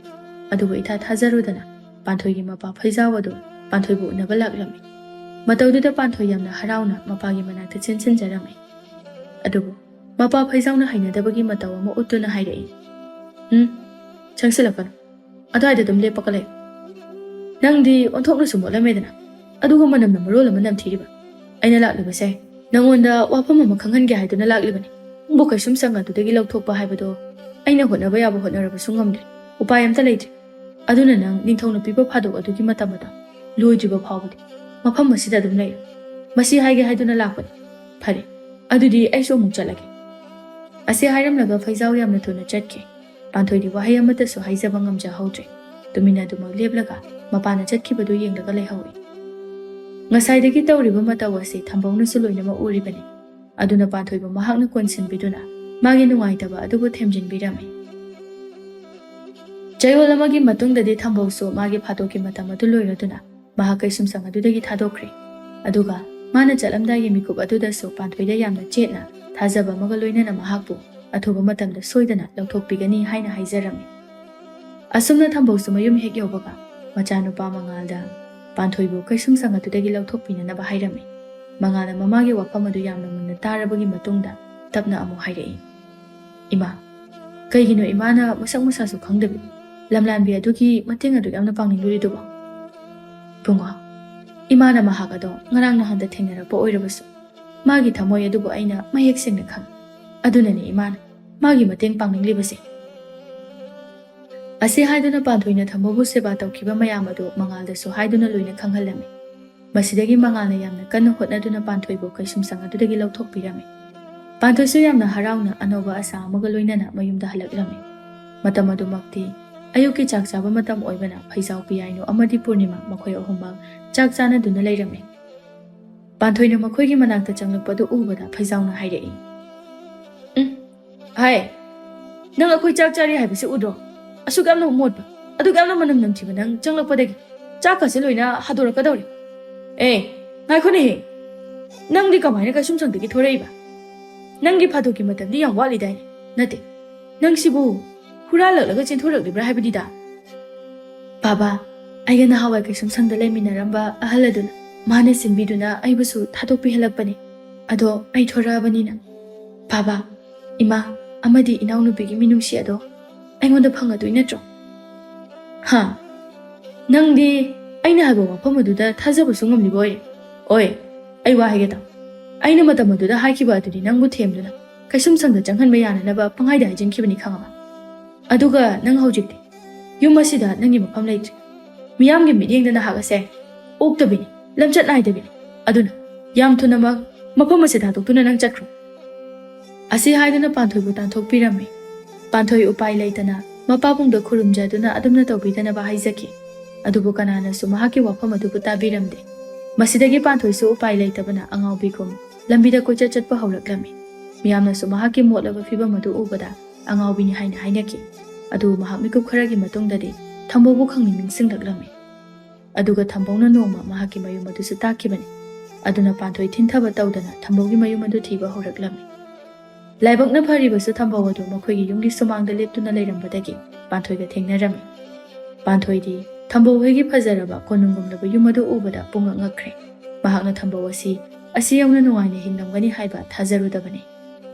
ꯑꯗꯨꯕꯨ ꯏꯊꯥ ꯊꯥꯖꯔꯨꯗꯅ ꯄꯥꯟꯊꯣꯏꯒꯤ ꯃꯄꯥ ꯐꯩꯖꯥꯎ ꯑꯗꯨ ꯄꯥꯟꯊꯣꯏꯕꯨ ꯎꯅꯕ ꯂꯥꯛꯂꯝꯃꯤ꯫ ꯃꯇꯧꯗꯨꯗ ꯄꯥꯟꯊꯣꯏ ꯌꯥꯝꯅ ꯍꯔꯥꯎꯅ ꯃꯄꯥꯒꯤ ꯃꯅꯥꯛꯇ ꯆꯦꯟꯁꯤꯟꯖꯔꯝꯃꯤ꯫ ꯑꯗꯨꯕꯨ ꯃꯄꯥ ꯐꯩꯖꯥꯎꯅ ꯍꯩꯅꯗꯕꯒꯤ ꯃꯇꯧ ꯑꯃ ꯎꯠꯇꯨꯅ ꯍꯥꯏꯔꯛꯏ, "ꯎꯝ, ꯆꯪꯁꯤꯜꯂꯛꯀꯅꯨ꯫ ꯑꯗꯨꯋꯥꯏꯗ ꯑꯗꯨꯝ ꯂꯦꯞꯄꯒ ꯂꯩꯌꯨ꯫ ꯅꯪꯗꯤ ꯑꯣꯟꯊꯣꯛꯅꯁꯨ ꯃꯣꯠꯂꯝꯃꯦꯗꯅ, ꯑꯗꯨꯒ ꯃꯅꯝꯅ ꯃꯔꯣꯜ ꯑꯃ ꯅꯝꯊꯤꯔꯤꯕ꯫ ꯑꯩꯅ ꯂꯥꯛꯂꯤꯕꯁꯦ ꯅꯪꯉꯣꯟꯗ ꯋꯥꯐꯝ ꯑꯃ ꯈꯪꯍꯟꯒꯦ ꯍꯥꯏꯗꯨꯅ ꯂꯥꯛꯂꯤꯕꯅꯤ꯫ ꯅꯪꯕꯨ ꯀꯩꯁꯨꯝꯁꯪ ꯑꯗꯨꯗꯒꯤ ꯂꯧꯊꯣꯛꯄ ꯍꯥꯏꯕꯗꯣ ꯑꯩꯅ ꯍꯣꯠꯅꯕ ꯌꯥꯕ ꯍꯣꯠꯅꯔꯕꯁꯨ ꯉꯝꯗ꯭ꯔꯦ꯫ ꯎꯄꯥꯏ ꯑꯝꯇ ꯂꯩꯇ꯭ꯔꯦ꯫ ꯑꯗꯨꯅ ꯅꯪ ꯅꯤꯡꯊꯧꯅ ꯄꯤꯕ ꯐꯥꯗꯣꯛ ꯑꯗꯨꯒꯤ ꯃꯇꯝ ꯑꯗꯣ ꯂꯣꯏꯗ꯭ꯔꯤꯕ ꯐꯥꯎꯕꯗꯤ ꯃꯐꯝ ꯑꯁꯤꯗ ꯑꯗꯨꯝ ꯂꯩꯌꯨ꯫ ꯃꯁꯤ ꯍꯥꯏꯒꯦ ꯍꯥꯏꯗꯨꯅ ꯂꯥꯛꯄꯅꯤ꯫ ꯐꯔꯦ, ꯑꯗꯨꯗꯤ ꯑꯩꯁꯨ ꯑꯃꯨꯛ ꯆꯠꯂꯒꯦ"꯫ ꯑꯁꯤ ꯍꯥꯏꯔꯝꯂꯒ ꯐꯩꯖꯥꯎ ꯌꯥꯝꯅ ꯊꯨꯅ ꯆꯠꯈꯤ꯫ ꯄꯥꯟꯊꯣꯏꯗꯤ ꯋꯥꯍꯩ ꯑꯃꯠꯇꯁꯨ ꯍꯥꯏꯖꯕ ꯉꯝꯖꯍꯧꯗ꯭ꯔꯦ꯫ ꯇꯨꯃꯤꯟꯅ ꯑꯗꯨꯃꯛ ꯂꯦꯞꯂꯒ ꯃꯄꯥꯅ ꯆꯠꯈꯤꯕꯗꯨ ꯌꯦꯡꯂꯒ ꯂꯩꯍꯧꯏ꯫ ꯉꯁꯥꯏꯗꯒꯤ ꯇꯧꯔꯤꯕ ꯃꯇꯧ ꯑꯁꯤ ꯊꯝꯕꯧꯅꯁꯨ ꯂꯣꯏꯅꯃꯛ ꯎꯔꯤꯕꯅꯤ꯫ ꯑꯗꯨꯅ ꯄꯥꯟꯊꯣꯏꯕꯨ ꯃꯍꯥꯛꯅ ꯀꯣꯟꯁꯤꯟꯕꯤꯗꯨꯅ ꯃꯥꯒꯤ ꯅꯨꯡꯉꯥꯏꯇꯕ ꯑꯗꯨꯕꯨ ꯊꯦꯝꯖꯤꯟꯕꯤꯔꯝꯃꯤ꯫ ꯆꯌꯣꯜ ꯑꯃꯒꯤ ꯃꯇꯨꯡꯗꯗꯤ ꯊꯝꯕꯧꯁꯨ ꯃꯥꯒꯤ ꯐꯥꯗꯣꯛꯀꯤ ꯃꯇꯝ ꯑꯗꯨ ꯂꯣꯏꯔꯗꯨꯅ ꯃꯍꯥꯛ ꯀꯩꯁꯨꯝꯁꯪ ꯑꯗꯨꯗꯒꯤ ꯊꯥꯗꯣꯛꯈ꯭ꯔꯦ꯫ ꯑꯗꯨꯒ ꯃꯥꯅ ꯆꯠꯂꯝꯗꯥꯏꯒꯤ ꯃꯤꯀꯨꯞ ꯑꯗꯨꯗꯁꯨ ꯄꯥꯟꯊꯣꯏꯗ ꯌꯥꯝꯅ ꯆꯦꯠꯅ ꯊꯥꯖꯕ ꯑꯃꯒ ꯂꯣꯏꯅꯅ ꯃꯍꯥꯛꯄꯨ ꯑꯊꯨꯕ ꯃꯇꯝꯗ ꯁꯣꯏꯗꯅ ꯂꯧꯊꯣꯛꯄꯤꯒꯅꯤ ꯍꯥꯏꯅ ꯍꯥꯏꯖꯔꯝꯃꯤ꯫ ꯑꯁꯨꯝꯅ ꯊꯝꯕꯧꯁꯨ ꯃꯌꯨꯝ ꯍꯦꯛ ꯌꯧꯕꯒ ꯃꯆꯥꯅꯨꯄꯥ ꯃꯉꯥꯜꯗ ꯄꯥꯟꯊꯣꯏꯕꯨ ꯀꯩꯁꯨꯝꯁꯪ ꯑꯗꯨꯗꯒꯤ ꯂꯧꯊꯣꯛꯄꯤꯅꯅꯕ ꯍꯥꯏꯔꯝꯃꯤ꯫ ꯃꯉꯥꯜꯅ ꯃꯃꯥꯒꯤ ꯋꯥꯐꯝ ꯑꯗꯨ ꯌꯥꯝꯅ ꯃꯨꯟꯅ ꯇꯥꯔꯕꯒꯤ ꯃꯇꯨꯡꯗ ꯇꯞꯅ ꯑꯃꯨꯛ ꯍꯥꯏꯔꯛꯏ, "ꯏꯃꯥ, ꯀꯩꯒꯤꯅꯣ ꯏꯃꯥꯅ ꯃꯁꯛ ꯃꯁꯥꯁꯨ ꯈꯪꯗꯕꯤ ꯂꯝꯂꯥꯟꯕꯤ ꯑꯗꯨꯒꯤ ꯃꯇꯦꯡ ꯑꯗꯨꯛ ꯌꯥꯝꯅ ꯄꯥꯡꯅꯤꯡꯂꯨꯔꯤꯗꯨꯕꯣ?" "ꯏꯕꯨꯡꯉꯣ, ꯏꯃꯥꯅ ꯃꯍꯥꯛ ꯑꯗꯣ ꯉꯔꯥꯡ ꯅꯍꯥꯟꯗ ꯊꯦꯡꯅꯔꯛꯄ ꯑꯣꯏꯔꯕꯁꯨ ꯃꯥꯒꯤ ꯊꯃꯣꯏ ꯑꯗꯨꯕꯨ ꯑꯩꯅ ꯃꯌꯦꯛ ꯁꯦꯡꯅ ꯈꯪꯏ꯫ ꯑꯗꯨꯅꯅꯤ ꯏꯃꯥꯅ ꯃꯥꯒꯤ ꯃꯇꯦꯡ ꯄꯥꯡꯅꯤꯡꯂꯤꯕꯁꯦ꯫" ꯑꯁꯤ ꯍꯥꯏꯗꯨꯅ ꯄꯥꯟꯊꯣꯏꯅ ꯊꯝꯕꯧꯕꯨ ꯁꯦꯕꯥ ꯇꯧꯈꯤꯕ ꯃꯌꯥꯝ ꯑꯗꯨ ꯃꯉꯥꯜꯗꯁꯨ ꯍꯥꯏꯗꯨꯅ ꯂꯣꯏꯅ ꯈꯪꯍꯜꯂꯝꯃꯤ꯫ ꯃꯁꯤꯗꯒꯤ ꯃꯉꯥꯜꯅ ꯌꯥꯝꯅ ꯀꯟꯅ ꯍꯣꯠꯅꯗꯨꯅ ꯄꯥꯟꯊꯣꯏꯕꯨ ꯀꯩꯁꯨꯝꯁꯪ ꯑꯗꯨꯗꯒꯤ ꯂꯧꯊꯣꯛꯄꯤꯔꯝꯃꯤ꯫ ꯄꯥꯟꯊꯣꯏꯁꯨ ꯌꯥꯝꯅ ꯍꯔꯥꯎꯅ ꯑꯅꯧꯕ ꯑꯁꯥ ꯑꯃꯒ ꯂꯣꯏꯅꯅ ꯃꯌꯨꯝꯗ ꯍꯜꯂꯛꯂꯝꯃꯤ꯫ ꯃꯇꯝ ꯑꯗꯨꯃꯛꯇꯤ ꯑꯌꯨꯛꯀꯤ ꯆꯥꯛ ꯆꯥꯕ ꯃꯇꯝ ꯑꯣꯏꯕꯅ ꯐꯩꯖꯥꯎ ꯄꯤꯌꯥꯏꯅꯨ ꯑꯃꯗꯤ ꯄꯨꯔꯅꯤꯃꯥ ꯃꯈꯣꯏ ꯑꯍꯨꯝꯃꯛ ꯆꯥꯛ ꯆꯥꯅꯗꯨꯅ ꯂꯩꯔꯝꯃꯤ꯫ ꯄꯥꯟꯊꯣꯏꯅ ꯃꯈꯣꯏꯒꯤ ꯃꯅꯥꯛꯇ ꯆꯪꯂꯛꯄꯗꯨ ꯎꯕꯗ ꯐꯩꯖꯥꯎꯅ ꯍꯥꯏꯔꯛꯏ, "ꯎꯝ, ꯍꯥꯏ, ꯅꯪ ꯑꯩꯈꯣꯏ ꯆꯥꯛ ꯆꯥꯔꯤ ꯍꯥꯏꯕꯁꯤ ꯎꯗ꯭ꯔꯣ? ꯑꯁꯨꯛ ꯌꯥꯝꯅ ꯃꯣꯠꯄ, ꯑꯗꯨꯛ ꯌꯥꯝꯅ ꯃꯅꯝ ꯅꯝꯊꯤꯕ ꯅꯪ ꯆꯪꯂꯛꯄꯗꯒꯤ ꯆꯥꯛꯀꯁꯦ ꯂꯣꯏꯅ ꯍꯥꯗꯣꯔꯛꯀꯗꯧꯔꯦ꯫ ꯑꯦ, ꯉꯥꯏꯈꯣꯅꯦꯍꯦ, ꯅꯪꯗꯤ ꯀꯃꯥꯏꯅ ꯀꯩꯁꯨꯝꯁꯪꯗꯒꯤ ꯊꯣꯔꯛꯏꯕ? ꯅꯪꯒꯤ ꯐꯥꯗꯣꯛꯀꯤ ꯃꯇꯝꯗꯤ ꯌꯥꯝ ꯋꯥꯠꯂꯤꯗꯥꯏꯅꯦ? ꯅꯠꯇꯦ, ꯅꯪꯁꯤꯕꯨ ꯍꯨꯔꯥꯜꯂꯛꯂꯒ ꯆꯦꯟꯊꯣꯔꯛꯂꯤꯕ꯭ꯔꯥ ꯍꯥꯏꯕꯅꯤꯗ?" "ꯕꯥꯕꯥ, ꯑꯩꯒ ꯅꯍꯥꯟꯋꯥꯏ ꯀꯩꯁꯨꯝꯁꯪꯗ ꯂꯩꯃꯤꯟꯅꯔꯝꯕ ꯑꯍꯜ ꯑꯗꯨꯅ ꯃꯥꯅ ꯁꯤꯟꯕꯤꯗꯨꯅ ꯑꯩꯕꯨꯁꯨ ꯊꯥꯗꯣꯛꯄꯤꯍꯜꯂꯛꯄꯅꯤ꯫ ꯑꯗꯣ ꯑꯩ ꯊꯣꯔꯛꯑꯕꯅꯤꯅ ꯕꯥꯕꯥ, ꯏꯃꯥ ꯑꯃꯗꯤ ꯏꯅꯥꯎꯅꯨꯄꯤꯒꯤ ꯃꯤꯅꯨꯡꯁꯤ ꯑꯗꯣ ꯑꯩꯉꯣꯟꯗ ꯐꯪꯉꯗꯣꯏ ꯅꯠꯇ꯭ꯔꯣ?" "ꯍꯥ? ꯅꯪꯗꯤ ꯑꯩꯅ ꯍꯥꯏꯕ ꯋꯥꯐꯝ ꯑꯗꯨꯗ ꯊꯥꯖꯕꯁꯨ ꯉꯝꯂꯤꯕ ꯑꯣꯏꯔꯦ꯫ ꯑꯣꯏ, ꯑꯩ ꯋꯥ ꯍꯥꯏꯒꯦ ꯇꯥꯎ꯫ ꯑꯩꯅ ꯃꯇꯝ ꯑꯗꯨꯗ ꯍꯥꯏꯈꯤꯕ ꯑꯗꯨꯗꯤ ꯅꯪꯕꯨ ꯊꯦꯝꯗꯨꯅ ꯀꯩꯁꯨꯝꯁꯪꯗ ꯆꯪꯍꯟꯕ ꯌꯥꯅꯅꯕ ꯄꯪꯍꯥꯏꯗ ꯍꯥꯏꯖꯤꯟꯈꯤꯕꯅꯤ, ꯈꯪꯉꯕ? ꯑꯗꯨꯒ ꯅꯪ ꯍꯧꯖꯤꯛꯇꯤ ꯌꯨꯝ ꯑꯁꯤꯗ ꯅꯪꯒꯤ ꯃꯐꯝ ꯂꯩꯇ꯭ꯔꯦ꯫ ꯃꯤꯌꯥꯝꯒꯤ ꯃꯤꯠꯌꯦꯡꯗ ꯅꯍꯥꯛ ꯑꯁꯦ ꯑꯣꯛꯇꯕꯤꯅꯤ, ꯂꯝꯆꯠ ꯅꯥꯏꯗꯕꯤꯅꯤ꯫ ꯑꯗꯨꯅ ꯌꯥꯝ ꯊꯨꯅꯃꯛ ꯃꯐꯝ ꯑꯁꯤ ꯊꯥꯗꯣꯛꯇꯨꯅ ꯅꯪ ꯆꯠꯈ꯭ꯔꯣ꯫" ꯑꯁꯤ ꯍꯥꯏꯗꯨꯅ ꯄꯥꯟꯊꯣꯏꯕꯨ ꯇꯥꯟꯊꯣꯛꯄꯤꯔꯝꯃꯤ꯫ ꯄꯥꯟꯊꯣꯏ ꯎꯄꯥꯏ ꯂꯩꯇꯅ ꯃꯄꯥꯕꯨꯡꯗ ꯈꯨꯔꯨꯝꯖꯗꯨꯅ ꯑꯗꯨꯝꯅ ꯇꯧꯕꯤꯗꯅꯕ ꯍꯥꯏꯖꯈꯤ꯫ ꯑꯗꯨꯕꯨ ꯀꯅꯥꯅꯁꯨ ꯃꯍꯥꯛꯀꯤ ꯋꯥꯐꯝ ꯑꯗꯨꯕꯨ ꯇꯥꯕꯤꯔꯝꯗꯦ꯫ ꯃꯁꯤꯗꯒꯤ ꯄꯥꯟꯊꯣꯏꯁꯨ ꯎꯄꯥꯏ ꯂꯩꯇꯕꯅ ꯑꯉꯥꯎꯕꯤꯒꯨꯝ ꯂꯝꯕꯤꯗ ꯀꯣꯏꯆꯠ ꯆꯠꯄ ꯍꯧꯔꯛꯂꯝꯃꯤ꯫ ꯃꯤꯌꯥꯝꯅꯁꯨ ꯃꯍꯥꯛꯀꯤ ꯃꯣꯠꯂꯕ ꯐꯤꯕꯝ ꯑꯗꯨ ꯎꯕꯗ ꯑꯉꯥꯎꯕꯤꯅꯤ ꯍꯥꯏꯅ ꯍꯥꯏꯅꯈꯤ꯫ ꯑꯗꯨꯕꯨ ꯃꯍꯥꯛ ꯃꯤꯀꯨꯞ ꯈꯔꯒꯤ ꯃꯇꯨꯡꯗꯗꯤ ꯊꯝꯕꯧꯕꯨ ꯈꯪꯅꯤꯡ ꯅꯤꯡꯁꯤꯡꯂꯛꯂꯝꯃꯤ꯫ ꯑꯗꯨꯒ ꯊꯝꯕꯧꯅ ꯅꯣꯡꯃ ꯃꯍꯥꯛꯀꯤ ꯃꯌꯨꯝ ꯑꯗꯨꯁꯨ ꯇꯥꯛꯈꯤꯕꯅꯤ꯫ ꯑꯗꯨꯅ ꯄꯥꯟꯊꯣꯏ ꯊꯤꯟꯊꯕ ꯇꯧꯗꯅ ꯊꯝꯕꯧꯒꯤ ꯃꯌꯨꯝ ꯑꯗꯨ ꯊꯤꯕ ꯍꯧꯔꯛꯂꯝꯃꯤ꯫ ꯂꯥꯏꯕꯛꯅ ꯐꯔꯤꯕꯁꯨ ꯊꯝꯕꯧ ꯑꯗꯨ ꯃꯈꯣꯏꯒꯤ ꯌꯨꯝꯒꯤ ꯁꯨꯃꯥꯡꯗ ꯂꯦꯞꯇꯨꯅ ꯂꯩꯔꯝꯕꯗꯒꯤ ꯄꯥꯟꯊꯣꯏꯒ ꯊꯦꯡꯅꯔꯝꯃꯤ꯫ ꯄꯥꯟꯊꯣꯏꯗꯤ ꯊꯝꯕꯧ ꯍꯣꯏꯒꯤ ꯐꯖꯔꯕ ꯀꯣꯅꯨꯡꯒꯨꯝꯂꯕ ꯌꯨꯝ ꯑꯗꯨ ꯎꯕꯗ ꯄꯨꯡꯉꯛ ꯉꯛꯈ꯭ꯔꯦ꯫ ꯃꯍꯥꯛꯅ ꯊꯝꯕꯧ ꯑꯁꯤ ꯑꯁꯤ ꯌꯧꯅ ꯅꯨꯡꯉꯥꯏꯅ ꯍꯤꯡꯂꯝꯒꯅꯤ ꯍꯥꯏꯕ ꯊꯥꯖꯔꯨꯗꯕꯅꯤ꯫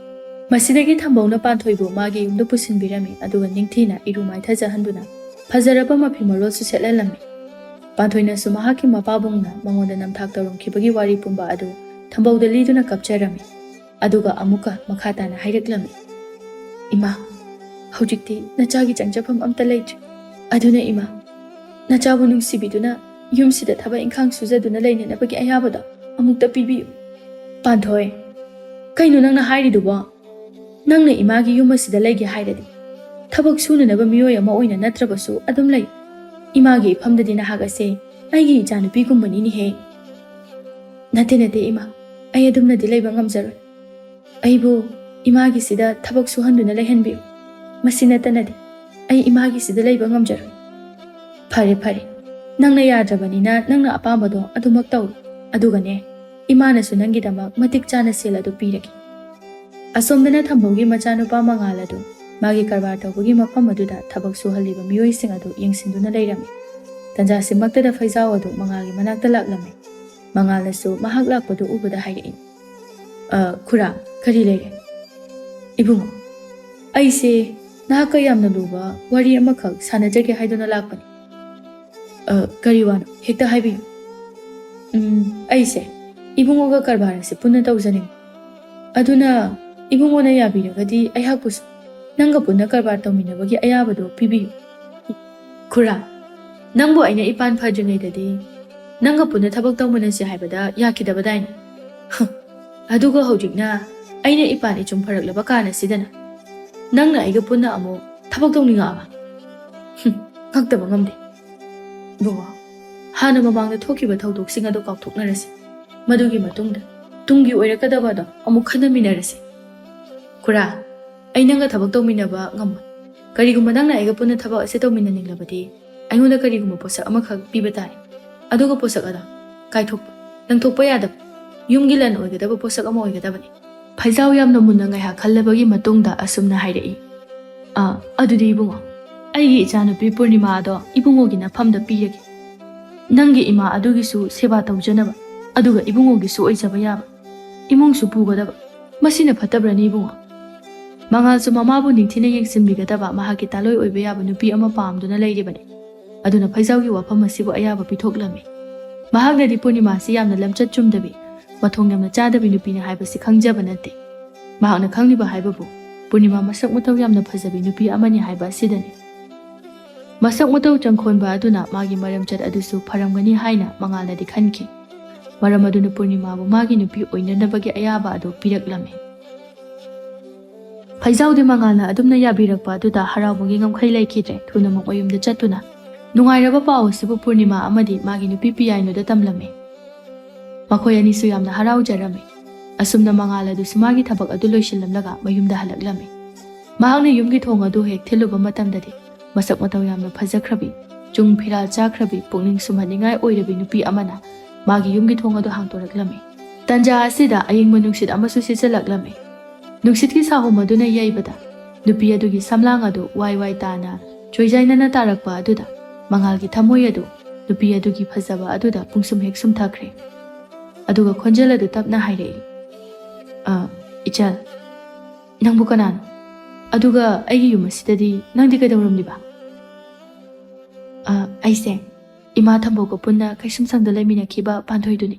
ꯃꯁꯤꯗꯒꯤ ꯊꯝꯕꯧꯅ ꯄꯥꯟꯊꯣꯏꯕꯨ ꯃꯥꯒꯤ ꯌꯨꯝꯗ ꯄꯨꯁꯤꯟꯕꯤꯔꯝꯃꯤ, ꯑꯗꯨꯒ ꯅꯤꯡꯊꯤꯅ ꯏꯔꯨ ꯃꯥꯏꯊꯖꯍꯟꯗꯨꯅ ꯐꯖꯔꯕ ꯃꯐꯤ ꯃꯔꯣꯜꯁꯨ ꯁꯦꯠꯍꯜꯂꯝꯃꯤ꯫ ꯄꯥꯟꯊꯣꯏꯅꯁꯨ ꯃꯍꯥꯛꯀꯤ ꯃꯄꯥꯕꯨꯡꯅ ꯃꯉꯣꯟꯗ ꯅꯝꯊꯥꯛ ꯇꯧꯔꯝꯈꯤꯕꯒꯤ ꯋꯥꯔꯤ ꯄꯨꯝꯕ ꯑꯗꯨ ꯊꯝꯕꯧꯗ ꯂꯤꯗꯨꯅ ꯀꯞꯆꯔꯝꯃꯤ꯫ ꯑꯗꯨꯒ ꯑꯃꯨꯛꯀ ꯃꯈꯥ ꯇꯥꯅ ꯍꯥꯏꯔꯛꯂꯝꯃꯤ, "ꯏꯃꯥ, ꯍꯧꯖꯤꯛꯇꯤ ꯅꯆꯥꯒꯤ ꯆꯪꯖꯐꯝ ꯑꯝꯇ ꯂꯩꯇ꯭ꯔꯦ꯫ ꯑꯗꯨꯅ ꯏꯃꯥ, ꯅꯆꯥꯕꯨ ꯅꯨꯡꯁꯤꯕꯤꯗꯨꯅ ꯌꯨꯝꯁꯤꯗ ꯊꯕꯛ ꯏꯪꯈꯥꯡ ꯁꯨꯖꯗꯨꯅ ꯂꯩꯅꯅꯕꯒꯤ ꯑꯌꯥꯕꯗꯣ ꯑꯃꯨꯛꯇ ꯄꯤꯕꯤꯌꯨ꯫" "ꯄꯥꯟꯊꯣꯏ, ꯀꯩꯅꯣ ꯅꯪꯅ ꯍꯥꯏꯔꯤꯗꯨꯕꯣ? ꯅꯪꯅ ꯏꯃꯥꯒꯤ ꯌꯨꯝ ꯑꯁꯤꯗ ꯂꯩꯒꯦ ꯍꯥꯏꯔꯗꯤ, ꯊꯕꯛ ꯁꯨꯅꯅꯕ ꯃꯤꯑꯣꯏ ꯑꯃ ꯑꯣꯏꯅ ꯅꯠꯇ꯭ꯔꯕꯁꯨ ꯑꯗꯨꯝ ꯂꯩ꯫ ꯏꯃꯥꯒꯤ ꯏꯐꯝꯗꯗꯤ ꯅꯍꯥꯛ ꯑꯁꯦ ꯑꯩꯒꯤ ꯏꯆꯥꯅꯨꯄꯤꯒꯨꯝꯕꯅꯤꯅꯦꯍꯦ꯫" "ꯅꯠꯇꯦ, ꯅꯠꯇꯦ ꯏꯃꯥ, ꯑꯩ ꯑꯗꯨꯝꯅꯗꯤ ꯂꯩꯕ ꯉꯝꯖꯔꯣꯏ꯫ ꯑꯩꯕꯨ ꯏꯃꯥꯒꯤꯁꯤꯗ ꯊꯕꯛ ꯁꯨꯍꯟꯗꯨꯅ ꯂꯩꯍꯟꯕꯤꯌꯨ꯫ ꯃꯁꯤ ꯅꯠꯇꯅꯗꯤ ꯑꯩ ꯏꯃꯥꯒꯤꯁꯤꯗ ꯂꯩꯕ ꯉꯝꯖꯔꯣꯏ꯫" "ꯐꯔꯦ, ꯐꯔꯦ, ꯅꯪꯅ ꯌꯥꯗ꯭ꯔꯕꯅꯤꯅ ꯅꯪꯅ ꯑꯄꯥꯝꯕꯗꯣ ꯑꯗꯨꯃꯛ ꯇꯧꯔꯣ꯫ ꯑꯗꯨꯒꯅꯦ, ꯏꯃꯥꯅꯁꯨ ꯅꯪꯒꯤꯗꯃꯛ ꯃꯇꯤꯛ ꯆꯥꯅ ꯁꯦꯜ ꯑꯗꯨ ꯄꯤꯔꯒꯦ꯫" ꯑꯁꯣꯝꯗꯅ ꯊꯝꯕꯧꯒꯤ ꯃꯆꯥꯅꯨꯄꯥ ꯃꯉꯥꯜ ꯑꯗꯨ ꯃꯥꯒꯤ ꯀꯔꯕꯥꯔ ꯇꯧꯕꯒꯤ ꯃꯐꯝ ꯑꯗꯨꯗ ꯊꯕꯛ ꯁꯨꯍꯜꯂꯤꯕ ꯃꯤꯑꯣꯏꯁꯤꯡ ꯑꯗꯨ ꯌꯦꯡꯁꯤꯟꯗꯨꯅ ꯂꯩꯔꯝꯃꯤ꯫ ꯇꯟꯖꯥꯁꯤꯃꯛꯇꯗ ꯐꯩꯖꯥꯎ ꯑꯗꯨ ꯃꯉꯥꯜꯒꯤ ꯃꯅꯥꯛꯇ ꯂꯥꯛꯂꯝꯃꯤ꯫ ꯃꯉꯥꯜꯅꯁꯨ ꯃꯍꯥꯛ ꯂꯥꯛꯄꯗꯨ ꯎꯕꯗ ꯍꯥꯏꯔꯛꯏ, "ꯑ, ꯈꯨꯔꯥ, ꯀꯔꯤ ꯂꯩꯔꯦ?" "ꯏꯕꯨꯡꯉꯣ, ꯑꯩꯁꯦ ꯅꯍꯥꯛꯀ ꯌꯥꯝꯅ ꯂꯨꯕ ꯋꯥꯔꯤ ꯑꯃꯈꯛ ꯁꯥꯟꯅꯖꯒꯦ ꯍꯥꯏꯗꯨꯅ ꯂꯥꯛꯄꯅꯤ꯫" "ꯑ, ꯀꯔꯤ ꯋꯥꯅꯣ? ꯍꯦꯛꯇ ꯍꯥꯏꯕꯤꯌꯨ꯫" "ꯎꯝ, ꯑꯩꯁꯦ ꯏꯕꯨꯡꯉꯣꯒ ꯀꯔꯕꯥꯔ ꯑꯁꯤ ꯄꯨꯟꯅ ꯇꯧꯖꯅꯤꯡꯏ꯫ ꯑꯗꯨꯅ ꯏꯕꯨꯡꯉꯣꯅ ꯌꯥꯕꯤꯔꯒꯗꯤ ꯑꯩꯍꯥꯛꯄꯨꯁꯨ ꯅꯪꯒ ꯄꯨꯟꯅ ꯀꯔꯕꯥꯔ ꯇꯧꯃꯤꯟꯅꯕꯒꯤ ꯑꯌꯥꯕꯗꯣ ꯄꯤꯕꯤꯌꯨ꯫" "ꯈꯨꯔꯥ, ꯅꯪꯕꯨ ꯑꯩꯅ ꯏꯄꯥꯟ ꯐꯗ꯭ꯔꯤꯉꯩꯗꯗꯤ ꯅꯪꯒ ꯄꯨꯟꯅ ꯊꯕꯛ ꯇꯧꯃꯤꯟꯅꯁꯤ ꯍꯥꯏꯕꯗ ꯌꯥꯈꯤꯗꯕꯗꯥꯏꯅꯦ? ꯍ, ꯑꯗꯨꯒ ꯍꯧꯖꯤꯛꯅ ꯑꯩꯅ ꯏꯄꯥꯟ ꯏꯆꯨꯝ ꯐꯔꯛꯂꯕ ꯀꯥꯟ ꯑꯁꯤꯗꯅ ꯅꯪꯅ ꯑꯩꯒ ꯄꯨꯟꯅ ꯑꯃꯨꯛ ꯊꯕꯛ ꯇꯧꯅꯤꯡꯉꯛꯑꯕ? ꯍꯨꯝ, ꯉꯛꯇꯕ ꯉꯝꯗꯦ꯫" "ꯏꯕꯨꯡꯉꯣ, ꯍꯥꯟꯅ ꯃꯃꯥꯡꯗ ꯊꯣꯛꯈꯤꯕ ꯊꯧꯗꯣꯛꯁꯤꯡ ꯑꯗꯨ ꯀꯥꯎꯊꯣꯛꯅꯔꯁꯤ꯫ ꯃꯗꯨꯒꯤ ꯃꯇꯨꯡꯗ ꯇꯨꯡꯒꯤ ꯑꯣꯏꯔꯛꯀꯗꯕ ꯑꯗꯣ ꯑꯃꯨꯛ ꯈꯟꯅꯃꯤꯟꯅꯔꯁꯤ꯫" "ꯈꯨꯔꯥ, ꯑꯩ ꯅꯪꯒ ꯊꯕꯛ ꯇꯧꯃꯤꯟꯅꯕ ꯉꯝꯃꯣꯏ꯫ ꯀꯔꯤꯒꯨꯝꯕ ꯅꯪꯅ ꯑꯩꯒ ꯄꯨꯟꯅ ꯊꯕꯛ ꯑꯁꯤ ꯇꯧꯃꯤꯟꯅꯅꯤꯡꯂꯕꯗꯤ ꯑꯩꯉꯣꯟꯗ ꯀꯔꯤꯒꯨꯝꯕ ꯄꯣꯠꯁꯛ ꯑꯃꯈꯛ ꯄꯤꯕ ꯇꯥꯔꯦ꯫" ꯑꯗꯨꯒ ꯄꯣꯠꯁꯛ ꯑꯗꯣ ꯀꯥꯏꯊꯣꯛꯄ, ꯂꯪꯊꯣꯛꯄ ꯌꯥꯗꯕ, ꯌꯨꯝꯒꯤ ꯂꯟ ꯑꯣꯏꯒꯗꯕ ꯄꯣꯠꯁꯛ ꯑꯃ ꯑꯣꯏꯒꯗꯕꯅꯤ꯫ ꯐꯩꯖꯥꯎ ꯌꯥꯝꯅ ꯃꯨꯟꯅ ꯉꯥꯏꯍꯥꯛ ꯈꯜꯂꯕꯒꯤ ꯃꯇꯨꯡꯗ ꯑꯁꯨꯝꯅ ꯍꯥꯏꯔꯛꯏ, "ꯑꯥ, ꯑꯗꯨꯗꯤ ꯏꯕꯨꯡꯉꯣ, ꯑꯩꯒꯤ ꯏꯆꯥꯅꯨꯄꯤ ꯄꯨꯔꯅꯤꯃꯥ ꯑꯗꯣ ꯏꯕꯨꯡꯉꯣꯒꯤ ꯅꯐꯝꯗ ꯄꯤꯔꯒꯦ꯫ ꯅꯪꯒꯤ ꯏꯃꯥ ꯑꯗꯨꯒꯤꯁꯨ ꯁꯦꯕꯥ ꯇꯧꯖꯅꯕ, ꯑꯗꯨꯒ ꯏꯕꯨꯡꯉꯣꯒꯤꯁꯨ ꯑꯣꯏꯖꯕ ꯌꯥꯕ, ꯏꯃꯨꯡꯁꯨ ꯄꯨꯒꯗꯕ꯫ ꯃꯁꯤꯅ ꯐꯠꯇꯕ꯭ꯔꯅꯤ ꯏꯕꯨꯡꯉꯣ?" ꯃꯉꯥꯜꯁꯨ ꯃꯃꯥꯕꯨ ꯅꯤꯡꯊꯤꯅ ꯌꯦꯡꯁꯤꯟꯕꯤꯒꯗꯕ ꯃꯍꯥꯛꯀꯤ ꯇꯥꯂꯣꯏ ꯑꯣꯏꯕ ꯌꯥꯕ ꯅꯨꯄꯤ ꯑꯃ ꯄꯥꯝꯗꯨꯅ ꯂꯩꯔꯤꯕꯅꯤ꯫ ꯑꯗꯨꯅ ꯐꯩꯖꯥꯎꯒꯤ ꯋꯥꯐꯝ ꯑꯁꯤꯕꯨ ꯑꯌꯥꯕ ꯄꯤꯊꯣꯛꯂꯝꯃꯤ꯫ ꯃꯍꯥꯛꯅꯗꯤ ꯄꯨꯔꯅꯤꯃꯥꯁꯤ ꯌꯥꯝꯅ ꯂꯝꯆꯠ ꯆꯨꯝꯗꯕꯤ, ꯃꯊꯣꯡ ꯌꯥꯝꯅ ꯆꯥꯗꯕꯤ ꯅꯨꯄꯤꯅꯤ ꯍꯥꯏꯕꯁꯤ ꯈꯪꯖꯕ ꯅꯠꯇꯦ꯫ ꯃꯍꯥꯛꯅ ꯈꯪꯂꯤꯕ ꯍꯥꯏꯕꯕꯨ ꯄꯨꯔꯅꯤꯃꯥ ꯃꯁꯛ ꯃꯇꯧ ꯌꯥꯝꯅ ꯐꯖꯕꯤ ꯅꯨꯄꯤ ꯑꯃꯅꯤ ꯍꯥꯏꯕ ꯑꯁꯤꯗꯅꯤ꯫ ꯃꯁꯛ ꯃꯇꯧ ꯆꯪꯈꯣꯟꯕ ꯑꯗꯨꯅ ꯃꯥꯒꯤ ꯃꯔꯝꯆꯠ ꯑꯗꯨꯁꯨ ꯐꯔꯝꯒꯅꯤ ꯍꯥꯏꯅ ꯃꯉꯥꯜꯅꯗꯤ ꯈꯟꯈꯤ꯫ ꯃꯔꯝ ꯑꯗꯨꯅ ꯄꯨꯔꯅꯤꯃꯥꯕꯨ ꯃꯥꯒꯤ ꯅꯨꯄꯤ ꯑꯣꯏꯅꯅꯕꯒꯤ ꯑꯌꯥꯕ ꯑꯗꯨ ꯄꯤꯔꯛꯂꯝꯃꯤ꯫ ꯐꯩꯖꯥꯎꯗꯤ ꯃꯉꯥꯜꯅ ꯑꯗꯨꯝꯅ ꯌꯥꯕꯤꯔꯛꯄ ꯑꯗꯨꯗ ꯍꯔꯥꯎꯕꯒꯤ ꯉꯝꯈꯩ ꯂꯩꯈꯤꯗ꯭ꯔꯦ꯫ ꯊꯨꯅꯃꯛ ꯃꯌꯨꯝꯗ ꯆꯠꯇꯨꯅ ꯅꯨꯡꯉꯥꯏꯔꯕ ꯄꯥꯎ ꯑꯁꯤꯕꯨ ꯄꯨꯔꯅꯤꯃꯥ ꯑꯃꯗꯤ ꯃꯥꯒꯤ ꯅꯨꯄꯤ ꯄꯤꯌꯥꯏꯅꯨꯗ ꯇꯝꯂꯝꯃꯤ꯫ ꯃꯈꯣꯏ ꯑꯅꯤꯁꯨ ꯌꯥꯝꯅ ꯍꯔꯥꯎꯖꯔꯝꯃꯤ꯫ ꯑꯁꯨꯝꯅ ꯃꯉꯥꯜ ꯑꯗꯨꯁꯨ ꯃꯥꯒꯤ ꯊꯕꯛ ꯑꯗꯨ ꯂꯣꯏꯁꯤꯜꯂꯝꯂꯒ ꯃꯌꯨꯝꯗ ꯍꯜꯂꯛꯂꯝꯃꯤ꯫ ꯃꯍꯥꯛꯅ ꯌꯨꯝꯒꯤ ꯊꯣꯡ ꯑꯗꯨ ꯍꯦꯛ ꯊꯤꯜꯂꯨꯕ ꯃꯇꯝꯗꯗꯤ ꯃꯁꯛ ꯃꯇꯧ ꯌꯥꯝꯅ ꯐꯖꯈ꯭ꯔꯕꯤ, ꯆꯨꯡ ꯐꯤꯔꯥꯜ ꯆꯥꯈ꯭ꯔꯕꯤ, ꯄꯨꯛꯅꯤꯡ ꯁꯨꯝꯍꯠꯅꯤꯡꯉꯥꯏ ꯑꯣꯏꯔꯕꯤ ꯅꯨꯄꯤ ꯑꯃꯅ ꯃꯥꯒꯤ ꯌꯨꯝꯒꯤ ꯊꯣꯡ ꯑꯗꯨ ꯍꯥꯡꯗꯣꯔꯛꯂꯝꯃꯤ꯫ ꯇꯟꯖꯥ ꯑꯁꯤꯗ ꯑꯌꯤꯡꯕ ꯅꯨꯡꯁꯤꯠ ꯑꯃꯁꯨ ꯁꯤꯠꯆꯜꯂꯛꯂꯝꯃꯤ꯫ ꯅꯨꯡꯁꯤꯠꯀꯤ ꯁꯥꯍꯨꯝ ꯑꯗꯨꯅ ꯌꯩꯕꯗ ꯅꯨꯄꯤ ꯑꯗꯨꯒꯤ ꯁꯝꯂꯥꯡ ꯑꯗꯨ ꯋꯥꯏ ꯋꯥꯏ ꯇꯥꯅ ꯆꯣꯏꯖꯥꯏꯅꯅ ꯇꯥꯔꯛꯄ ꯑꯗꯨꯗ ꯃꯉꯥꯜꯒꯤ ꯊꯃꯣꯏ ꯑꯗꯨ ꯅꯨꯄꯤ ꯑꯗꯨꯒꯤ ꯐꯖꯕ ꯑꯗꯨꯗ ꯄꯨꯡꯁꯨꯝ ꯍꯦꯛ ꯁꯨꯝꯊꯈ꯭ꯔꯦ꯫ ꯑꯗꯨꯒ ꯈꯣꯟꯖꯦꯜ ꯑꯗꯨ ꯇꯞꯅ ꯍꯥꯏꯔꯛꯏ, "ꯑ, ꯏꯆꯜ, ꯅꯪꯕꯨ ꯀꯅꯥꯅꯣ? ꯑꯗꯨꯒ ꯑꯩꯒꯤ ꯌꯨꯝ ꯑꯁꯤꯗꯗꯤ ꯅꯪꯗꯤ ꯀꯩꯗꯧꯔꯝꯂꯤꯕ?" "ꯑ, ꯑꯩꯁꯦ ꯏꯃꯥ ꯊꯝꯕꯧꯒ ꯄꯨꯟꯅ ꯀꯩꯁꯨꯝꯁꯪꯗ ꯂꯩꯃꯤꯟꯅꯈꯤꯕ ꯄꯥꯟꯊꯣꯏꯗꯨꯅꯤ꯫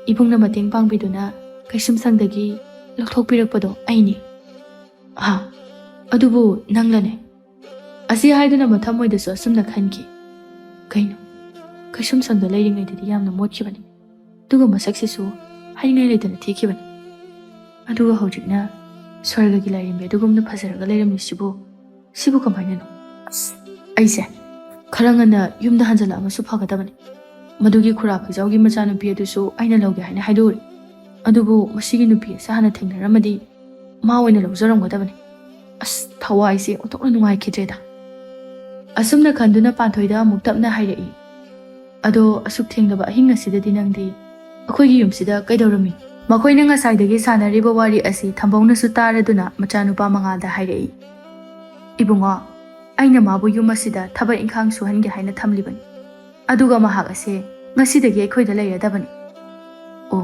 ꯏꯕꯨꯡꯅ ꯃꯇꯦꯡ ꯄꯥꯡꯕꯤꯗꯨꯅ ꯀꯩꯁꯨꯝꯁꯪꯗꯒꯤ ꯂꯧꯊꯣꯛꯄꯤꯔꯛꯄꯗꯣ ꯑꯩꯅꯤ꯫" "ꯍꯥ? ꯑꯗꯨꯕꯨ ꯅꯪꯂꯅꯦ?" ꯑꯁꯤ ꯍꯥꯏꯗꯨꯅ ꯃꯊꯃꯣꯏꯗꯁꯨ ꯑꯁꯨꯝꯅ ꯈꯟꯈꯤ, "ꯀꯩꯅꯣ, ꯀꯩꯁꯨꯝꯁꯪꯗ ꯂꯩꯔꯤꯉꯩꯗꯗꯤ ꯌꯥꯝꯅ ꯃꯣꯠꯈꯤꯕꯅꯤ, ꯑꯗꯨꯒ ꯃꯁꯛꯁꯤꯁꯨ ꯍꯥꯏꯅꯤꯡꯉꯥꯏ ꯂꯩꯇꯅ ꯊꯤꯈꯤꯕꯅꯤ, ꯑꯗꯨꯒ ꯍꯧꯖꯤꯛꯅ ꯁ꯭ꯋꯔꯒꯒꯤ ꯂꯥꯏꯔꯦꯝꯕꯤ ꯑꯗꯨꯒꯨꯝꯅ ꯐꯖꯔꯒ ꯂꯩꯔꯝꯂꯤꯁꯤꯕꯨ, ꯁꯤꯕꯨ ꯀꯃꯥꯏꯅꯅꯣ? ꯑꯁ, ꯑꯩꯁꯦ ꯈꯔ ꯉꯟꯅ ꯌꯨꯝꯗ ꯍꯟꯖꯤꯜꯂꯛꯑꯃꯁꯨ ꯐꯒꯗꯕꯅꯤ꯫ ꯃꯗꯨꯒꯤ ꯈꯨꯔꯥ ꯐꯩꯖꯥꯎꯒꯤ ꯃꯆꯥꯅꯨꯄꯤ ꯑꯗꯨꯁꯨ ꯑꯩꯅ ꯂꯧꯒꯦ ꯍꯥꯏꯅ ꯍꯥꯏꯗꯣꯛꯎꯔꯦ꯫ ꯑꯗꯨꯕꯨ ꯃꯁꯤꯒꯤ ꯅꯨꯄꯤ ꯑꯁꯤ ꯍꯥꯟꯅ ꯊꯦꯡꯅꯔꯝꯃꯗꯤ ꯃꯥ ꯑꯣꯏꯅ ꯂꯧꯖꯔꯝꯒꯗꯕꯅꯤ꯫ ꯑꯁ, ꯊꯋꯥꯏꯁꯦ ꯑꯣꯟꯊꯣꯛꯅ ꯅꯨꯡꯉꯥꯏꯈꯤꯗ꯭ꯔꯦꯗ꯫" ꯑꯁꯨꯝꯅ ꯈꯟꯗꯨꯅ ꯄꯥꯟꯊꯣꯏꯗ ꯑꯃꯨꯛ ꯇꯞꯅ ꯍꯥꯏꯔꯛꯏ, "ꯑꯗꯣ ꯑꯁꯨꯛ ꯊꯦꯡꯂꯕ ꯑꯍꯤꯡ ꯑꯁꯤꯗꯗꯤ ꯅꯪꯗꯤ ꯑꯩꯈꯣꯏꯒꯤ ꯌꯨꯝꯁꯤꯗ ꯀꯩꯗꯧꯔꯝꯃꯤ?" ꯃꯈꯣꯏꯅ ꯉꯁꯥꯏꯗꯒꯤ ꯁꯥꯟꯅꯔꯤꯕ ꯋꯥꯔꯤ ꯑꯁꯤ ꯊꯝꯕꯧꯅꯁꯨ ꯇꯥꯔꯗꯨꯅ ꯃꯆꯥꯅꯨꯄꯥ ꯃꯉꯥꯜꯗ ꯍꯥꯏꯔꯛꯏ, "ꯏꯕꯨꯡꯉꯣ, ꯑꯩꯅ ꯃꯥꯕꯨ ꯌꯨꯝ ꯑꯁꯤꯗ ꯊꯕꯛ ꯏꯪꯈꯥꯡ ꯁꯨꯍꯟꯒꯦ ꯍꯥꯏꯅ ꯊꯝꯂꯤꯕꯅꯤ꯫ ꯑꯗꯨꯒ ꯃꯍꯥꯛ ꯑꯁꯦ ꯉꯁꯤꯗꯒꯤ ꯑꯩꯈꯣꯏꯗ ꯂꯩꯔꯗꯕꯅꯤ꯫" "ꯑꯣ,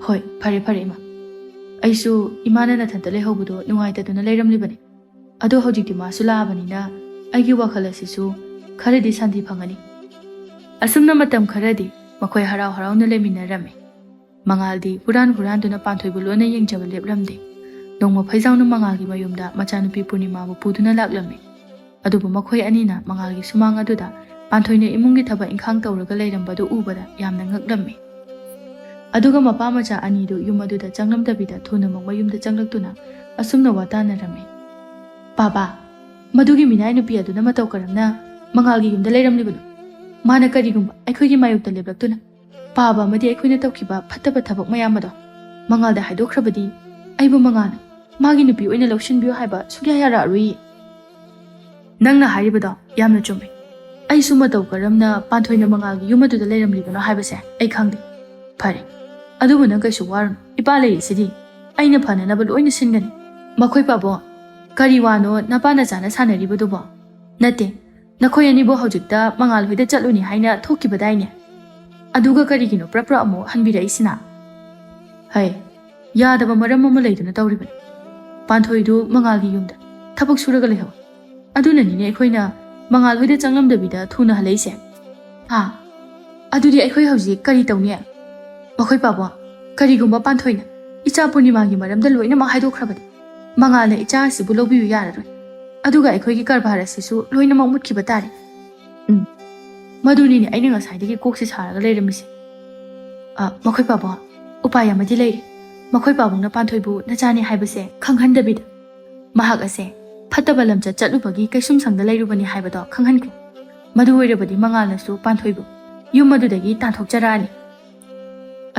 ꯍꯣꯏ, ꯐꯔꯦ ꯐꯔꯦ ꯏꯃꯥ꯫ ꯑꯩꯁꯨ ꯏꯃꯥꯅ ꯅꯊꯟꯇ ꯂꯩꯍꯧꯕꯗꯣ ꯅꯨꯡꯉꯥꯏꯇꯗꯨꯅ ꯂꯩꯔꯝꯂꯤꯕꯅꯤ꯫ ꯑꯗꯣ ꯍꯧꯖꯤꯛꯇꯤ ꯃꯥꯁꯨ ꯂꯥꯛꯑꯕꯅꯤꯅ ꯑꯩꯒꯤ ꯋꯥꯈꯜ ꯑꯁꯤꯁꯨ ꯈꯔꯗꯤ ꯁꯥꯟꯇꯤ ꯐꯪꯉꯅꯤ꯫" ꯑꯁꯨꯝꯅ ꯃꯇꯝ ꯈꯔꯗꯤ ꯃꯈꯣꯏ ꯍꯔꯥꯎ ꯍꯔꯥꯎꯅ ꯂꯩꯃꯤꯟꯅꯔꯝꯃꯤ꯫ ꯃꯉꯥꯜꯗꯤ ꯍꯨꯔꯥꯟ ꯍꯨꯔꯥꯟꯗꯨꯅ ꯄꯥꯟꯊꯣꯏꯕꯨ ꯂꯣꯟꯅ ꯌꯦꯡꯖꯕ ꯂꯦꯞꯂꯝꯗꯦ꯫ ꯅꯣꯡꯃ ꯐꯩꯖꯥꯎꯅ ꯃꯉꯥꯜꯒꯤ ꯃꯌꯨꯝꯗ ꯃꯆꯥꯅꯨꯄꯤ ꯄꯨꯔꯅꯤꯃꯥꯕꯨ ꯄꯨꯗꯨꯅ ꯂꯥꯛꯂꯝꯃꯤ꯫ ꯑꯗꯨꯕꯨ ꯃꯈꯣꯏ ꯑꯅꯤꯅ ꯃꯉꯥꯜꯒꯤ ꯁꯨꯃꯥꯡ ꯑꯗꯨꯗ ꯄꯥꯟꯊꯣꯏꯅ ꯏꯃꯨꯡꯒꯤ ꯊꯕꯛ ꯏꯪꯈꯥꯡ ꯇꯧꯔꯒ ꯂꯩꯔꯝꯕꯗꯨ ꯎꯕꯗ ꯌꯥꯝꯅ ꯉꯛꯂꯝꯃꯤ꯫ ꯑꯗꯨꯒ ꯃꯄꯥ ꯃꯆꯥ ꯑꯅꯤꯗꯨ ꯌꯨꯝ ꯑꯗꯨꯗ ꯆꯪꯂꯝꯗꯕꯤꯗ ꯊꯨꯅꯃꯛ ꯃꯌꯨꯝꯗ ꯆꯪꯂꯛꯇꯨꯅ ꯑꯁꯨꯝꯅ ꯋꯥ ꯇꯥꯅꯔꯝꯃꯤ, "ꯄꯥꯕꯥ, ꯃꯗꯨꯒꯤ ꯃꯤꯅꯥꯏ ꯅꯨꯄꯤ ꯑꯗꯨꯅ ꯃꯇꯧ ꯀꯔꯝꯅ ꯃꯉꯥꯜꯒꯤ ꯌꯨꯝꯗ ꯂꯩꯔꯝꯂꯤꯕꯅꯣ? ꯃꯥꯅ ꯀꯔꯤꯒꯨꯝꯕ ꯑꯩꯈꯣꯏꯒꯤ ꯃꯥꯌꯣꯛꯇ ꯂꯦꯞꯂꯛꯇꯨꯅ ꯄꯥꯕ ꯑꯃꯗꯤ ꯑꯩꯈꯣꯏꯅ ꯇꯧꯈꯤꯕ ꯐꯠꯇꯕ ꯊꯕꯛ ꯃꯌꯥꯝ ꯑꯗꯣ ꯃꯉꯥꯜꯗ ꯍꯥꯏꯗꯣꯛꯈ꯭ꯔꯕꯗꯤ ꯑꯩꯕꯨ ꯃꯉꯥꯜꯅ ꯃꯥꯒꯤ ꯅꯨꯄꯤ ꯑꯣꯏꯅ ꯂꯧꯁꯤꯟꯕꯤꯌꯨ ꯍꯥꯏꯕ ꯁꯨꯛꯌꯥ ꯌꯥꯔꯛꯑꯔꯣꯏꯌꯦ꯫" "ꯅꯪꯅ ꯍꯥꯏꯔꯤꯕꯗꯣ ꯌꯥꯝꯅ ꯆꯨꯝꯃꯤ꯫ ꯑꯩꯁꯨ ꯃꯇꯧ ꯀꯔꯝꯅ ꯄꯥꯟꯊꯣꯏꯅ ꯃꯉꯥꯜꯒꯤ ꯌꯨꯝ ꯑꯗꯨꯗ ꯂꯩꯔꯝꯂꯤꯕꯅꯣ ꯍꯥꯏꯕꯁꯦ ꯑꯩ ꯈꯪꯗꯦ꯫ ꯐꯔꯦ, ꯑꯗꯨꯕꯨ ꯅꯪ ꯀꯩꯁꯨ ꯋꯥꯔꯨꯅꯨ, ꯏꯄꯥ ꯂꯩꯔꯤꯁꯤꯗꯤ꯫ ꯑꯩꯅ ꯐꯅꯅꯕ ꯂꯣꯏꯅ ꯁꯤꯟꯒꯅꯤ꯫" "ꯃꯈꯣꯏ ꯄꯥꯕꯨꯡ, ꯀꯔꯤ ꯋꯥꯅꯣ ꯅꯄꯥ ꯅꯆꯥꯅ ꯁꯥꯟꯅꯔꯤꯕꯗꯨꯕꯣ? ꯅꯠꯇꯦ, ꯅꯈꯣꯏ ꯑꯅꯤꯕꯨ ꯍꯧꯖꯤꯛꯇ ꯃꯉꯥꯜ ꯍꯣꯏꯗ ꯆꯠꯂꯨꯅꯤ ꯍꯥꯏꯅ ꯊꯣꯛꯈꯤꯕꯗꯥꯏꯅꯦ? ꯑꯗꯨꯒ ꯀꯔꯤꯒꯤꯅꯣ ꯄ꯭ꯔꯞ ꯄ꯭ꯔꯞ ꯑꯃꯨꯛ ꯍꯟꯕꯤꯔꯛꯏꯁꯤꯅ?" "ꯍꯩ, ꯌꯥꯗꯕ ꯃꯔꯝ ꯑꯃ ꯂꯩꯗꯨꯅ ꯇꯧꯔꯤꯕꯅꯤ꯫ ꯄꯥꯟꯊꯣꯏꯗꯨ ꯃꯉꯥꯜꯒꯤ ꯌꯨꯝꯗ ꯊꯕꯛ ꯁꯨꯔꯒ ꯂꯩꯍꯧꯋꯤ꯫ ꯑꯗꯨꯅꯅꯤꯅꯦ ꯑꯩꯈꯣꯏꯅ ꯃꯉꯥꯜ ꯍꯣꯏꯗ ꯆꯪꯂꯝꯗꯕꯤꯗ ꯊꯨꯅ ꯍꯜꯂꯛꯏꯁꯦ꯫" "ꯍꯥ? ꯑꯗꯨꯗꯤ ꯑꯩꯈꯣꯏ ꯍꯧꯖꯤꯛ ꯀꯔꯤ ꯇꯧꯅꯤ?" "ꯃꯈꯣꯏ ꯄꯥꯕꯨꯡ, ꯀꯔꯤꯒꯨꯝꯕ ꯄꯥꯟꯊꯣꯏꯅ ꯏꯆꯥ ꯄꯨꯔꯅꯤꯃꯥꯒꯤ ꯃꯔꯝꯗ ꯂꯣꯏꯅꯃꯛ ꯍꯥꯏꯗꯣꯛꯈ꯭ꯔꯕꯗꯤ ꯃꯉꯥꯜꯅ ꯏꯆꯥ ꯑꯁꯤꯕꯨ ꯂꯧꯕꯤꯌꯨ ꯌꯥꯔꯔꯣꯏ꯫ ꯑꯗꯨꯒ ꯑꯩꯈꯣꯏꯒꯤ ꯀꯔꯕꯥꯔ ꯑꯁꯤꯁꯨ ꯂꯣꯏꯅꯃꯛ ꯃꯨꯠꯈꯤꯕ ꯇꯥꯔꯦ꯫" "ꯎꯝ, ꯃꯗꯨꯅꯤꯅꯦ ꯑꯩꯅ ꯉꯁꯥꯏꯗꯒꯤ ꯀꯣꯛꯁꯦ ꯁꯥꯔꯒ ꯂꯩꯔꯝꯃꯤꯁꯦ꯫" "ꯑ, ꯃꯈꯣꯏ ꯄꯥꯕꯨꯡ, ꯎꯄꯥꯏ ꯑꯃꯗꯤ ꯂꯩꯔꯦ꯫ ꯃꯈꯣꯏ ꯄꯥꯕꯨꯡꯅ ꯄꯥꯟꯊꯣꯏꯕꯨ ꯅꯆꯥꯅꯤ ꯍꯥꯏꯕꯁꯦ ꯈꯪꯍꯟꯗꯕꯤꯗ ꯃꯍꯥꯛ ꯑꯁꯦ ꯐꯠꯇꯕ ꯂꯝꯆꯠ ꯆꯠꯂꯨꯕꯒꯤ ꯀꯩꯁꯨꯝꯁꯪꯗ ꯂꯩꯔꯨꯕꯅꯤ ꯍꯥꯏꯕꯗꯣ ꯈꯪꯍꯟꯈ꯭ꯔꯣ꯫ ꯃꯗꯨ ꯑꯣꯏꯔꯕꯗꯤ ꯃꯉꯥꯜꯅꯁꯨ ꯄꯥꯟꯊꯣꯏꯕꯨ ꯌꯨꯝ ꯑꯗꯨꯗꯒꯤ ꯇꯥꯟꯊꯣꯛꯆꯔꯛꯑꯅꯤ꯫"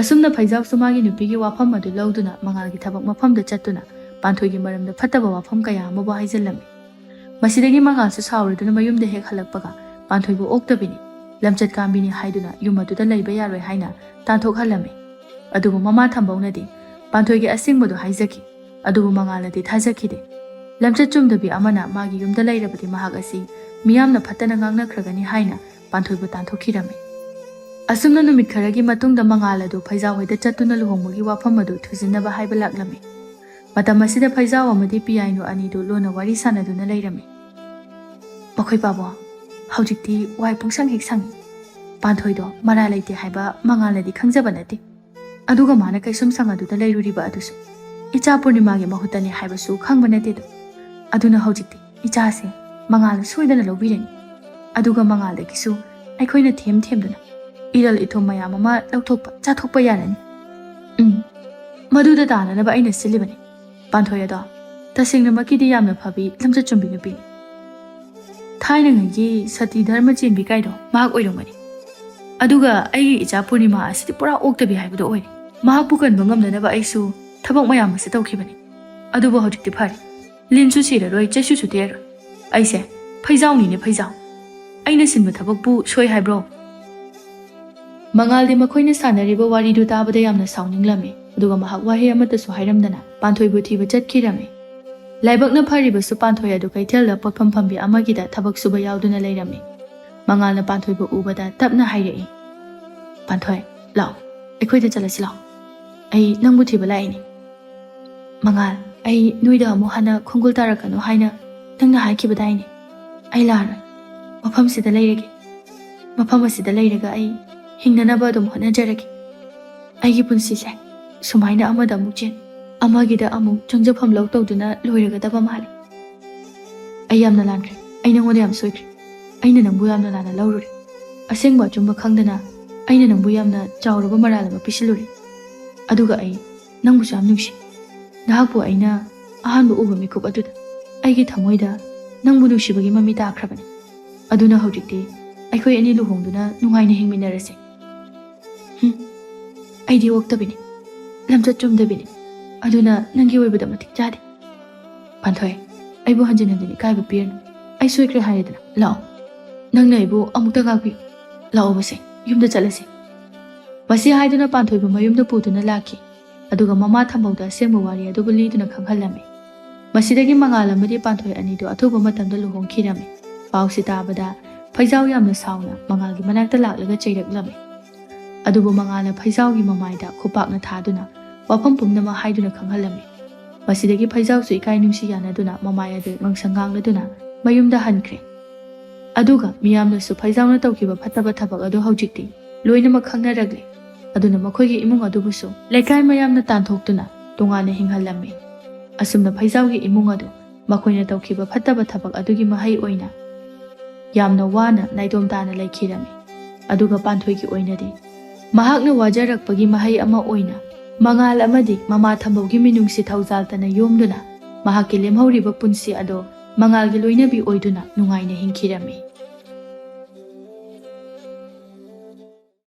ꯑꯁꯨꯝꯅ ꯐꯩꯖꯥꯎꯁꯨ ꯃꯥꯒꯤ ꯅꯨꯄꯤꯒꯤ ꯋꯥꯐꯝ ꯑꯗꯨ ꯂꯧꯗꯨꯅ ꯃꯉꯥꯜꯒꯤ ꯊꯕꯛ ꯃꯐꯝꯗ ꯆꯠꯇꯨꯅ ꯄꯥꯟꯊꯣꯏꯒꯤ ꯃꯔꯝꯗ ꯐꯠꯇꯕ ꯋꯥꯐꯝ ꯀꯌꯥ ꯑꯃꯕꯨ ꯍꯥꯏꯖꯤꯜꯂꯝꯃꯤ꯫ ꯃꯁꯤꯗꯒꯤ ꯃꯉꯥꯜꯁꯨ ꯁꯥꯎꯔꯗꯨꯅ ꯃꯌꯨꯝꯗ ꯍꯦꯛ ꯍꯜꯂꯛꯄꯒ ꯄꯥꯟꯊꯣꯏꯕꯨ ꯑꯣꯛꯇꯕꯤꯅꯤ꯫ ꯂꯝꯆꯠ ꯀꯥꯝꯕꯤꯅꯤ ꯍꯥꯏꯗꯨꯅ ꯌꯨꯝ ꯑꯗꯨꯗ ꯂꯩꯕ ꯌꯥꯔꯣꯏ ꯍꯥꯏꯅ ꯇꯥꯟꯊꯣꯛꯍꯜꯂꯝꯃꯤ꯫ ꯑꯗꯨꯕꯨ ꯃꯃꯥ ꯊꯝꯕꯧꯅꯗꯤ ꯄꯥꯟꯊꯣꯏꯒꯤ ꯑꯁꯦꯡꯕꯗꯨ ꯍꯥꯏꯖꯈꯤ꯫ ꯑꯗꯨꯕꯨ ꯃꯉꯥꯜꯅꯗꯤ ꯊꯥꯖꯈꯤꯗꯦ꯫ ꯂꯝꯆꯠ ꯆꯨꯝꯗꯕꯤ ꯑꯃꯅ ꯃꯥꯒꯤ ꯌꯨꯝꯗ ꯂꯩꯔꯕꯗꯤ ꯃꯍꯥꯛ ꯑꯁꯤ ꯃꯤꯌꯥꯝꯅ ꯐꯠꯇꯅ ꯉꯥꯡꯅꯈ꯭ꯔꯒꯅꯤ ꯍꯥꯏꯅ ꯄꯥꯟꯊꯣꯏꯕꯨ ꯇꯥꯟꯊꯣꯛꯈꯤꯔꯝꯃꯤ꯫ ꯑꯁꯨꯝꯅ ꯅꯨꯃꯤꯠ ꯈꯔꯒꯤ ꯃꯇꯨꯡꯗ ꯃꯉꯥꯜ ꯑꯗꯨ ꯐꯩꯖꯥꯎ ꯍꯣꯏꯗ ꯆꯠꯇꯨꯅ ꯂꯨꯍꯣꯡꯕꯒꯤ ꯋꯥꯐꯝ ꯑꯗꯨ ꯊꯨꯖꯤꯟꯅꯕ ꯍꯥꯏꯕ ꯂꯥꯛꯂꯝꯃꯤ꯫ ꯃꯇꯝ ꯑꯁꯤꯗ ꯐꯩꯖꯥꯎ ꯑꯃꯗꯤ ꯄꯤꯌꯥꯏꯅꯨ ꯑꯅꯤꯗꯨ ꯂꯣꯟꯅ ꯋꯥꯔꯤ ꯁꯥꯟꯅꯗꯨꯅ ꯂꯩꯔꯝꯃꯤ꯫ "ꯃꯈꯣꯏ ꯄꯥꯕꯨꯡ, ꯍꯧꯖꯤꯛꯇꯤ ꯋꯥꯏ ꯄꯨꯡꯁꯪ ꯍꯦꯛ ꯁꯪꯉꯤ꯫ ꯄꯥꯟꯊꯣꯏꯗꯣ ꯃꯔꯥ ꯂꯩꯇꯦ ꯍꯥꯏꯕ ꯃꯉꯥꯜꯅꯗꯤ ꯈꯪꯖꯕ ꯅꯠꯇꯦ꯫ ꯑꯗꯨꯒ ꯃꯥꯅ ꯀꯩꯁꯨꯝ ꯁꯪ ꯑꯗꯨꯗ ꯂꯩꯔꯨꯔꯤꯕ ꯑꯗꯨꯁꯨ ꯏꯆꯥ ꯄꯨꯔꯅꯤꯃꯥꯒꯤ ꯃꯍꯨꯠꯇꯅꯤ ꯍꯥꯏꯕꯁꯨ ꯈꯪꯕ ꯅꯠꯇꯦꯗꯣ꯫ ꯑꯗꯨꯅ ꯍꯧꯖꯤꯛꯇꯤ ꯏꯆꯥꯁꯦ ꯃꯉꯥꯜꯅ ꯁꯣꯏꯗꯅ ꯂꯧꯕꯤꯔꯅꯤ꯫ ꯑꯗꯨꯒ ꯃꯉꯥꯜꯗꯒꯤꯁꯨ ꯑꯩꯈꯣꯏꯅ ꯊꯦꯝ ꯊꯦꯝꯗꯨꯅ ꯏꯔꯜ ꯏꯊꯨꯝ ꯃꯌꯥꯝ ꯑꯃ ꯂꯧꯊꯣꯛꯄ ꯆꯥꯊꯣꯛꯄ ꯌꯥꯔꯅꯤ꯫ ꯎꯝ, ꯃꯗꯨꯗ ꯇꯥꯅꯅꯕ ꯑꯩꯅ ꯁꯤꯜꯂꯤꯕꯅꯤ꯫ ꯄꯥꯟꯊꯣꯏ ꯑꯗꯣ ꯇꯁꯦꯡꯅꯃꯛꯀꯤꯗꯤ ꯌꯥꯝꯅ ꯐꯕꯤ ꯂꯝꯆꯠ ꯆꯨꯝꯕꯤ ꯅꯨꯄꯤꯅꯤ꯫ ꯊꯥꯏꯅꯉꯩꯒꯤ ꯁꯇꯤ ꯙꯔꯃ ꯆꯦꯟꯕꯤ ꯀꯥꯏꯗꯣ ꯃꯍꯥꯛ ꯑꯣꯏꯔꯝꯒꯅꯤ꯫ ꯑꯗꯨꯒ ꯑꯩꯒꯤ ꯏꯆꯥ ꯄꯨꯔꯅꯤꯃꯥ ꯑꯁꯤꯗꯤ ꯄꯨꯔꯥ ꯑꯣꯛꯇꯕꯤ ꯍꯥꯏꯕꯗꯣ ꯑꯣꯏꯔꯦ꯫ ꯃꯍꯥꯛꯄꯨ ꯀꯟꯕ ꯉꯝꯅꯅꯕ ꯑꯩꯁꯨ ꯊꯕꯛ ꯃꯌꯥꯝ ꯑꯁꯤ ꯇꯧꯈꯤꯕꯅꯤ꯫ ꯑꯗꯨꯕꯨ ꯍꯧꯖꯤꯛꯇꯤ ꯐꯔꯦ꯫ ꯂꯤꯟꯁꯨ ꯁꯤꯔꯔꯣꯏ, ꯆꯩꯁꯨꯁꯨ ꯇꯦꯔꯔꯣꯏ꯫ ꯑꯩꯁꯦ ꯐꯩꯖꯥꯎꯅꯤꯅꯦ, ꯐꯩꯖꯥꯎ꯫ ꯑꯩꯅ ꯁꯤꯟꯕ ꯊꯕꯛꯄꯨ ꯁꯣꯏ ꯍꯥꯏꯕ꯭ꯔꯣ?" ꯃꯉꯥꯜꯗꯤ ꯃꯈꯣꯏꯅ ꯁꯥꯟꯅꯔꯤꯕ ꯋꯥꯔꯤꯗꯨ ꯇꯥꯕꯗ ꯌꯥꯝꯅ ꯁꯥꯎꯅꯤꯡꯂꯝꯃꯤ꯫ ꯑꯗꯨꯒ ꯃꯍꯥꯛ ꯋꯥꯍꯩ ꯑꯃꯠꯇꯁꯨ ꯍꯥꯏꯔꯝꯗꯅ ꯄꯥꯟꯊꯣꯏꯕꯨ ꯊꯤꯕ ꯆꯠꯈꯤꯔꯝꯃꯤ꯫ ꯂꯥꯏꯕꯛꯅ ꯐꯔꯤꯕꯁꯨ ꯄꯥꯟꯊꯣꯏ ꯑꯗꯨ ꯀꯩꯊꯦꯜꯗ ꯄꯣꯠꯐꯝ ꯐꯝꯕꯤ ꯑꯃꯒꯤꯗ ꯊꯕꯛ ꯁꯨꯕ ꯌꯥꯎꯗꯨꯅ ꯂꯩꯔꯝꯃꯤ꯫ ꯃꯉꯥꯜꯅ ꯄꯥꯟꯊꯣꯏꯕꯨ ꯎꯕꯗ ꯇꯞꯅ ꯍꯥꯏꯔꯛꯏ, "ꯄꯥꯟꯊꯣꯏ, ꯂꯥꯛꯑꯣ, ꯑꯩꯈꯣꯏꯗ ꯆꯠꯂꯁꯤ ꯂꯥꯛꯑꯣ꯫ ꯑꯩ ꯅꯪꯕꯨ ꯊꯤꯕ ꯂꯥꯛꯏꯅꯤ꯫ ꯃꯉꯥꯜ, ꯑꯩ ꯅꯣꯏꯗ ꯑꯃꯨꯛ ꯍꯟꯅ ꯈꯣꯡꯒꯨꯜ ꯇꯥꯔꯛꯀꯅꯨ ꯍꯥꯏꯅ ꯅꯪꯅ ꯍꯥꯏꯈꯤꯕꯗꯥꯏꯅꯦ? ꯑꯩ ꯂꯥꯛꯑꯔꯣꯏ꯫ ꯃꯐꯝꯁꯤꯗ ꯂꯩꯔꯒꯦ꯫ ꯃꯐꯝ ꯑꯁꯤꯗ ꯂꯩꯔꯒ ꯑꯩ ꯍꯤꯡꯅꯅꯕ ꯑꯗꯨꯝ ꯍꯣꯠꯅꯖꯔꯒꯦ꯫ ꯑꯩꯒꯤ ꯄꯨꯟꯁꯤꯁꯦ ꯁꯨꯃꯥꯏꯅ ꯑꯃꯗ ꯑꯃꯨꯛ ꯆꯦꯟ, ꯑꯃꯒꯤꯗ ꯑꯃꯨꯛ ꯆꯪꯖꯐꯝ ꯂꯧ ꯇꯧꯗꯨꯅ ꯂꯣꯏꯔꯒꯗꯕ ꯃꯥꯜꯂꯤ꯫ ꯑꯩ ꯌꯥꯝꯅ ꯂꯥꯟꯈ꯭ꯔꯦ꯫ ꯑꯩ ꯅꯉꯣꯟꯗ ꯌꯥꯝ ꯁꯣꯏꯈ꯭ꯔꯦ꯫ ꯑꯩꯅ ꯅꯪꯕꯨ ꯌꯥꯝꯅ ꯂꯥꯟꯅ ꯂꯧꯔꯨꯔꯦ꯫ ꯑꯁꯦꯡꯕ ꯑꯆꯨꯝꯕ ꯈꯪꯗꯅ ꯑꯩꯅ ꯅꯪꯕꯨ ꯌꯥꯝꯅ ꯆꯥꯎꯔꯕ ꯃꯔꯥꯜ ꯑꯃ ꯄꯤꯁꯤꯜꯂꯨꯔꯦ꯫ ꯑꯗꯨꯒ ꯑꯩ ꯅꯪꯕꯨꯁꯨ ꯌꯥꯝ ꯅꯨꯡꯁꯤ꯫ ꯅꯍꯥꯛꯄꯨ ꯑꯩꯅ ꯑꯍꯥꯟꯕ ꯎꯕ ꯃꯤꯀꯨꯞ ꯑꯗꯨꯗ ꯑꯩꯒꯤ ꯊꯃꯣꯏꯗ ꯅꯪꯕꯨ ꯅꯨꯡꯁꯤꯕꯒꯤ ꯃꯃꯤ ꯇꯥꯈ꯭ꯔꯕꯅꯤ꯫ ꯑꯗꯨꯅ ꯍꯧꯖꯤꯛꯇꯤ ꯑꯩꯈꯣꯏ ꯑꯅꯤ ꯂꯨꯍꯣꯡꯗꯨꯅ ꯅꯨꯡꯉꯥꯏꯅ ꯍꯤꯡꯃꯤꯟꯅꯔꯁꯦ꯫ ꯍꯨꯝ, ꯑꯩꯗꯤ ꯑꯣꯛꯇꯕꯤꯅꯤ, ꯂꯝꯆꯠ ꯆꯨꯝꯗꯕꯤꯅꯤ꯫ ꯑꯗꯨꯅ ꯅꯪꯒꯤ ꯑꯣꯏꯕꯗ ꯃꯇꯤꯛ ꯆꯥꯗꯦ꯫ ꯄꯥꯟꯊꯣꯏ, ꯑꯩꯕꯨ ꯍꯟꯖꯤꯟ ꯍꯟꯖꯤꯟ ꯏꯀꯥꯏꯕ ꯄꯤꯔꯅꯨ꯫ ꯑꯩ ꯁꯣꯏꯈ꯭ꯔꯦ ꯍꯥꯏꯔꯦꯗꯅ꯫ ꯂꯥꯛꯑꯣ, ꯅꯪꯅ ꯑꯩꯕꯨ ꯑꯃꯨꯛꯇ ꯉꯥꯛꯄꯤꯌꯨ꯫ "ꯂꯥꯛꯑꯣꯕꯁꯦ, ꯌꯨꯝꯗ ꯆꯠꯂꯁꯤ꯫" ꯃꯁꯤ ꯍꯥꯏꯗꯨꯅ ꯄꯥꯟꯊꯣꯏꯕꯨ ꯃꯌꯨꯝꯗ ꯄꯨꯗꯨꯅ ꯂꯥꯛꯈꯤ꯫ ꯑꯗꯨꯒ ꯃꯃꯥ ꯊꯝꯕꯧꯗ ꯑꯁꯦꯡꯕ ꯋꯥꯔꯤ ꯑꯗꯨꯕꯨ ꯂꯤꯗꯨꯅ ꯈꯪꯍꯜꯂꯝꯃꯤ꯫ ꯃꯁꯤꯗꯒꯤ ꯃꯉꯥꯜ ꯑꯃꯗꯤ ꯄꯥꯟꯊꯣꯏ ꯑꯅꯤꯗꯨ ꯑꯊꯨꯕ ꯃꯇꯝꯗ ꯂꯨꯍꯣꯡꯈꯤꯔꯝꯃꯤ꯫ ꯄꯥꯎꯁꯤ ꯇꯥꯕꯗ ꯐꯩꯖꯥꯎ ꯌꯥꯝꯅ ꯁꯥꯎꯅ ꯃꯉꯥꯜꯒꯤ ꯃꯅꯥꯛꯇ ꯂꯥꯛꯂꯒ ꯆꯩꯔꯛꯂꯝꯃꯤ꯫ ꯑꯗꯨꯕꯨ ꯃꯉꯥꯜꯅ ꯐꯩꯖꯥꯎꯒꯤ ꯃꯃꯥꯏꯗ ꯈꯨꯄꯥꯛꯅ ꯊꯥꯗꯨꯅ ꯋꯥꯐꯝ ꯄꯨꯝꯅꯃꯛ ꯍꯥꯏꯗꯨꯅ ꯈꯪꯍꯜꯂꯝꯃꯤ꯫ ꯃꯁꯤꯗꯒꯤ ꯐꯩꯖꯥꯎꯁꯨ ꯏꯀꯥꯏ ꯅꯨꯡꯁꯤ ꯌꯥꯅꯗꯨꯅ ꯃꯃꯥꯏ ꯑꯗꯨ ꯉꯥꯡꯁꯪ ꯉꯥꯡꯂꯗꯨꯅ ꯃꯌꯨꯝꯗ ꯍꯟꯈ꯭ꯔꯦ꯫ ꯑꯗꯨꯒ ꯃꯤꯌꯥꯝꯅꯁꯨ ꯐꯩꯖꯥꯎꯅ ꯇꯧꯈꯤꯕ ꯐꯠꯇꯕ ꯊꯕꯛ ꯑꯗꯨ ꯍꯧꯖꯤꯛꯇꯤ ꯂꯣꯏꯅꯃꯛ ꯈꯪꯅꯔꯛꯂꯦ꯫ ꯑꯗꯨꯅ ꯃꯈꯣꯏꯒꯤ ꯏꯃꯨꯡ ꯑꯗꯨꯕꯨꯁꯨ ꯂꯩꯀꯥꯏ ꯃꯌꯥꯝꯅ ꯇꯥꯟꯊꯣꯛꯇꯨꯅ ꯇꯣꯉꯥꯟꯅ ꯍꯤꯡꯍꯜꯂꯝꯃꯤ꯫ ꯑꯁꯨꯝꯅ ꯐꯩꯖꯥꯎꯒꯤ ꯏꯃꯨꯡ ꯑꯗꯨ ꯃꯈꯣꯏꯅ ꯇꯧꯈꯤꯕ ꯐꯠꯇꯕ ꯊꯕꯛ ꯑꯗꯨꯒꯤ ꯃꯍꯩ ꯑꯣꯏꯅ ꯌꯥꯝꯅ ꯋꯥꯅ ꯅꯥꯏꯇꯣꯝ ꯇꯥꯅ ꯂꯩꯈꯤꯔꯝꯃꯤ꯫ ꯑꯗꯨꯒ ꯄꯥꯟꯊꯣꯏꯒꯤ ꯑꯣꯏꯅꯗꯤ ꯃꯍꯥꯛꯅ ꯋꯥꯖꯔꯛꯄꯒꯤ ꯃꯍꯩ ꯑꯃ ꯑꯣꯏꯅ ꯃꯉꯥꯜ ꯑꯃꯗꯤ ꯃꯃꯥ ꯊꯝꯕꯧꯒꯤ ꯃꯤꯅꯨꯡꯁꯤ ꯊꯧꯖꯥꯜꯇꯅ ꯌꯣꯝꯗꯨꯅ ꯃꯍꯥꯛꯀꯤ ꯂꯦꯝꯍꯧꯔꯤꯕ ꯄꯨꯟꯁꯤ ꯑꯗꯣ ꯃꯉꯥꯜꯒꯤ ꯂꯣꯏꯅꯕꯤ ꯑꯣꯏꯗꯨꯅ ꯅꯨꯡꯉꯥꯏꯅ ꯍꯤꯡꯈꯤꯔꯝꯃꯤ꯫